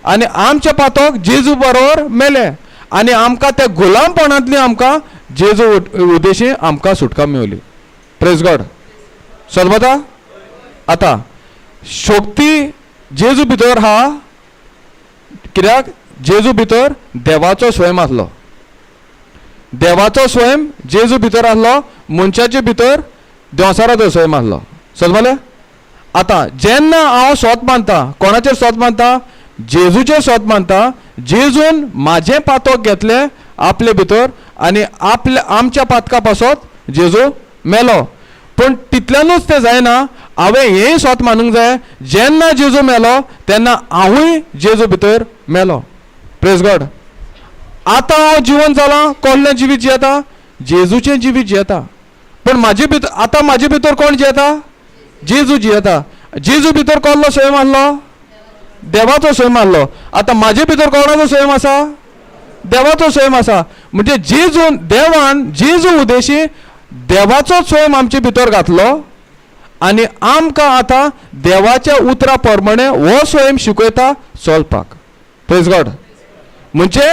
आनी आमचें पातक जेजू बरोबर मेलें आनी आमकां त्या गुलामपणांतली आमकां जेजू उद्देशी आमकां सुटका मेवली. Praise God. समजता? आतां शक्ती जेजू भितर आहा, कित्याक जेजू भितर देवाचो स्वयं आसलो. देवाचो स्वयं जेजू भितर आसलो, मनशाचे भितर देंवचाराचो स्वयं आसलो. समजलें? आतां जेन्ना हांव सोत मानता, कोणाचेर सोत मानता? जेजूचेर सोत मानता. जेजून म्हाजें पातक घेतलें आपले भितर आनी आपल्या आमच्या पातका पासत जेजू मेलो. पूण तितल्यानूच तें जायना, हांवें हेंय सोत मानूंक जाय, जेन्ना जेजू मेलो तेन्ना हांवूय जेजू भितर मेलो. Praise God. आतां हांव जिवन जालां, कोल्लें जिवीत जियेता? जेजूचें जिवीत जियेता. पूण म्हाजे भितर आतां म्हाजे भितर कोण जियेता? जेजू जियेता. जेजू भितर कोल्लो स्वयं आसलो? देवाचो स्वयं आसलो. आतां म्हाजे भितर कोणाचो स्वयं आसा? देवाचो स्वयं आसा. म्हणजे जेजू देवान जेजू उद्देशी देवाचो स्वयं आमचे भितर घातलो आनी आमकां आतां देवाच्या उतरा प्रमाणे हो स्वयं शिकयता चलपाक. Praise God. म्हणजे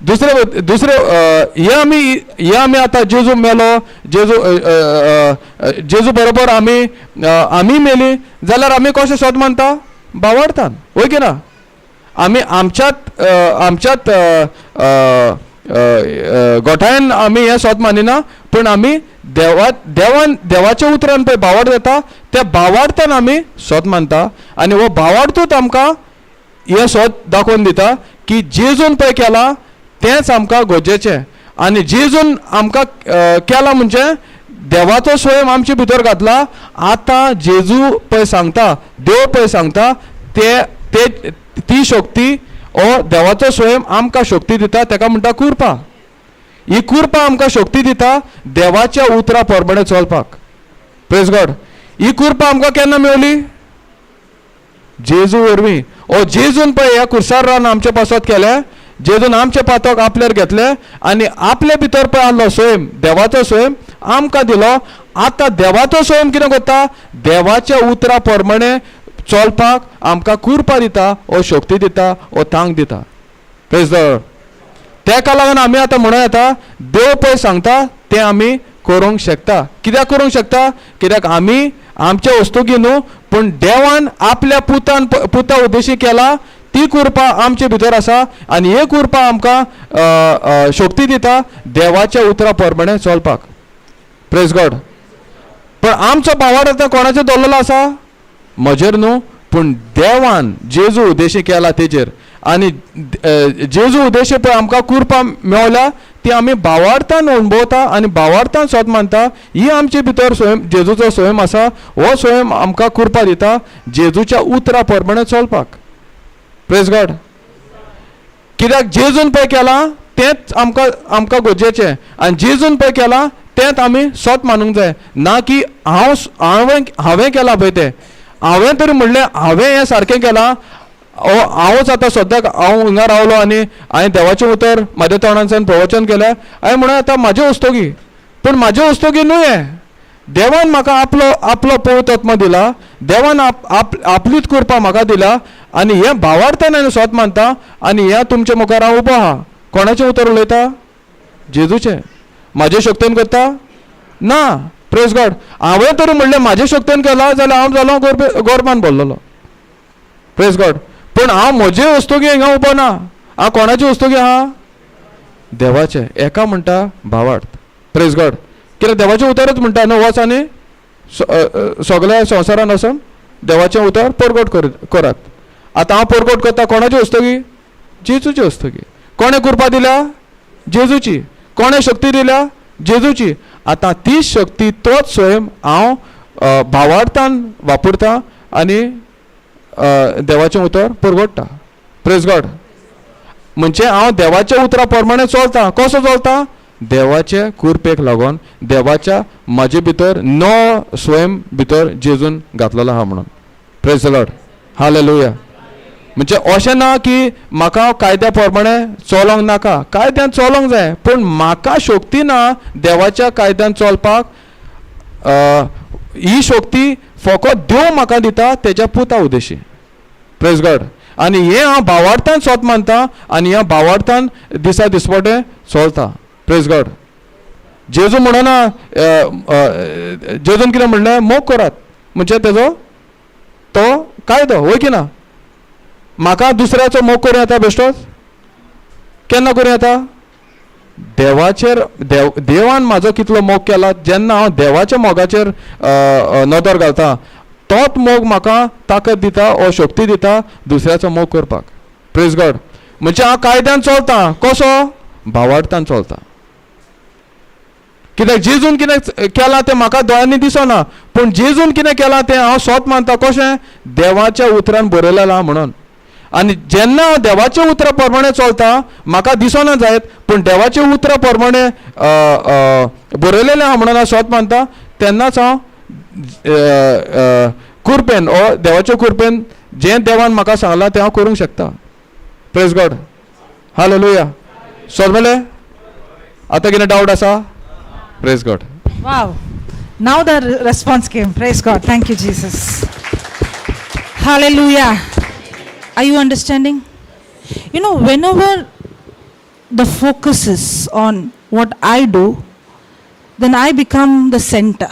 दुसरे दुसरे हे आमी आतां जेजू मेलो, जेजू जेजू बरोबर आमी आमी मेली जाल्यार आमी कशें सोद मानता? बावडटात, वय की ना? आमी आमच्यात आमच्यात गोठायन आमी हें सोद मानिना, पूण आमी देवान देवाच्या उतरान पळय भावार्थ येता, त्या भावार्थान आमी सोद मानता आनी हो भावार्थूच आमकां हें सोद दाखोवन दिता की जेजून पळय केलां तेंच आमकां गरजेचें. आनी जेजून आमकां केलां म्हणजे देवाचो स्वयं आमचे भितर घातला. आतां जेजू पळय सांगता, देव पळय सांगता, ते ते ती शक्ती ओ देवाचो स्वयं आमकां शक्ती दिता, तेका म्हणटा कुरपा. ही कुरपा आमकां शक्ती दिता देवाच्या उतरा प्रमाणे चलपाक. Praise God. ही कुरपा आमकां केन्ना मेवली? जेजू वरवीं. ओ जेजून पळय ह्या कुर्सार रावन आमचे पासत केलें, जेजून आमचे पातक आपल्यार घेतलें आनी आपले भितर पळय आसलो स्वयं देवाचो स्वयं आमकां दिलो. आतां देवाचो स्वयं कितें करता? देवाच्या उतरा प्रमाणे चलपाक आमकां कुरपा दिता, ओ शक्ती दिता, ओ तांक दिता. Praise the. तेका लागून आमी आतां म्हणूं येता देव पळय सांगता तें आमी करूंक शकता. कित्याक करूंक शकता? कित्याक आमी आमच्या वस्तुकी न्हू, पूण देवान आपल्या पुतान पुता उद्देशी केला ती कुरपा आमचे भितर आसा आनी ही कुरपा आमकां शक्ती दिता देवाच्या उतरा प्रमाणे चलपाक. Praise God. पण आमचो भावार्थ आतां कोणाचेर दवरलेलो आसा? म्हजेर न्हू, पूण देवान जेजू उद्देशी केला तेजेर. आनी जेजू उद्देशी पळय आमकां कुरपा मेवल्या ती आमी भावार्थान अणभवता आनी भावार्थान सोद मानता. ही आमचे भितर स्वयं जेजूचो स्वयं आसा, हो स्वयं आमकां कुरपा दिता जेजूच्या उतरा प्रमाणे चलपाक. Praise God. कित्याक जेजून पळय केलां तेंच आमकां आमकां गरजेचें आनी जेजून पळय केलां तेंच आमी सोत मानूंक जाय, ना की हांव हांवें हांवें केलां पळय तें. हांवें तरी म्हणलें हांवें हें सारकें केलां, हांवूच आतां सद्याक हांव हिंगा रावलो आनी हांवें देवाचें उतर म्हाज्या तोंडांतल्यान प्रवचन केलें, हांवें म्हणलें आतां म्हाजें वस्तोगी. पूण म्हाजें वस्तोगी न्हू हें, देवान म्हाका आपलो आपलो पवित्र आत्मा दिला, देवान आप आप आपलीच कृपा म्हाका दिला आनी हें भावार्थान हांवें सोद मानता आनी हें तुमच्या मुखार हांव उबो आहा. कोणाचें उतर उलयता? जेजूचें. म्हाजे शक्तेन करता ना. Praise God. हांवें तरी म्हणलें म्हाजे शक्तेन केलां जाल्यार हांव जालो गोरमान बोल्लोलो. Praise God. पूण हांव म्हजे वस्तुगी हिंगा उबो ना, हांव कोणाचे वस्तुगी आहा? देवाचें. एका म्हणटा भावार्थ. Praise God. कित्याक देवाचें उतरच म्हणटा न्हू, वच आनी सगल्या संवसारान वचून देवाचें उतर परगट करात. आतां हांव परगट करता कोणाचे वस्तुगी? जेजूचे वस्तुगी. कोणें कृपा दिल्या? जेजूची. कोणें शक्ती दिल्या? जेजूची. आतां ती शक्ती तोच स्वयं हांव भावार्थान वापरता आनी देवाचें उतर परगट्टा. Praise God. म्हणजे हांव देवाच्या उतरा प्रमाणे चलता. कसो चलता? देवाचे कुरपेक लागून देवाच्या म्हाजे भितर नो स्वयं भितर जेजून घातलेलो आहा म्हणून. Praise the Lord, hallelujah. म्हणजे अशें ना की म्हाका कायद्या प्रमाणे चलोंक नाका, कायद्यान चलोंक जाय, पूण म्हाका शक्ती ना देवाच्या कायद्यान चलपाक. ही शक्ती फकत देव म्हाका दिता तेज्या पुता उद्देशी. Praise God. आनी हें हांव भावार्थान सोत मानता आनी ह्या भावार्थान दिसा दिसपटें चलता. Praise God. जेजू म्हणना, जेजून कितें म्हणलें, मोग करात, म्हणजे तेजो तो कायदो, वय की ना? म्हाका दुसऱ्याचो मोग करूं येता बेश्टोच? केन्ना करूं येता? देवाचेर, देवान म्हाजो कितलो मोग केला, जेन्ना हांव देवाच्या मोगाचेर नदर घालता, तोच मोग म्हाका ताकद दिता ओ शक्ती दिता दुसऱ्याचो मोग करपाक. Praise God. म्हणजे हांव कायद्यान चलता, कसो? भावार्थान चलता. कित्याक जेजून कितें केलां तें म्हाका दोळ्यांनी दिसना, पूण जेजून कितें केलां तें हांव सोत मानता. कशें? देवाच्या उतरान बरयलेलें आहा म्हणून. आनी जेन्ना हांव देवाच्या उतरा प्रमाणे चलता, म्हाका दिसना जायत, पूण देवाच्या उतरा प्रमाणे बरयलेलें आहा म्हणून हांव सोत मानता, तेन्नाच हांव कुरपेन ओ देवाच्या कुरपेन जें देवान म्हाका सांगलां तें हांव करूंक शकता. Praise God, hallelujah. समजलें? आतां कितें डावट आसा? Praise God. Wow. Now the response came. Praise God. Thank you, Jesus. Hallelujah. Are you understanding? You know, whenever the focus is on what I do, then I become the center.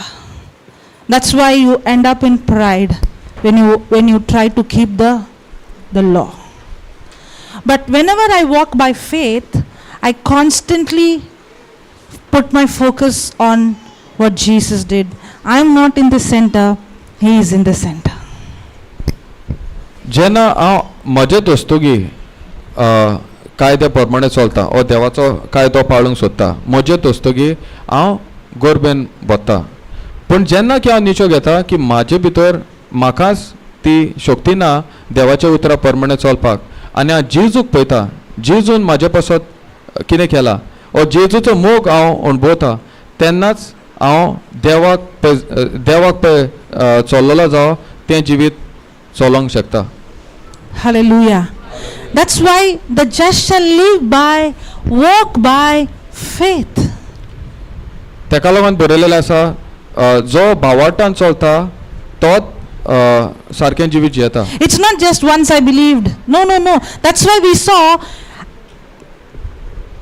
That's why you end up in pride when you try to keep the law. But whenever I walk by faith, I constantly put my focus on what Jesus did. I'm not in the center, He is in the center. जेन्ना हांव म्हजे दोस्तोगी कायद्या प्रमाणे चलता ओ देवाचो कायदो पाळूंक सोदता, म्हजे दोस्तोगी हांव गोरबेन वता. पूण जेन्ना की हांव निचो घेता की म्हाजे भितर म्हाकाच ती शक्ती ना देवाच्या उतरा प्रमाणे चलपाक, आनी हांव जेजूक पळयता, जेजून म्हाजे पासत कितें केलां ओ जेजूचो मोग हांव अणभवता, तेन्नाच हांव देवाक पळय, देवाक पळय चल्लेलो जावं तें जिवीत चलोवंक शकता. Hallelujah. That's why the just shall live by, walk by faith. तेका लागून बरयलेलें आसा, जो भावार्थान चलता तोच सारकें जिवीत जियेता. It's not just once I believed. No. That's why we saw,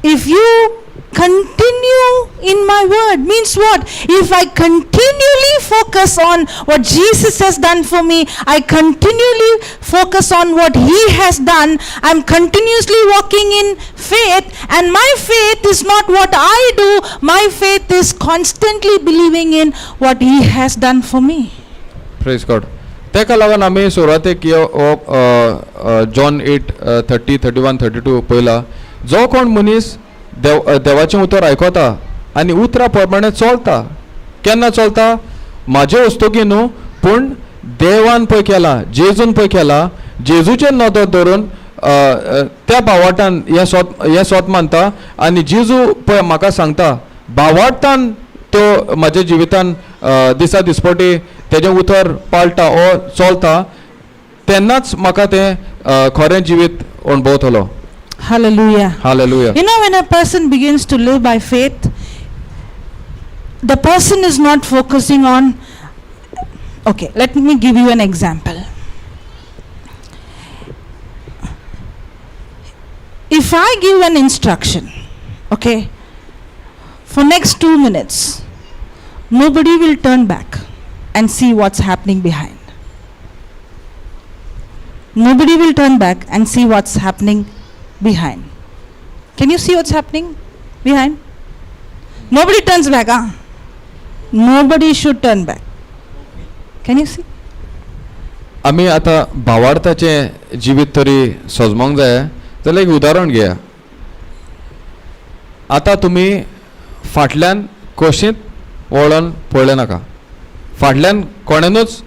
if you continue in my word, means what? If I continually focus on what Jesus has done for me, I continually focus on what he has done, I'm continuously walking in faith, and my faith is not what I do, my faith is constantly believing in what he has done for me. Praise God. तेका लागून आमी सुरवातेक हो John 8:30, 31, 32 पयला, जो कोण मनीस देव देवाचें उतर आयकता आनी उतरा प्रमाणे चलता, केन्ना चलता? म्हाजे वस्तुकी न्हू, पूण देवान पळय केला, जेजून पळय केला, जेजूचेर नदर धरून त्या भावार्थान हें सोत मानता आनी जेजू पळय म्हाका सांगता, भावार्थान तो म्हाज्या जिवितान दिसा दिसपटी तेजें उतर पाळटा ओ चलता, तेन्नाच म्हाका तें खरें जिवीत अणभवतलो. Hallelujah. Hallelujah. You know, when a person begins to live by faith, the person is not focusing on. Okay, let me give you an example. If I give an instruction, okay, for next 2 minutes, nobody will turn back and see what's happening behind. Nobody will turn back and see what's happening behind. Can you see what's happening behind? Nobody turns back, ah. Nobody should turn back. Can you see? आमी आतां भावार्थाचें जिवीत तरी सजमोंक जाय जाल्यार एक उदाहरण घेया. आतां तुमी फाटल्यान कशींच वळोन पळय नाका, फाटल्यान कोणेनूच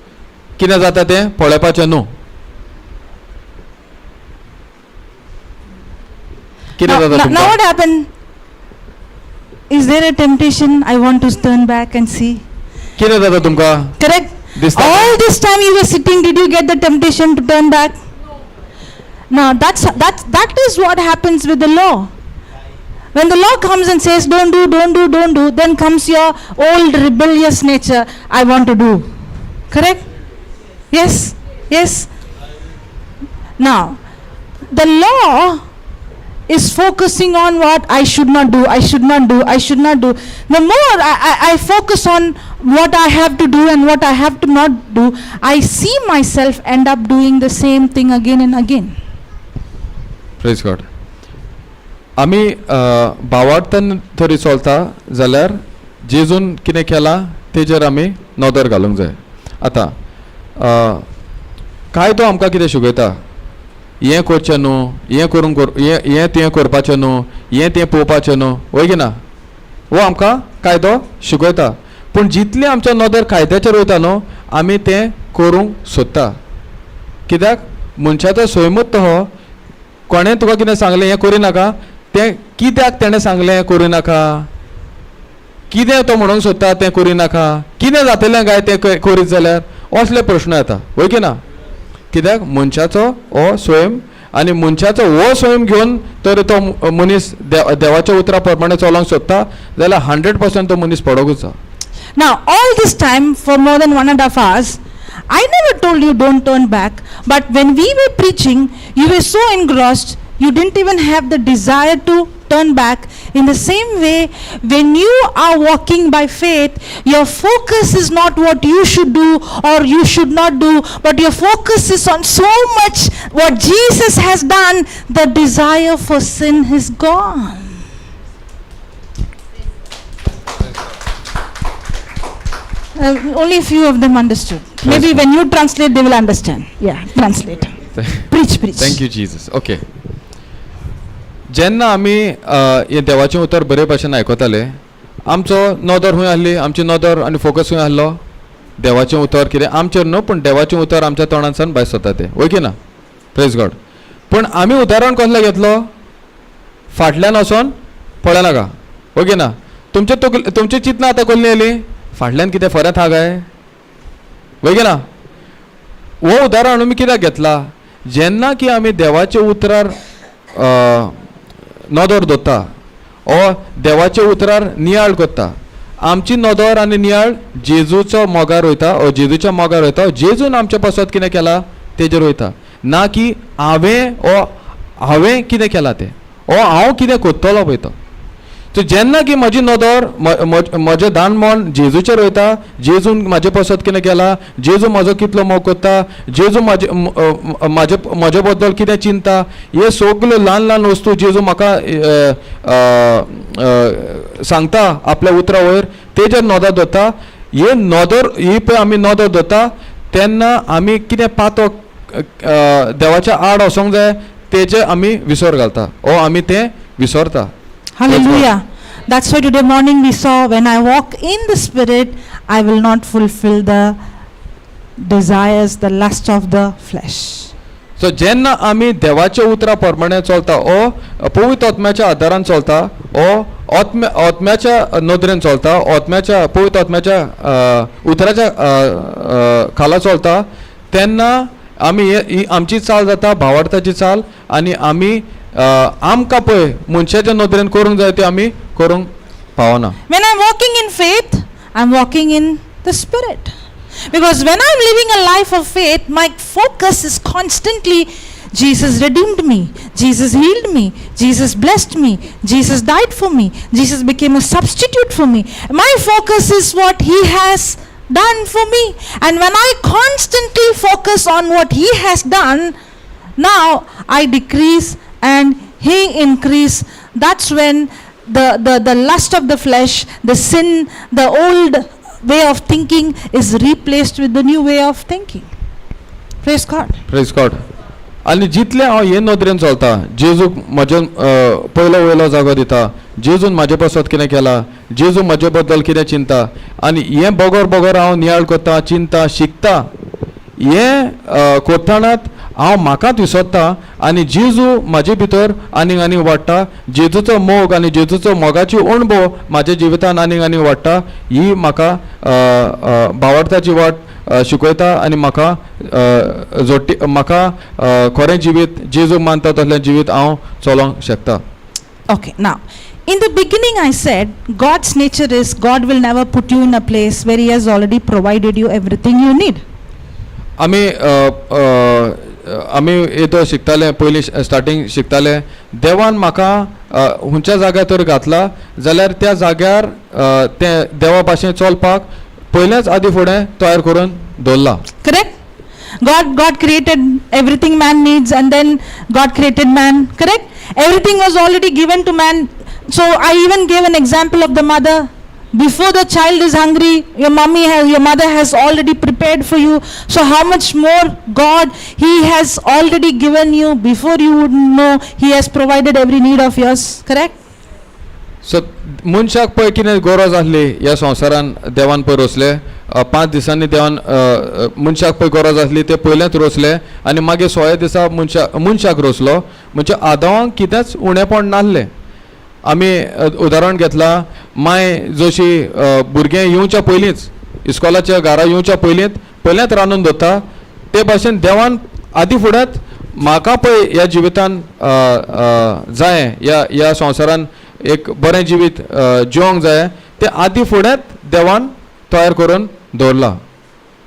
कितें जाता तें पळोवपाचें न्हू. कितें Now, जाता now तुमकां? What happened? Is there a temptation I want to turn back and see? कितें जाता तुमकां? Correct? दिसता. All this time you were sitting, did you get the temptation to turn back? Now that is what happens with the law. When the law comes and says, don't do, don't do, don't do, then comes your old rebellious nature, I want to do. Correct? Yes? Yes? Now, the law is focusing on what I should not do, I should not do, I should not do. The more I focus on what I have to do and what I have to not do, I see myself end up doing the same thing again and again. Praise God. आमी भावार्थान तरी चलता जाल्यार जेजून कितें केलां तेजेर आमी नदर घालूंक जाय. आतां कायदो आमकां कितें शिकयता? हें करचें न्हू, हें करूंक हें हें तुवें करपाचें न्हू, हें तें पळोवपाचें न्हू, वय की ना? हो आमकां कायदो शिकयता. पूण जितली आमच्या नदर कायद्याचेर वयता न्हू, आमी तें करूंक सोदता. कित्याक? मनशाचो सैमूच तो हो. कोणें तुका कितें सांगलें हें करी नाका, तें कित्याक तेणें सांगलें हें करूं नाका? कितें तो म्हणूंक सोदता तें करी नाका? कितें जातलें काय तें करीत जाल्यार? असले प्रश्न येता, वय की ना? कित्याक मनशाचो हो स्वयं, आनी मनशाचो हो स्वयं घेवन तर तो मनीस देवाच्या उतरा प्रमाणे चलोवंक सोदता जाल्यार 100% तो मनीस पडोकूच जा. Now, all this time, for more than 1.5 hours, I never told you don't turn back, but when we were preaching, you were so engrossed, you didn't even have the desire to turn back. In the same way, when you are walking by faith, your focus is not what you should do or you should not do, but your focus is on so much what Jesus has done, the desire for sin is gone. Only a few of them understood. Maybe when you translate, they will understand. Yeah, translate. Preach, preach. Thank you Jesus. Okay, जेन्ना आमी हें देवाचें उतर बरे भाशेन आयकताले, आमचो नदर खंय आहली? आमची नदर आनी फोकस खंय आहलो? देवाचें उतर कितें आमचेर न्हू, पूण देवाचें उतर आमच्या तोंडांतल्यान भायर सरता तें, वय की ना? प्रेज गॉड. पूण आमी उदाहरण कसलें घेतलो? फाटल्यान वचोन पळयनाका, वय की ना? तुमचे तकले, तुमची चिंतना आतां कसली येयली? फाटल्यान कितें फरक आहा काय, वय की ना? हो उदाहरण आमी कित्याक घेतला? जेन्ना की आमी देवाच्या उतरार नदर दवरता ओ देवाच्या उतरार नियाळ करता, आमची नदर आनी नियाळ जेजूचो मोगार वयता ओ जेजूच्या मोगार वयता. जेजून आमच्या पासत कितें केलां तेजेर वयता, ना की हांवें ओ हांवें कितें केलां तें ओ हांव कितें करतलो पळय तो. सो जेन्ना की म्हजी नदर म्हजें दान मन जेजूचेर वयता, जेजून म्हाजे पासत कितें केलां, जेजू म्हजो कितलो मोग करता, जेजू म्हाजे म्हजे बद्दल कितें चिंता, हे सगल्यो ल्हान ल्हान वस्तू जेजू म्हाका सांगता आपल्या उतरा वयर, तेजेर नदर दवरता. हे नदर ही पळय आमी नदर दवरता तेन्ना आमी कितें पातो देवाच्या आड वचोंक जाय तेजें आमी विसर घालता ओ आमी तें विसरता. Hallelujah. That's why today morning we saw, when I walk in the Spirit, I will not fulfill the desires, the lust of the flesh. So जेन्ना आमी देवाच्या उतरा प्रमाणे चलता ओ पवित्र आत्म्याच्या आदारान चलता ओ आत्म्याच्या नदरेन चलता, आत्म्याच्या पवित्र आत्म्याच्या उतराच्या खाला चलता, तेन्ना आमी ही आमची चाल जाता भावार्थाची चाल, आनी आमी आमकां पळय मनशाच्या नदरेन करूंक जाय तें आमी करूंक पावना. When I'm walking in faith, I'm walking in the Spirit. Because when I'm living a life of faith, my focus is constantly Jesus redeemed me, Jesus healed me, Jesus blessed me, Jesus died for me, Jesus became a substitute for me. My focus is what He has done for me. And when I constantly focus on what He has done, now I decrease and He increase. That's when the lust of the flesh, the sin, the old way of thinking is replaced with the new way of thinking. Praise God. Praise God. आनी जितलें हांव हे नदरेन चलता, जेजूक म्हजे पयलो वयलो जागो दिता, जेजून म्हाजे पासत कितें केलां, जेजू म्हजे बद्दल कितें चिंता, आनी हें बगर बगर हांव नियाळ करता, चिंता, शिकता, हें करतनाच हांव म्हाकाच विसरता आनी जेजू म्हाजे भितर आनीक आनीक वाडटा. जेजूचो मोग आनी जेजूचो मोगाची अणभव म्हाज्या जिवितान आनीक आनीक वाडटा. ही म्हाका भावार्थाची वाट शिकयता आनी म्हाका जोडटी म्हाका खरें जिवीत जेजूक मानता तसलें जिवीत हांव चलोवंक शकता. Okay, now, in the beginning I said God's nature is God will never put you in a place where He has already provided you everything you need. आमी आमी येदो शिकताले पयलीं स्टार्टींग शिकताले देवान म्हाका खंयच्या जाग्यार तर घातला जाल्यार त्या जाग्यार तें देवा भाशेन चलपाक पयलेंच आदी फुडें तयार करून दवरला. Correct? God created everything man needs, and then God created man. Correct? Everything was already given to man. So I even gave an example of the mother. Before the child is hungry, your mother has already prepared for you. So how much more God, He has already given you before you would know, He has provided every need of yours. Correct? So मनशाक पळय कितें गरज आसली ह्या संवसारान देवान पळय रोसले 5 दिसांनी देवान मनशाक पळय गरज आसली ते पयलेंच रोसले आनी मागीर 16 दिसा मनशाक रोसलो. म्हणजे आदावांक कितेंच उणेपण नासलें. आमी उदाहरण घेतलां मांय जशी भुरगें येवच्या पयलींच इस्कॉलाच्या घरा येवच्या पयलींच पयलेंच रांदून दवरता ते भाशेन देवान आदी फुडेंच म्हाका पळय ह्या जिवितान जाय ह्या ह्या संवसारान एक बरें जिवीत जिवंक जाय तें आदी फुडेंच देवान तयार करून दवरलां.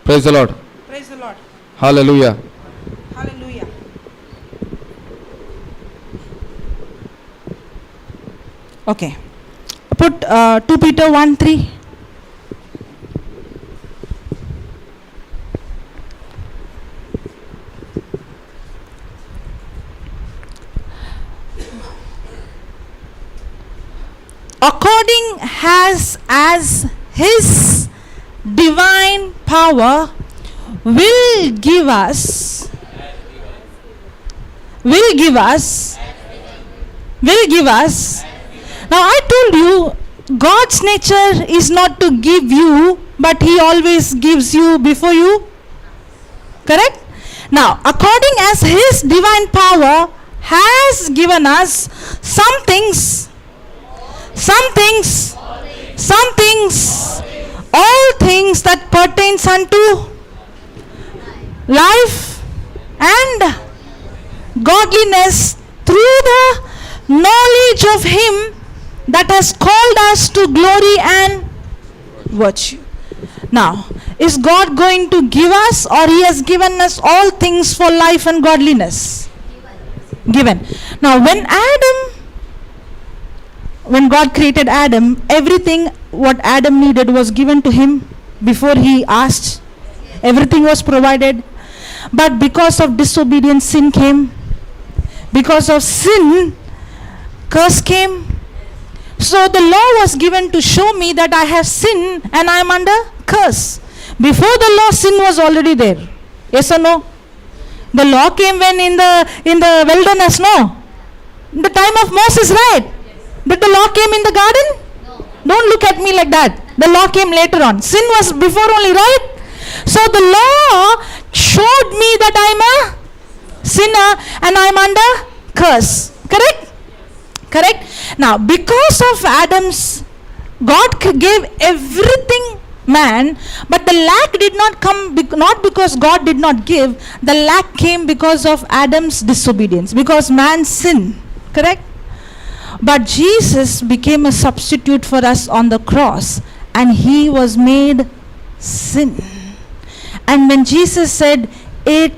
Praise the Lord. Praise the Lord. Hallelujah. Hallelujah. Okay. Put 2 Peter 1:3. According as his divine power will give us, will give us, will give us. Now I told you, God's nature is not to give you, but He always gives you before you. Correct? Now, according as His divine power has given us some things, some things, some things, all things that pertains unto life and godliness through the knowledge of Him that has called us to glory and virtue. Now, is God going to give us, or He has given us all things for life and godliness? Given. Now, when God created Adam, everything what Adam needed was given to him before he asked. Everything was provided. But because of disobedience, sin came. Because of sin, curse came. So the law was given to show me that I have sinned and I am under curse. Before the law, sin was already there. Yes or no? The law came when in the wilderness, no? In the time of Moses, right? Did the law came in the garden? No. Don't look at me like that. The law came later on. Sin was before only, right? So the law showed me that I am a sinner and I am under curse. Correct? Correct? Now, because of Adam's, God gave everything man, but the lack did not come, not because God did not give, the lack came because of Adam's disobedience, because man's sin. Correct? But Jesus became a substitute for us on the cross, and He was made sin. And when Jesus said, "It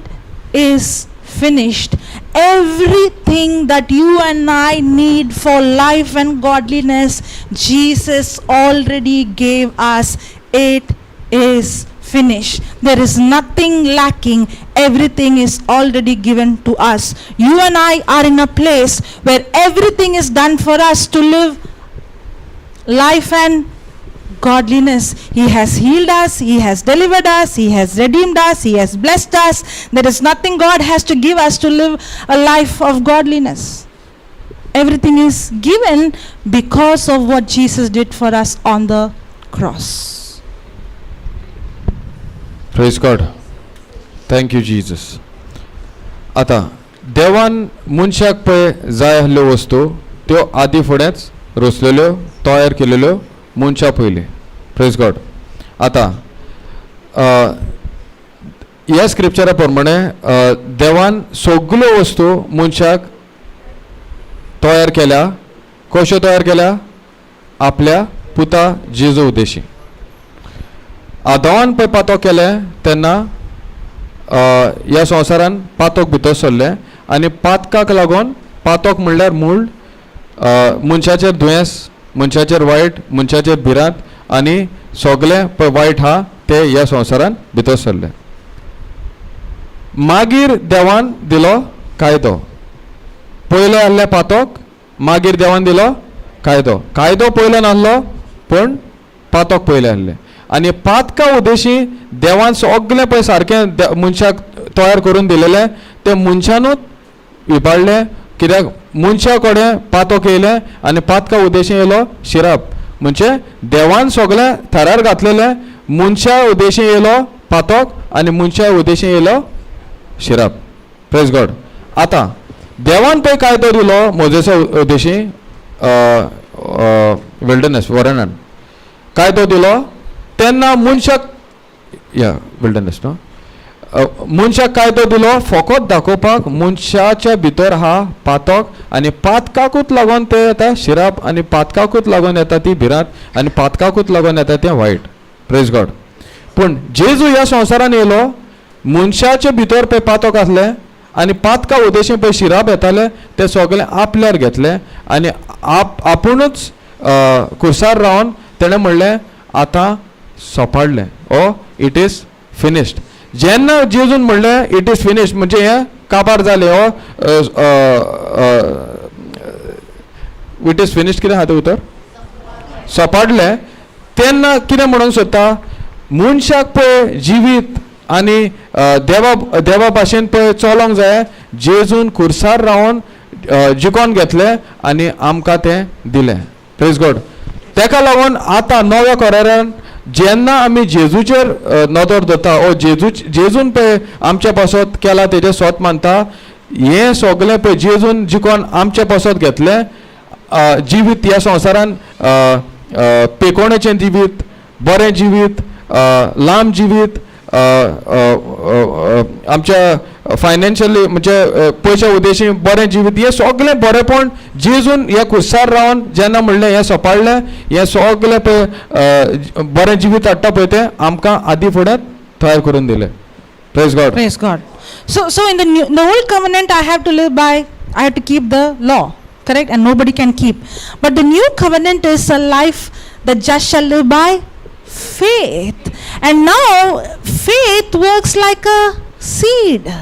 is finished," everything that you and I need for life and godliness, Jesus already gave us. It is finished. There is nothing lacking. Everything is already given to us. You and I are in a place where everything is done for us to live life and godliness. He has healed us, He has delivered us, He has redeemed us, He has blessed us. There is nothing God has to give us to live a life of godliness. Everything is given because of what Jesus did for us on the cross. Praise God. Thank you Jesus. आतां देवान मनशाक पळय जाय आसल्यो वस्तू त्यो आदी फुडेंच रचलेल्यो, तयार केलेल्यो मनशा पयलीं. Praise God. आतां ह्या स्क्रिप्चरा प्रमाणे देवान सगल्यो वस्तू मनशाक तयार केल्या. कश्यो तयार केल्या? आपल्या पुता जेजू उद्देशी. आदावान पळय पातक केलें तेन्ना ह्या संवसारान पातक भितर सरलें आनी पातकाक लागून, पातक म्हणल्यार मूळ मनशाचेर दुयेंस, मनशाचेर वायट, मनशाचेर भिरांत आनी सगलें पळय वायट आहा तें ह्या संवसारान भितर सरलें. मागीर देवान दिलो कायदो. पयलो आहलें पातक, मागीर देवान दिलो कायदो. कायदो पयलो नासलो पूण पातक पयलें आहलें आनी पातका उद्देशी देवान सगलें पळय सारकें मनशाक तयार करून दिलेलें तें मनशानूच इबाडलें. कित्याक मनशा कडेन पातक येयलें आनी पातका उद्देशी येयलो शिराप. म्हणजे देवान सगलें थरार घातलेलें, मनशा उद्देशी येयलो पातक आनी मनशा उद्देशी येयलो शिराप. Praise God. आतां देवान पळय कायदो दिलो मोजेसा उद्देशी, विल्डरनेस वरणान कायदो दिलो तेन्ना मनशाक, या विल्डरनेस न्हू, मनशाक कायदो दिलो फकत दाखोवपाक मनशाच्या भितर आहा पातक आनी पातकाकूच लागून तें येता शिराप आनी पातकाकूच लागून येता ती भिरांत आनी पातकाकूच लागून येता तें वायट. Praise God. पूण जेजू ह्या संवसारान येयलो, मनशाचे भितर पळय पातक आसलें आनी पातका उद्देशी पळय शिराप येताले ते सगळें आपल्यार घेतलें आनी आपुणूच कुर्सार रावन तेणें म्हणलें आतां सोपाडलें, ओ it is finished. जेन्ना जेजून म्हणलें it is finished म्हणजे हें काबार जालें. ओ it is finished कितें आहा तें उतर, सोपाडलें. तेन्ना कितें म्हणूंक सोदता, मनशाक पळय जिवीत आनी देवा देवा भाशेन पळय चलोंक जाय. जेजून कुर्सार रावन जिकोन घेतलें आनी आमकां तें दिलें. Praise God. तेका लागून आतां नव्या करारान जेन्ना आमी जेजूचेर नदर दवरता, ओ जेजू जेजून पळय आमच्या पासत केला तेजें सोत मानता, हें सगलें पळय जेजून जिकोन आमच्या पासत घेतलें जिवीत ह्या संवसारान, पेकोणेचें जिवीत, बरें जिवीत, लांब जिवीत, आमच्या फायनान्शियली म्हणजे पयशा उद्देशी बरें जिवीत, हें सगलें बरेंपण जेजून ह्या कुर्सार रावन जेन्ना म्हणलें हें सोपाडलें, हें सगलें पळय बरें जिवीत हाडटा पळय तें आमकां आदी फुडें तयार करून दिलें. Praise God. Praise God. So in the old covenant, I have to live by, I have to keep the law, correct? And nobody can keep. But the new covenant is a life the just shall live by faith. And now, faith works like a seed.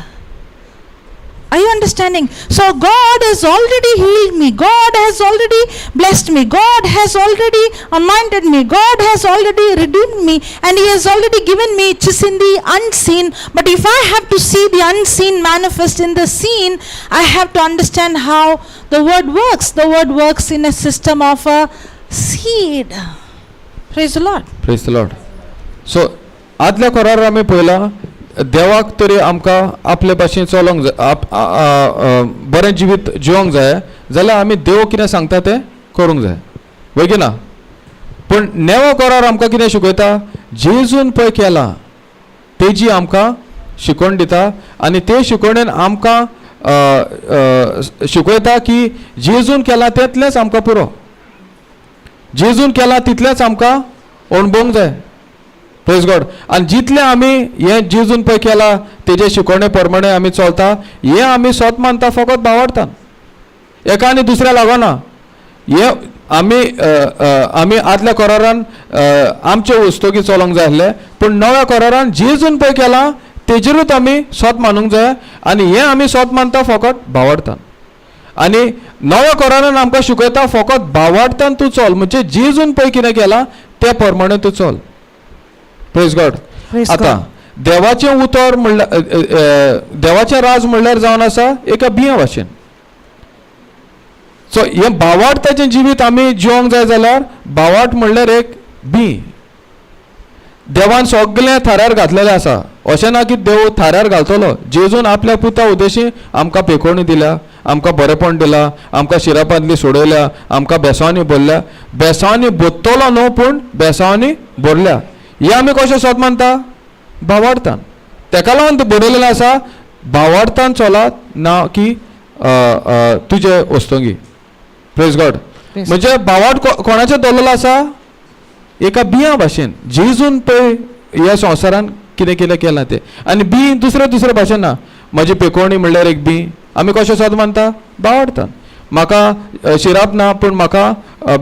Are you understanding? So God has already healed me. God has already blessed me. God has already anointed me. God has already redeemed me. And He has already given me it is in the unseen. But if I have to see the unseen manifest in the seen, I have to understand how the word works. The word works in a system of a seed. Praise the Lord. Praise the Lord. So आदल्या करार आमी पळयलां देवाक तरी आमकां आपले भाशेन चलोंक जाय, बरें जिवीत जिवोंक जाय जाल्यार आमी देव कितें सांगता तें करूंक जाय, वय की ना? पूण नेवो करार आमकां कितें शिकयता? जेजून पळय केलां तेजी आमकां शिकवण दिता आनी ते शिकवणेन आमकां अ, अ, शिकयता की जेजून केलां तितलेंच आमकां पुरो, जेजून केलां तितलेंच आमकां अणभवंक जाय. Praise God. आनी जितलें आमी हें जेजून पळय केलां तेजे शिकवणे प्रमाणे आमी चलता, हें आमी सोत मानता फकत भावार्थान, एका आनी दुसऱ्या लागना. हें आमी अ, अ, आमी आदल्या करारान आमचे वस्तुकी चलोंक जाय आसलें, पूण नव्या करारान जेजून पळय केलां तेजेरूच आमी सोत मानूंक जाय आनी हें आमी सोत मानता फकत भावार्थान. आनी नव्या करारान आमकां शिकयता फकत भावार्थान तूं चल, म्हणजे जेजून पळय कितें केलां ते प्रमाणे तूं चल. Praise God. Praise आतां God. देवाचें उतर म्हणल्यार, देवाचें राज म्हणल्यार जावन आसा एका बियां भाशेन. सो हें भावार्थाचें जिवीत आमी जिवंक जाय जाल्यार भावार्थ म्हणल्यार एक बी. देवान सगळें थाऱ्यार घातलेलें आसा. अशें ना की देव थाऱ्यार घालतलो. जेजून आपल्या पुता उद्देशी आमकां पेकोवणी दिल्या, आमकां बरेपण दिलां, आमकां शिरापांतली सोडयल्या, आमकां बेसांवांनी भरल्या. बेसांवांनी भरतलो न्हू पूण बेसांवांनी भरल्या. हें आमी कशें सोद मानता? भावार्थान. तेका लागून तें बरयलेलें आसा, भावार्थान चलात ना की तुजे वस्तुंगी. Praise God. म्हणजे भावार्थ कोणाचें दवरलेलो आसा? एका बियां भाशेन. जेजून पळय ह्या संवसारान कितें कितें केलां तें. आनी बी दुसरे दुसरे भाशेन ना. म्हजी पेकोवणी म्हणल्यार एक बी. आमी कशें सोद मानता? भावार्थान. म्हाका शिराप ना पूण म्हाका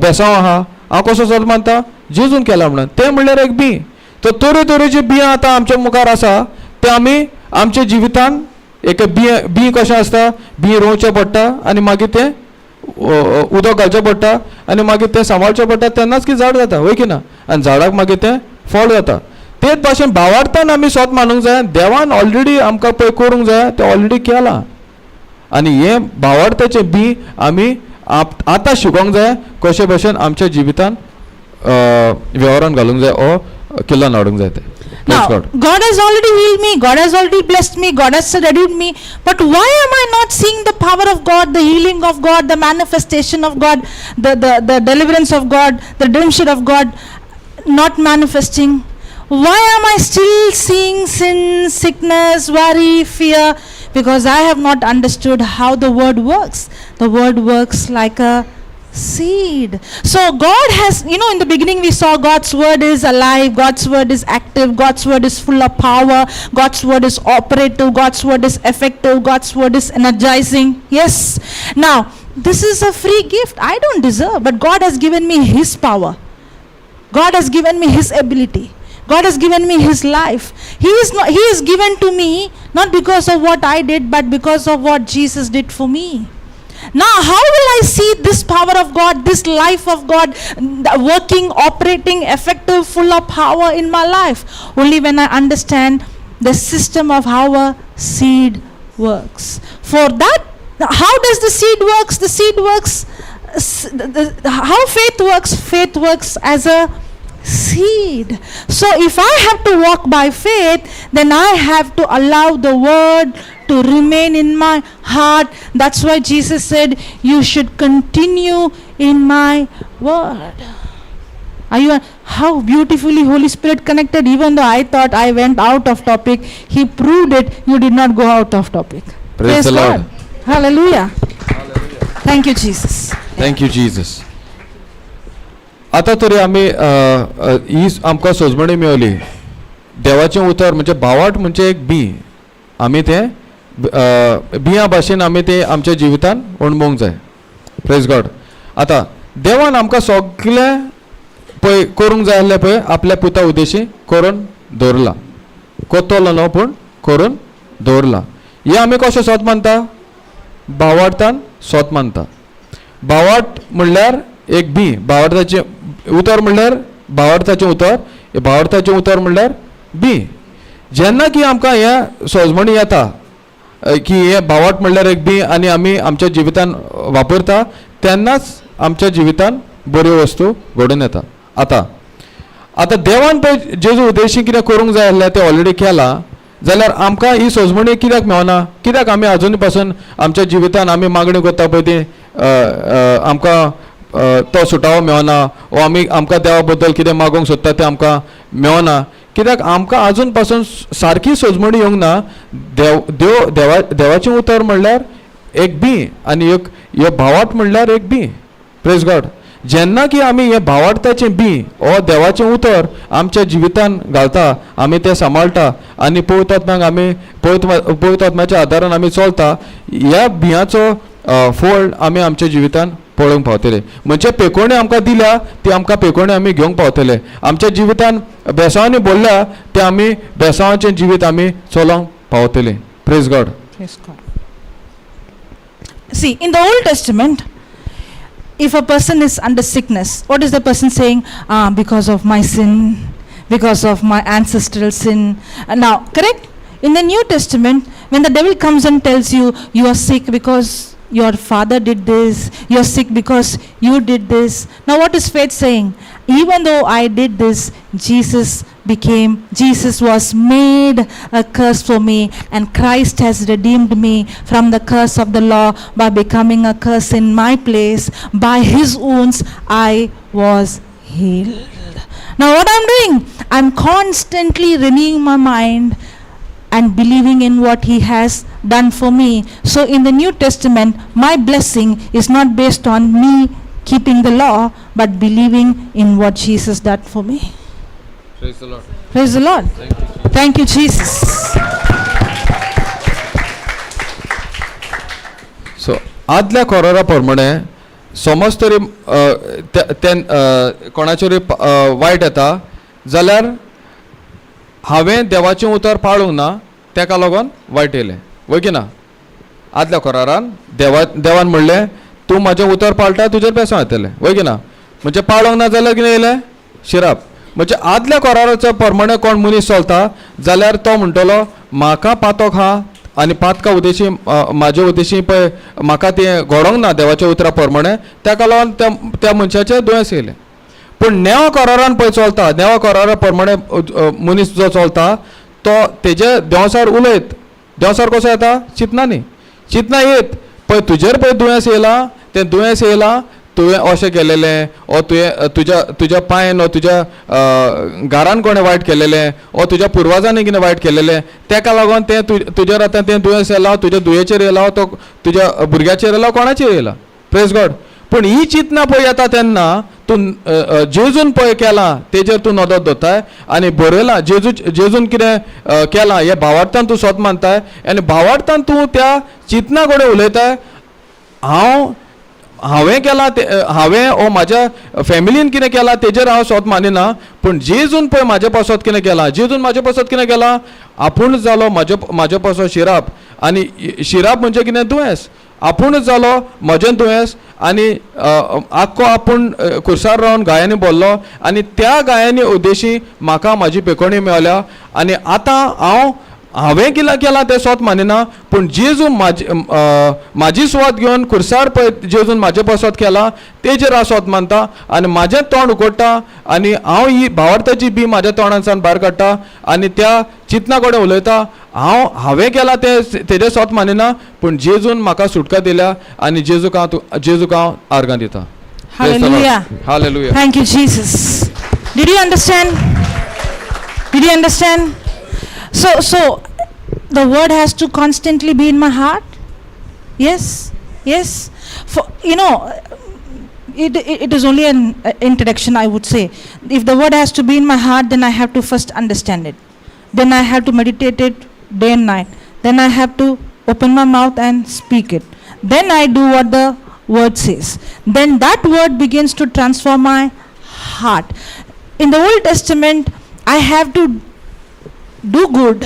बेसांव आहा, हांव कसो सोद मानता? जेजून केलां म्हणून. तें म्हणल्यार एक बी. तर तरे तरेची बियां आतां आमच्या मुखार आसा, तें आमी आमच्या जिवितान एक बियां, बी कशें आसता, बी रोवचें पडटा आनी मागीर तें उदक घालचें पडटा आनी मागीर तें सांबाळचें पडटा, तेन्नाच की झाड जाता, वय की ना? आनी झाडाक मागीर तें फळ जाता. तेच भाशेन भावार्थान आमी सोद मानूंक जाय. देवान ऑलरेडी आमकां पळय करूंक जाय तें ऑलरेडी केलां. आनी हें भावार्थाचें बी आमी आतां शिकोंक जाय कशे भशेन आमच्या जिवितान वेव्हारान घालूंक जाय ओ किल्लान हाडूंक जाय तें. Now, Praise God. God has already healed me, God has already blessed me, God has redeemed me. But why am I not seeing the power of God, the healing of God, the manifestation of God, the deliverance of God, the redemption of God not manifesting? Why am I still seeing sin, sickness, worry, fear? Because I have not understood how the word works. The word works like a seed. So God has, in the beginning we saw God's word is alive, God's word is active, God's word is full of power, God's word is operative, God's word is effective, God's word is energizing. Yes. Now, this is a free gift. I don't deserve, but God has given me His power. God has given me His ability. God has given me His life. He is not, He is given to me not because of what I did, but because of what Jesus did for me. Now, how will I see this power of God, this life of God, working, operating, effective, full of power in my life? Only when I understand the system of how a seed works. For that, how does the seed works? The seed works, how faith works? Faith works as a seed. So if I have to walk by faith, then I have to allow the word to remain in my heart. That's why Jesus said, you should continue in my word. How beautifully Holy Spirit connected? Even though I thought I went out of topic, He proved it. You did not go out of topic. Praise the Lord. God. Hallelujah. Thank you, Jesus. Thank you, Jesus. आतां तरी आमी ही आमकां सोजमणी मेवली. देवाचें उतर म्हणजे भावार्थ म्हणजे एक बी. आमी तें बियां भाशेन आमी तें आमच्या जिवितान अणभवूंक जाय. Praise God. आतां देवान आमकां सगळें पळय करूंक जाय आसलें पळय आपल्या पुता उद्देशी करून दवरलां. कोत्तलो न्हू पूण करून दवरलां. हें आमी कशें सोद मानता? भावार्थान सोद मानता. भावार्थ म्हणल्यार एक बी. भावार्थाचें उतर म्हणल्यार भावार्थाचें उतर, भावार्थाचें उतर म्हणल्यार बी. जेन्ना की आमकां हें सोजमणी येता की हें भावार्थ म्हणल्यार एक बी आनी आमी आमच्या जिवितान वापरता, तेन्नाच आमच्या जिवितान बऱ्यो वस्तू घडून येता. आतां आतां देवान पळय जेजू उद्देशी कितें करूंक जाय आसलें तें ऑलरेडी केलां, जाल्यार आमकां ही सोजमणी कित्याक मेवना? कित्याक आमी आजुनूय पासून आमच्या जिवितान आमी मागणी करता पळय ती आमकां तो सुटावो मेवना, वो आमी आमकां देवा बद्दल कितें मागूंक सोदता तें आमकां मेवना? कित्याक आमकां आजून पासून सारकी सोजमणी येवंक ना. देव देव देवा देवाचें उतर म्हणल्यार एक बी आनी एक हे भावार्थ म्हणल्यार एक बी. Praise God. जेन्ना की आमी हें भावार्थाचें बी हो देवाचें उतर आमच्या जिवितान घालता, आमी तें सांबाळटा आनी पवित्र आत्म्याक आमी पवित्र आत्म्याच्या आदारान आमी चलता, ह्या बियांचो फळ आमी आमच्या जिवितान पळोवंक पावतले. म्हणजे पेकोवणी आमकां दिल्या ती आमकां पेकोवणी आमी घेवंक पावतले. आमच्या जिवितान बेसांवांनी बोल्ल्या ते आमी बेसांवाचें जिवीत आमी चलोवंक पावतले. Praise God. Praise God. See, in the Old Testament, if a person is under sickness, what is the person saying? Ah, because of my sin, because of my ancestral sin. Now, correct? In the New Testament, when the devil comes and tells you, you are sick because your father did this, you are sick because you did this. Now, what is faith saying? Even though I did this, Jesus became, Jesus was made a curse for me, and Christ has redeemed me from the curse of the law by becoming a curse in my place. By his wounds I was healed. Now, what I'm doing? I'm constantly renewing my mind and believing in what he has done for me. So, in the New Testament, my blessing is not based on me keeping the law, but believing in what Jesus done for me. Praise the Lord. Praise the Lord. Thank you, Jesus. So आदल्या कोरारा प्रमाणे समज तरी कोणाचेरूय वायट येता जाल्यार हांवें देवाचें उतर पाळूंक ना, तेका लागून वायट येयलें, वय की ना? आदल्या कोरारान देवान म्हणलें, तूं म्हाजें उतर पाळटा, तुजेर बेसांव येतलें, वय की ना? म्हणजे पाळूंक ना जाल्यार कितें येयलें? शिराप. म्हणजे आदल्या कोराराच्या प्रमाणे कोण मनीस चलता जाल्यार तो म्हणटलो, म्हाका पातोक आहा आनी पातका उद्देशी, म्हाजे उद्देशी पळय म्हाका तें घडोवंक ना देवाच्या उतरा प्रमाणे, तेका लागून त्या मनशाचें दुयेंस येयलें. पूण नेवा करारान पळय चलता, नेवा करारा प्रमाणे मनीस जो चलता तो तेजे देंवसार उलयत. देंवसार कसो येता? चिंतनांनी. चिंतना येत पळय तुजेर पळय दुयेंस येयलां, तें दुयेंस येयलां तुवें अशें केलेलें, ओ तुवें तुज्या पांयन ओ तुज्या घरान कोणें वायट केलेलें, ओ तुज्या पुर्वजांनी कितें वायट केलेलें, तेका लागून तें तुजेर आतां तें दुयेंस येयलां, तुज्या दुयेचेर येयलां, तो तुज्या भुरग्याचेर येयला, कोणाचेर येयला. Praise God. पूण ही चिंतना पळय येता तेन्ना तूं जेजून पळय केलां तेजेर तूं नदर दवरताय आनी बरयलां जेजून कितें केलां हें भावार्थान तूं सोत मानताय आनी भावार्थान तूं त्या चिंतना कडेन उलयताय. हांवें केलां तें, हांवें ओ म्हाज्या फॅमिलीन कितें केलां तेजेर हांव सोत मानिना, पूण जेजून पळय म्हाजे पासत कितें केलां, जेजून म्हाजे पासत कितें केलां, आपूण जालो म्हाजे पासत शिराप. आनी शिराप म्हणजे कितें? दुयेंस. आपूणच जालो म्हजें दुयेंस आनी आख्खो आपूण खुर्सार रावन गायांनी भरलो आनी त्या गायांनी उद्देशी म्हाका म्हाजी पेकोणी मेवल्या. आनी आतां हांवें कितें केलां तें सोत मानिना, पूण जेजू म्हाजी सुवात घेवन खुर्सार पळय जेजून म्हाजे पासत केलां तेजेर हांव सोत मानता आनी म्हाजें तोंड उगडटा आनी हांव ही भावार्थाची बी म्हाज्या तोंडांतल्यान भायर काडटा आनी त्या चिंतना कडेन उलयता. हांवें केलां तें तेजें सोत मानिना, पूण जेजून म्हाका सुटका दिल्या आनी जेजूक हांव आर्गां दिता. Hallelujah. Hallelujah. Thank you, Jesus. Did you understand? Did you understand? So the word has to constantly be in my heart? Yes, yes. For, you know, it is only an introduction, I would say. If the word has to be in my heart, then I have to first understand it. Then I have to meditate it day and night. Then I have to open my mouth and speak it. Then I do what the word says. Then that word begins to transform my heart. In the Old Testament, I have to do good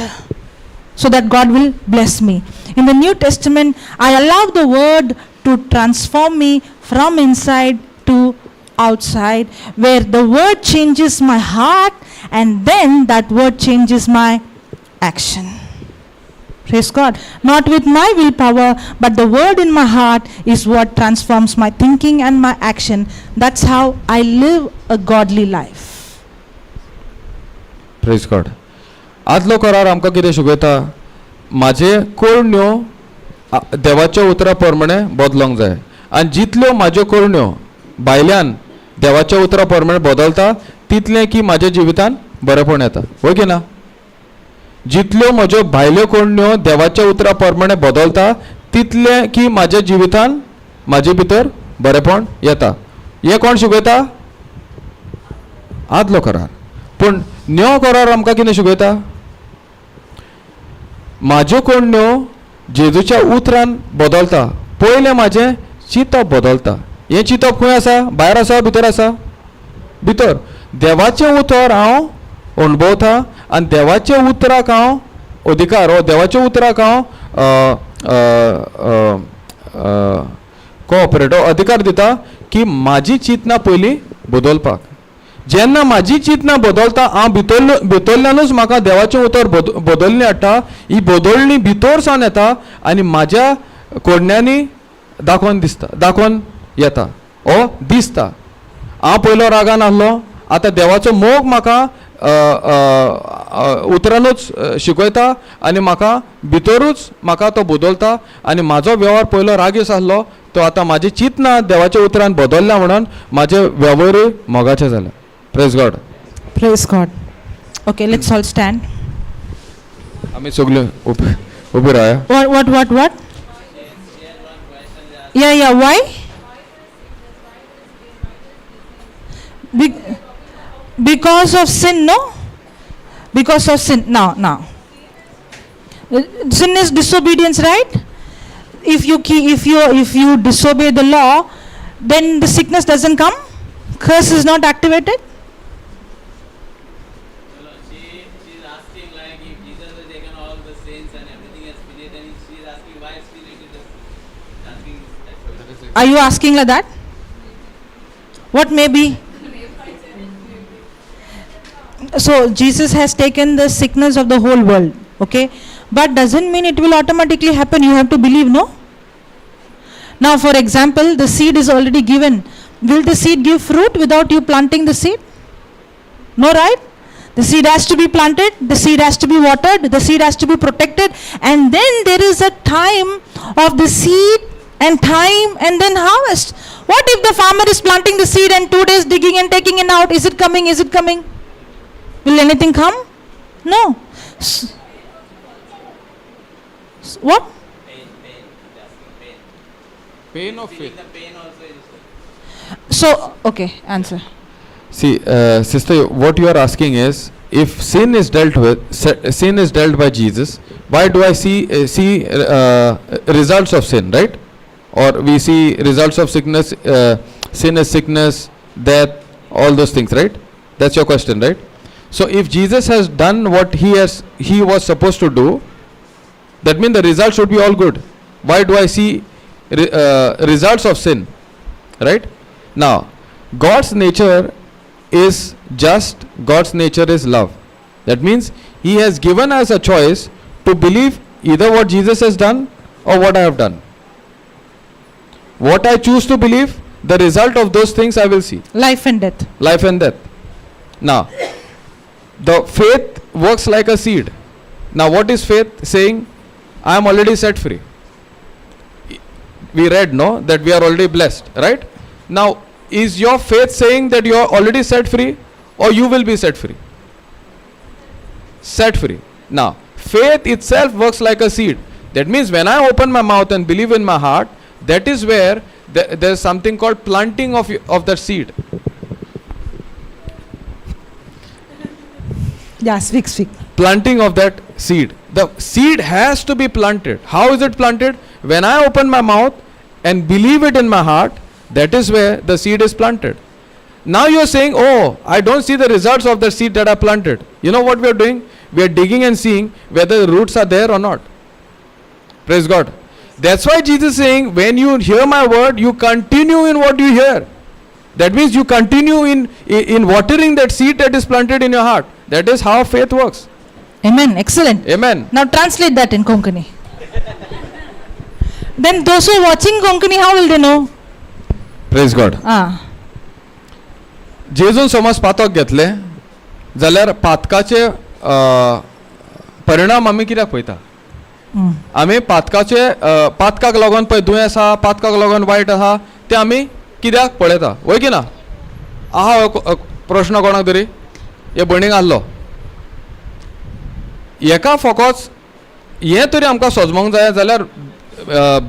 so that God will bless me. In the New Testament, I allow the word to transform me from inside to outside, where the word changes my heart and then that word changes my action. Praise God. Not with my willpower, but the word in my heart is what transforms my thinking and my action. That's how I live a godly life. Praise God. आदलो करार आमकां कितें शिकयता? म्हाजे करण्यो देवाच्या उतरा प्रमाणे बदलोंक जाय आनी जितल्यो म्हाज्यो करण्यो भायल्यान देवाच्या उतरा प्रमाणे बदलता तितलें की म्हाज्या जिवितान बरेपण येता, वय की ना? जितल्यो म्हज्यो भायल्यो करण्यो देवाच्या उतरा प्रमाणे बदलता तितलें की म्हाज्या जिवितान म्हाजे भितर बरेपण येता. हें कोण शिकयता? आदलो करार. पूण न्यो करार आमकां कितें शिकयता? म्हाज्यो करण्यो जेजूच्या उतरान बदलता. पयलें म्हाजें चिंतप बदलता. हें चिंतप खंय आसा? भायर आसा, भितर आसा? भितर. देवाचें उतर हांव अणभवता आनी देवाच्या उतराक हांव अधिकार, हो देवाच्या उतराक हांव कोऑपरेट अधिकार दिता की म्हाजी चिंतना पयलीं बदलपाक. जेन्ना म्हाजी चिंतना बदलता, हांव भितरल्यानूच म्हाका देवाचें उतर बदलणी हाडटा. ही बदलणी भितर सावन येता आनी म्हाज्या कोडण्यांनी दाखोवन दिसता, दाखोवन येता, ओ दिसता. हांव पयलो रागान आहलो, आतां देवाचो मोग म्हाका उतरानूच शिकयता आनी म्हाका भितरूच म्हाका तो बदलता आनी म्हाजो वेव्हार पयलो रागीस आसलो तो आतां म्हाजें चिंतना देवाच्या उतरान बदल्ला म्हणून म्हाजे वेव्हारूय मोगाचे जाले. Praise God. Praise God. Okay, let's all stand. आमी सगळे उबे उबे रावया. What, what, what, what? Yeah, why? Because of sin, no? Because of sin. Now, now. Sin is disobedience, right? If you keep, if you disobey the law, then the sickness doesn't come. Curse is not activated. No, she's asking like if Jesus has taken all the sins and everything has finished, and she's asking why still it is asking that question. Are you asking like that? What may be? So Jesus has taken the sickness of the whole world, okay? But doesn't mean it will automatically happen. You have to believe, no? Now, for example, the seed is already given. Will the seed give fruit without you planting the seed? No, right? The seed has to be planted, the seed has to be watered, the seed has to be protected, and then there is a time of the seed and time and then harvest. What if the farmer is planting the seed and 2 days digging and taking it out? Is it coming? Is it coming? Will anything come? No. What? Pain, pain, she's asking pain. Pain of Feeling the pain also is. So, okay, answer. See, sister, what you are asking is, if sin is dealt with, sin is dealt by Jesus, why do I see results of sin, right? Or we see results of sickness, sin is sickness, death, all those things, right? That's your question, right? So if Jesus has done what he was supposed to do, that means the result should be all good. Why do I see results of sin, right? Now, God's nature is just, God's nature is love. That means He has given us a choice to believe either what Jesus has done or what I have done. What I choose to believe, the result of those things I will see. Life and death. Life and death. Now, the faith works like a seed. Now, what is faith saying? I am already set free. We read, no, that we are already blessed, right? Now, is your faith saying that you are already set free or you will be set free? Set free. Now, faith itself works like a seed. That means when I open my mouth and believe in my heart, that is where there is something called planting of that seed. Yeah, speak, speak. Planting of that seed. The seed has to be planted. How is it planted? When I open my mouth and believe it in my heart, that is where the seed is planted. Now you are saying, oh, I don't see the results of the seed that I planted. You know what we are doing? We are digging and seeing whether the roots are there or not. Praise God. That's why Jesus is saying, when you hear my word, you continue in what you hear. That means you continue in watering that seed that is planted in your heart. That is how faith works. Amen. Excellent. Amen. Now translate that in Konkani. Then those who are watching Konkani, how will they know? Praise God. Ah. जेजून समज पातक घेतलें जाल्यार पातकाचे परिणाम आमी कित्याक पळयता? आमी पातकाचे पातकाक लागून पळय दुयेंस आहा, पातकाक लागून वायट आहा, तें आमी कित्याक पळयता, वय की ना? आहा हो प्रश्न कोणाक तरी हे भयणीक आहलो. हेका फकत हें तरी आमकां सजमोंक जाय जाल्यार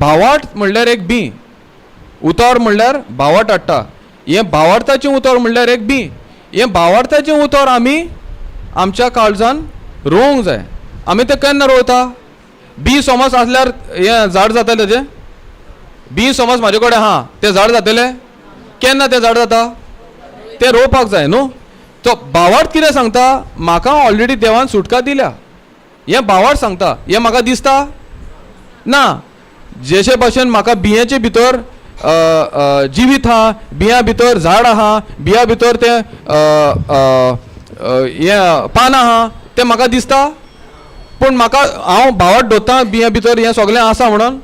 भावार्थ म्हणल्यार एक बीं, उतर म्हणल्यार भावार्थ हाडटा. हें भावार्थाचें उतर म्हणल्यार एक बीं. हें भावार्थाचें उतर आमी आमच्या काळजान रोवंक जाय. आमी तें केन्ना रोवता? बीं समज आसल्यार हें झाड जातलें तेजें? बीं समज म्हाजे कडेन आहा, तें झाड जातलें? केन्ना तें झाड जाता? तें रोवपाक जाय न्हू. तो भावार्थ कितें सांगता? म्हाका ऑलरेडी देवान सुटका दिल्या, हें भावार्थ सांगता. हें म्हाका दिसता ना. जशे भशेन म्हाका बिंयेचे भितर जिवीत आहा, बिंया भितर झाड आहा, बिंया भितर तें हें पानां आहा, तें म्हाका दिसता. पूण म्हाका हांव भावार्थ दवरता बिंया भितर हें सगळें आसा म्हणून.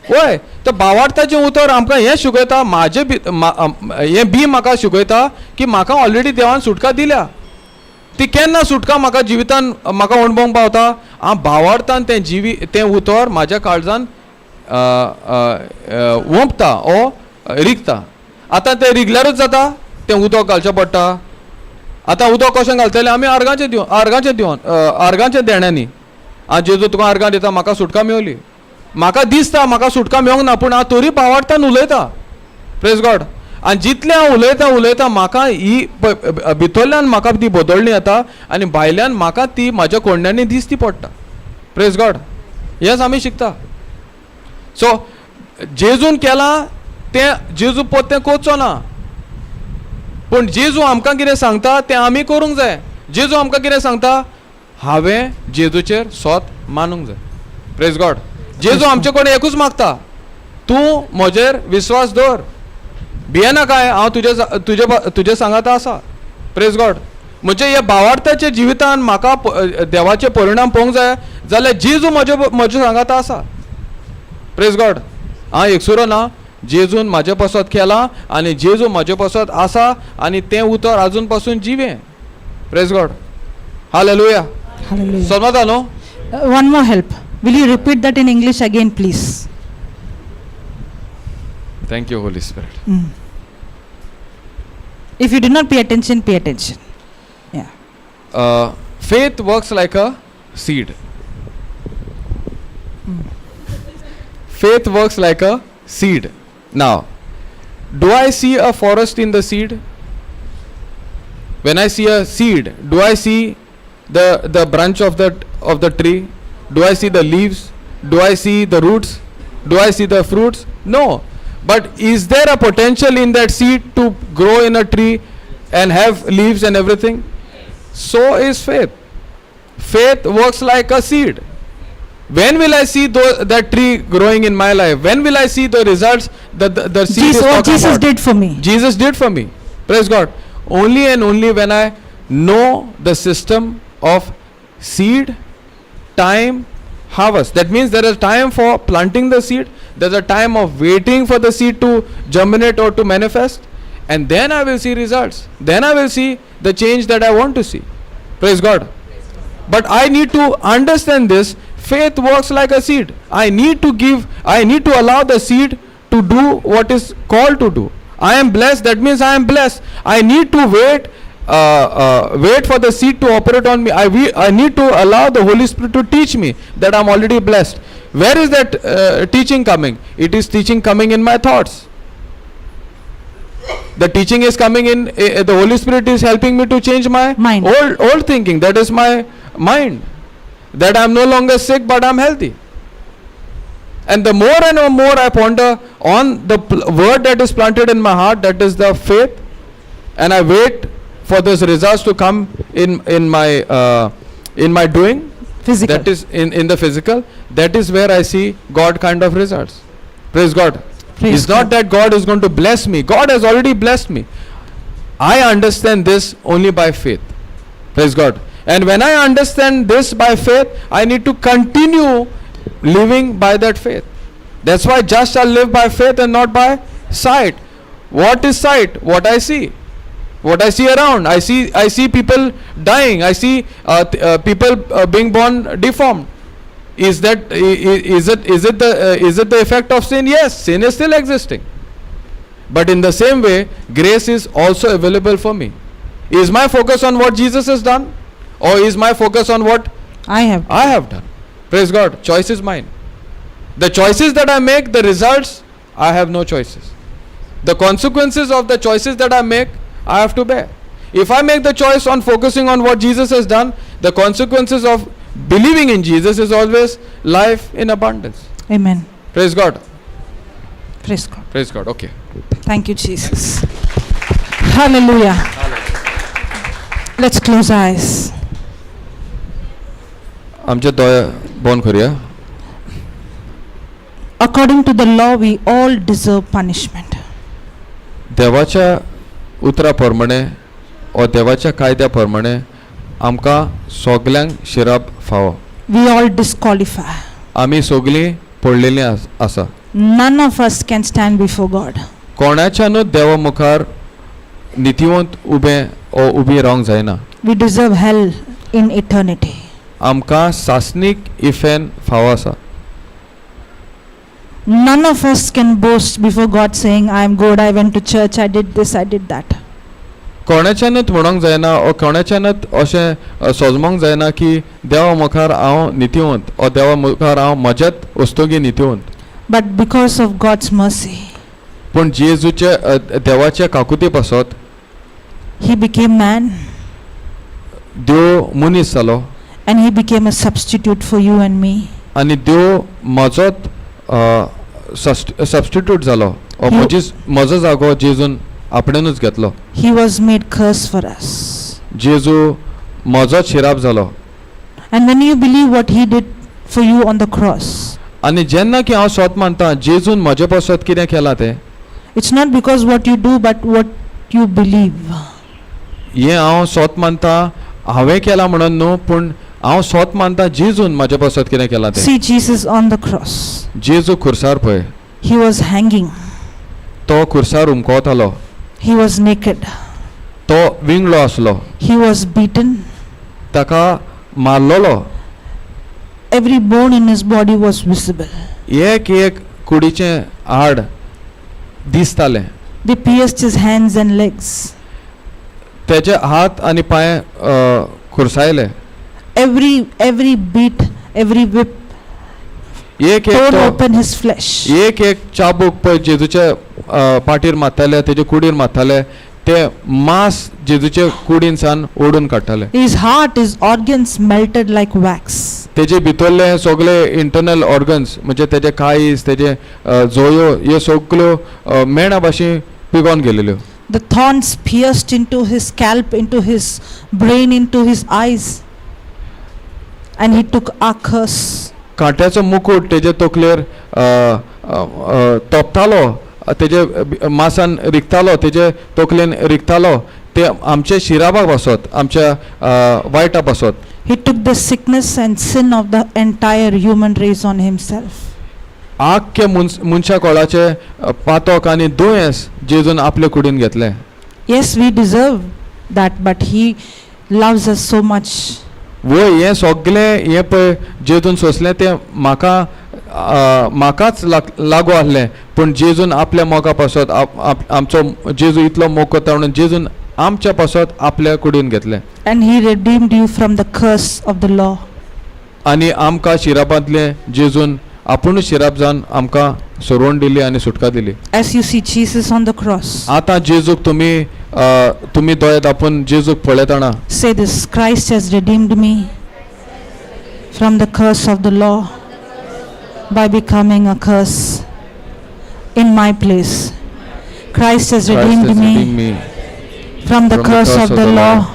वय, तर भावार्थाचें उतर आमकां हें शिकयता, म्हाजें बी हें बी म्हाका शिकयता की म्हाका ऑलरेडी देवान सुटका दिल्या. ती केन्ना सुटका म्हाका जिवितान म्हाका अणभवंक पावता? हांव भावार्थान तें जिवी तें उतर म्हाज्या काळजान वोंपता ओ रिगता. आतां तें रिगल्यारूच जाता, तें उदक घालचें पडटा. आतां उदक कशें घालतलें आमी? आर्गांचें दिवन, आर्गांचें दिवन, आर्गांच्या देण्यांनी. आं, जेजू तुका आर्गां दिता, म्हाका सुटका मेवली. म्हाका दिसता म्हाका सुटका मेवंक ना, पूण हांव तरी भावार्थान उलयता. प्रेज गॉड. आनी जितलें हांव उलयता उलयता, म्हाका ही भितरल्यान म्हाका ती बदलणी येता आनी भायल्यान म्हाका ती म्हाज्या कोंड्यांनी दिसती पडटा. प्रेज गॉड. हेंच आमी शिकता. सो जेजून केलां तें जेजू परतें करचो ना, पूण जेजू आमकां कितें सांगता तें आमी करूंक जाय. जेजू आमकां कितें सांगता? हांवें जेजूचेर सोत मानूंक जाय. प्रेज गॉड. जेजू आमचे कडेन एकूच मागता, तूं म्हजेर विस्वास दवर, भियेनाकाय, हांव तुजे तुजे सांगाता आसा. प्रेज गॉड. म्हणजे ह्या भावार्थाच्या जिवितान म्हाका देवाचे परिणाम पळोवंक जाय जाल्यार जेजू म्हजे सांगाता आसा. प्रेज गॉड. हांव एकसुरो ना, जेजून म्हाजे पासत केलां आनी जेजू म्हाजे पासत आसा आनी तें उतर आजून पासून जिवें. Praise God. Hallelujah. Hallelujah. समजता न्हू? One more help. Will you repeat that in English again, please? Thank you, Holy Spirit. If you did not pay attention, pay attention. Yeah. Faith works like a seed. Faith works like a seed. Now, do I see a forest in the seed? When I see a seed, do I see the branch of the tree? Do I see the leaves? Do I see the roots? Do I see the fruits? No. But is there a potential in that seed to grow in a tree and have leaves and everything? So is faith. Faith works like a seed. When will I see that tree growing in my life? When will I see the results that the seed Jesus, is what talking Jesus about? Did for me. Jesus did for me. Praise God. Only and only when I know the system of seed, time, harvest. That means there is time for planting the seed, there's a time of waiting for the seed to germinate or to manifest, and then I will see results. Then I will see the change that I want to see. Praise God. But I need to understand this. Faith works like a seed. I need to allow the seed to do what is called to do. I am blessed, that means I am blessed. I need to wait for the seed to operate on me. I need to allow the Holy Spirit to teach me that I'm already blessed. Where is that teaching coming? It is teaching coming in my thoughts. The teaching is coming in, the Holy Spirit is helping me to change my Mind. old thinking. That is my mind. That I'm no longer sick, but I'm healthy. And the more and more I ponder on the word that is planted in my heart, that is the faith, and I wait for those results to come in my doing. Physical. That is in the physical. That is where I see God kind of results. Praise God. Praise It's not God. That God is going to bless me. God has already blessed me. I understand this only by faith. Praise God. And when I understand this by faith, I need to continue living by that faith. That's why just shall live by faith and not by sight. What is sight? What I see. What I see around. I see people dying. I see people being born deformed. Is that I- I- is it the effect of sin? Yes, sin is still existing. But in the same way, grace is also available for me. Is my focus on what Jesus has done, or is my focus on what I have. I have done? Praise God. Choice is mine. The choices that I make, the results, I have no choices. The consequences of the choices that I make, I have to bear. If I make the choice on focusing on what Jesus has done, the consequences of believing in Jesus is always life in abundance. Amen. Praise God. Praise God. Praise God. Okay. Thank you, Jesus. Hallelujah. Let's close our eyes. आमचे दोळे बंद करूया. According to the law, we all deserve punishment. देवाच्या उतरा प्रमाणे ओ देवाच्या कायद्या प्रमाणे आमकां सगल्यांक शिराप फावो. We all disqualify. आमी सगलीं पडलेलीं आसा. None of us can stand before God. कोणाच्यानूच देवा मुखार नितीवंत उबें ओ उबी रावंक जायना. We deserve hell in eternity. आमकां सासणीक इफेर्न फावो आसा. None of us can boast before God saying, I am good, I went to church, I did this, I did that. कोणाच्यानूच म्हणोंक जायना ओ कोणाच्यानूच अशें सोजमोंक जायना की देवा मुखार हांव नितीवंत ओ देवा मुखार हांव म्हज्याच वस्तुगी नितीवंत. But because of God's mercy, पूण जेजूचे देवाच्या काकुती पासत He became man देव मनीस जालो and He became a substitute for you and me. आनी देव म्हजोच सबस्टिट्यूट जालो ओ म्हजी म्हजो जागो जेजून आपणेनूच घेतलो. He was made curse for us. जेजू म्हजोच शिराप जालो. And when you believe what He did for you on the cross, आनी जेन्ना की हांव सोत मानता जेजून म्हजे पासत कितें केलां तें, it's not because what you do, but what you believe. हें हांव सोत मानता हांवें केलां म्हणून न्हू, पूण हांव सोत मानता जेजून म्हजे पासत कितें केलां तें. See Jesus on the cross. जेजू खुर्सार पळय, He was hanging. तो खुर्सार उमकोतालो. He was naked. तो विंगलो आसलो. He was beaten. ताका मारलोलो. Every bone in his body was visible. एक एक कुडीचें हाड दिसतालें. They pierced his hands and legs. तेजे हात आनी पांय खुर्सायले. Every beat, every whip एक एक tore तो open his flesh. एक एक चाबूक पळय जेजूच्या पाटीर मारताले, तेजे कुडीर मारताले, ते मांस जेजूचे कुडीन सान ओडून काडटाले. His heart, his organs melted like wax. तेजे भितरले सगळे इंटरनल ऑर्गन्स म्हणजे तेजे काळीज, तेजे जोयो, ह्यो सगळ्यो मेणा भाशेन पिगोन गेलेल्यो. The thorns pierced into his scalp, into his brain, into his eyes. And he took our curse. कांट्याचो मुकूट तेजे तकलेर तोपतालो, तेजे मासान रिगतालो, तेजे तकलेन रिगतालो, ते आमचे शिराबाक पासत, आमच्या वायटा पासत. He took the sickness and sin of the entire human race on himself. आख्खे मनशा कोळाचे पातोक आनी दुयेंस जेजून आपले कुडीन घेतलें. Yes, we deserve that, but he loves us so much. वय हें सगळें हें पळय जेजून सोंसलें तें म्हाका म्हाकाच लागू आहलें, पूण जेजून आपल्या मोगा पासत आमचो जेजू इतलो मोग करता म्हणून जेजून आमच्या पासत आपल्या कुडीन घेतलें. And he redeemed you from the curse of the law. आनी आमकां शिरापांतलें जेजून आपुणूच शिराप जावन आमकां सोडवण दिली आनी सुटका दिली. As you see Jesus on the cross, आतां जेजूक तुमी तुमी दोळे दापून जेजूक पळयतना say this, Christ has redeemed me from the curse of the law by becoming a curse in my place. Christ has redeemed me from the curse of the law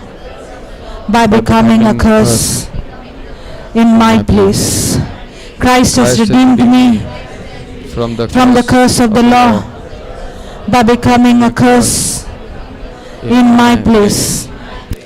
by becoming a curse in my place. Christ has redeemed me from from the curse of the law by becoming a curse in my place.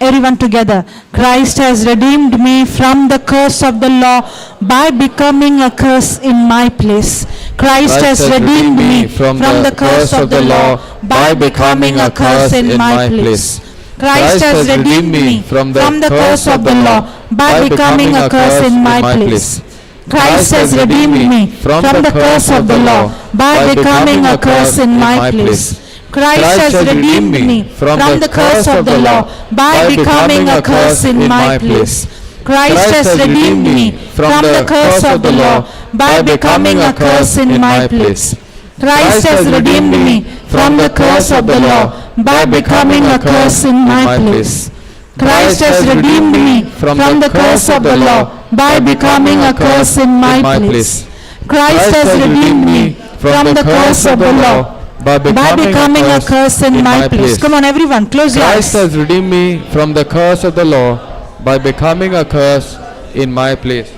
Everyone together. Christ has redeemed me from the curse of the law by becoming a curse in my place. Christ has redeemed me from the curse of the law by becoming a curse in my place. Christ has redeemed me from the curse of the law by becoming a curse in my place. Christ has redeemed me from the curse of the law by becoming a curse in my place. Christ has redeemed me from the curse of the law by becoming a curse in my place. Christ has redeemed me from the curse of the law by becoming a curse in my place. Christ has redeemed me from the curse of the law by becoming a curse in my place. Christ has redeemed me from the curse of the law by becoming a curse in my place. Christ has redeemed me from the curse of the law by by becoming a curse in my place. Come on, everyone, close your Christ eyes. has redeemed me from the curse of the law by becoming a curse in my place.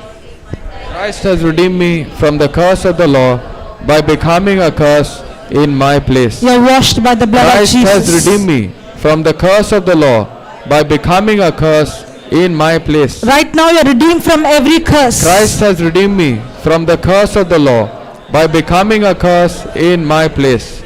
Christ has redeemed me from the curse of the law by becoming a curse in my place. You are washed by the blood of Christ has Jesus. redeemed me from the curse of the law by becoming a curse in my place. Right now, you are redeemed from every curse. Christ has redeemed me from the curse of the law by becoming a curse in my place.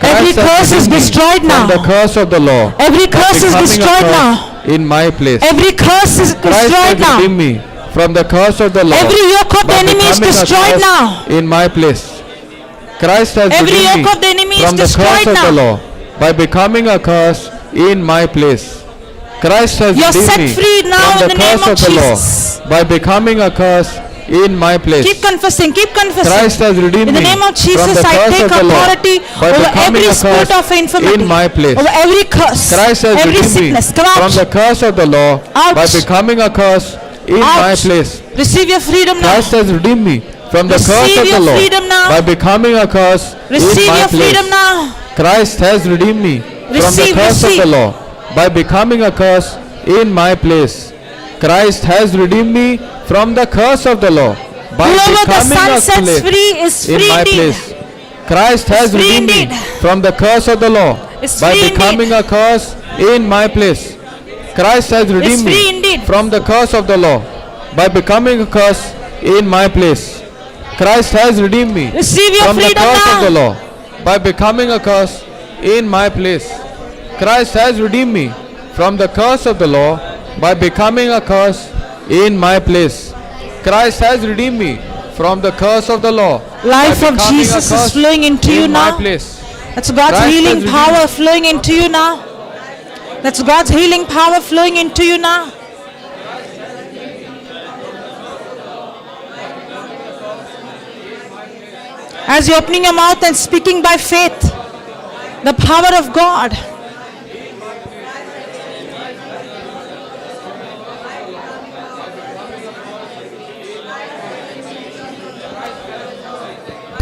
Every Christ has curse is redeemed me destroyed from the now. curse of the law Every by curse is becoming a destroyed curse now. in my place. Every curse is Christ destroyed has now. redeemed me from the curse of the law. Every yoke of the by enemy is becoming a destroyed curse now. in my place. Christ has Every redeemed yoke me of the enemy is from the curse destroyed of the now. law by becoming a curse in my place. Christ has You're redeemed set me free now from in the the name curse of of the Jesus. law by becoming a curse in my place. Keep confessing, keep confessing. Christ has redeemed In the me name of from Jesus, the I curse take of the law authority by over becoming every a spirit curse of infirmity, in my place. over every curse, Christ has every redeemed me sickness. Come out. from the curse of the law Out. by becoming a curse in my Out. place. Receive your freedom now. Christ has redeemed me from the curse Receive of the your law freedom now. by becoming a curse in Receive my your place. freedom now. Christ has redeemed me from the Receive, curse of receive. the law by becoming a curse in my place. Christ has redeemed me from the curse of the law by Whoever the becoming Son a sets place free is in free my indeed. place. Christ has free redeemed me indeed. from the curse of the law Is by free becoming indeed. a curse in my place. Christ has redeemed free me indeed. from the curse of the law by becoming a curse in my place. Christ has redeemed me Receive your from the freedom curse of now. the law by becoming a curse in my place. Christ has redeemed me from the curse of the law by becoming a curse in my place. Christ has redeemed me from the curse of the law. by Life of becoming a Jesus is curse flowing into you in my now. place. That's God's Christ has healing redeemed power flowing into you now. That's God's healing power flowing into you now. As you're opening your mouth and speaking by faith, the power of God.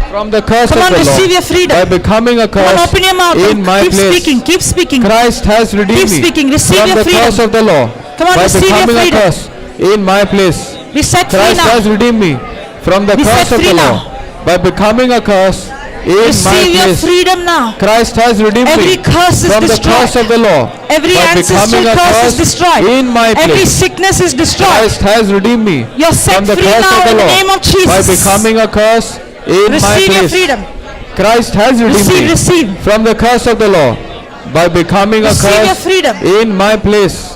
From the curse Come of on, the receive law your freedom. by becoming a Come on, curse open your mouth in and my keep place. speaking, keep speaking. Christ has redeemed Keep me speaking, receive from your the freedom. curse of the law Come on, by receive your becoming a freedom. curse in my place. Be set free Christ now. has redeemed me from the Be curse set of free the now. law by becoming a curse in my Receive your place. freedom now. Christ has redeemed Every me curse is from the destroyed. curse of the law Every by ancestral becoming a curse is curse destroyed. in my Every place. sickness is destroyed. Christ has redeemed me You're set from the free curse now of the in the law name of Jesus. by becoming a curse in my Receive your place. freedom. Christ has redeemed Receive, me receive. from the curse of the law by becoming a Receive your curse freedom. in my place.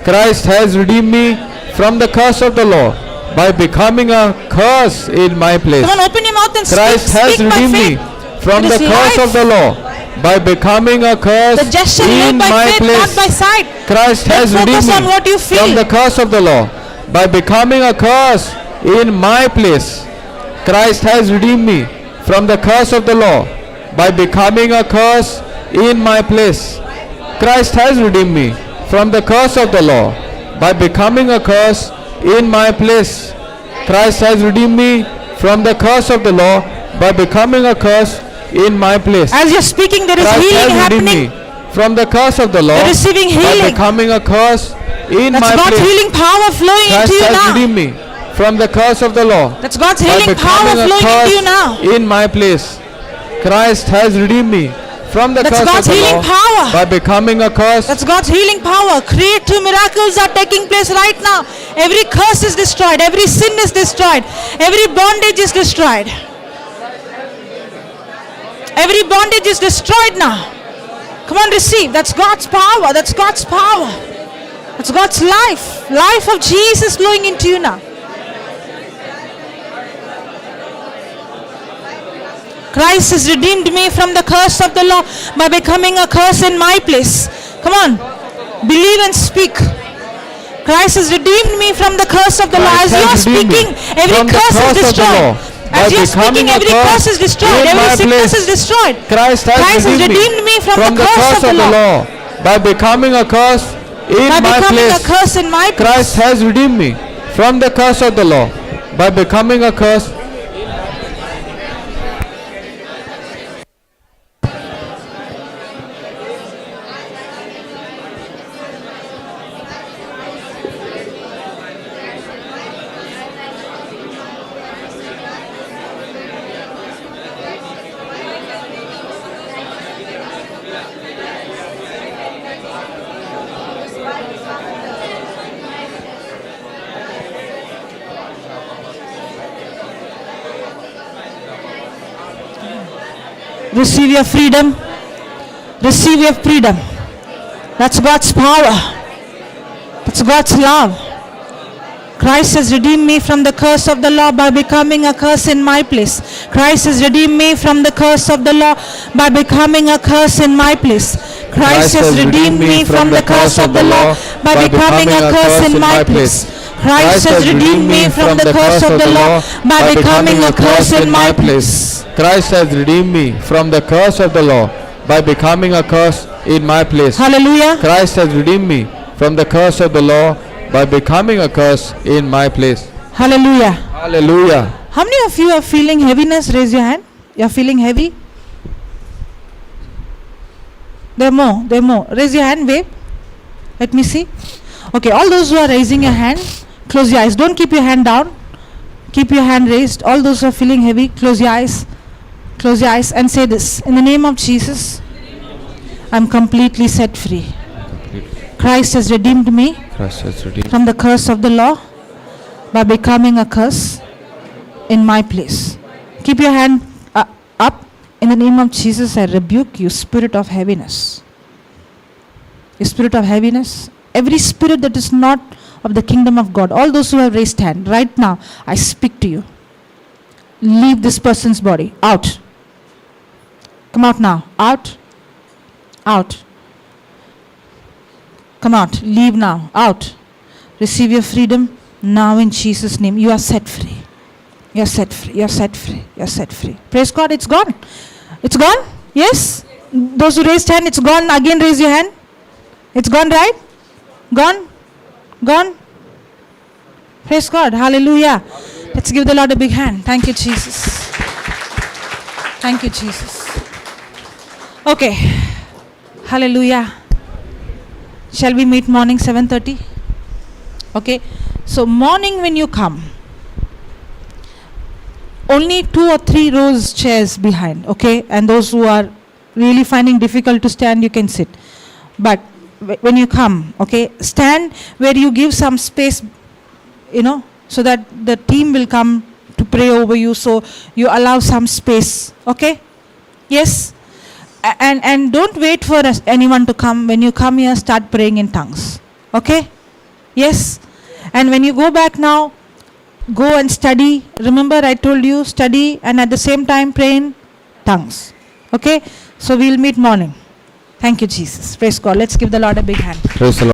Christ has redeemed me from the curse of the law by becoming a curse in my place. Come on, open your mouth and Christ speak. has Speak by redeemed me faith. from It the is curse life. of the law by becoming a curse The just shall live in by my faith, place. not by sight. Christ Don't has focus redeemed on me what you from feel. the curse of the law by becoming a curse in my place. Christ has redeemed me from the curse of the law by becoming a curse in my place. Christ has redeemed me from the curse of the law by becoming a curse in my place. Christ has redeemed me from the curse of the law by becoming a curse in my place. As you're speaking, there is Christ healing has redeemed happening. me from the curse of the law You're receiving by healing. becoming a curse in That's my God's place. healing power flowing Christ into you has now. redeemed me from the curse of the law That's God's by healing power becoming a flowing into you curse now. in my place. Christ has redeemed me from the That's curse God's of the healing law power. by becoming a curse. That's God's healing power. Creative miracles are taking place right now. Every curse is destroyed. Every sin is destroyed. Every bondage is destroyed. Every bondage is destroyed now. Come on, receive. That's God's power. That's God's power. That's God's life. Life of Jesus flowing into you now. Christ has redeemed me from the curse of the law by becoming a curse in my place. Come on, believe and speak. Christ has redeemed me from the curse of the law. Christ As you are has redeemed me speaking, every from the curse is curse of the destroyed. law by As you are becoming speaking, a every curse curse is destroyed. in Every my sickness place. is destroyed. Christ has Christ has redeemed redeemed me from the curse of the law by becoming a curse in By my becoming place. a curse in my place. Christ has redeemed me from the curse of the law by becoming a curse. Receive your freedom. Receive your freedom. That's God's power. It's God's love. Christ has redeemed me from the curse of the law by becoming a curse in my place. Christ has redeemed me from the curse of the law by becoming a curse in my place. Christ has redeemed me from the curse of the law by becoming a curse in my place. Christ has redeemed me from the curse of the law by becoming a curse in my place. Christ has redeemed me from the curse of the law by becoming a curse in my place. Hallelujah. Christ has redeemed me from the curse of the law by becoming a curse in my place. Hallelujah. Hallelujah. How many of you are feeling heaviness? Raise your hand. You're feeling heavy? There are more. There are more. Raise your hand, wave. Let me see. Okay, all those who are raising your hand, close your eyes. Don't keep your hand down. Keep your hand raised. All those who are feeling heavy, close your eyes. Close your eyes and say this. In the name of Jesus, I'm completely set free. Christ has redeemed me Christ has redeemed from the curse of the law by becoming a curse in my place. Keep your hand up. In the name of Jesus, I rebuke you, spirit of heaviness. You spirit of heaviness, every spirit that is not of the kingdom of God, all those who have raised hand, right now, I speak to you. Leave this person's body. Out. Come out now. Out. Out. Come out. Leave now. Out. Receive your freedom now in Jesus' name. You are set free. You're set free. You're set free. You're set free. Praise God. It's gone. It's gone? Yes? Those who raised hand, it's gone. Again, raise your hand. It's gone, right? Gone? Gone? Praise God. Hallelujah. Let's give the Lord a big hand. Thank you, Jesus. Thank you, Jesus. Okay. Hallelujah. Shall we meet morning 7:30? Okay. So morning when you come, only 2 or 3 rows chairs behind, okay? And those who are really finding difficult to stand, you can sit. But when you come, okay, stand where you give some space, so that the team will come to pray over you. So you allow some space, okay? Yes? And don't wait for anyone to come. When you come here, start praying in tongues, okay? Yes? And when you go back now, go and study. Remember I told you, study and at the same time pray in tongues. Okay? So we'll meet morning. Thank you, Jesus. Praise God. Let's give the Lord a big hand. Praise the Lord.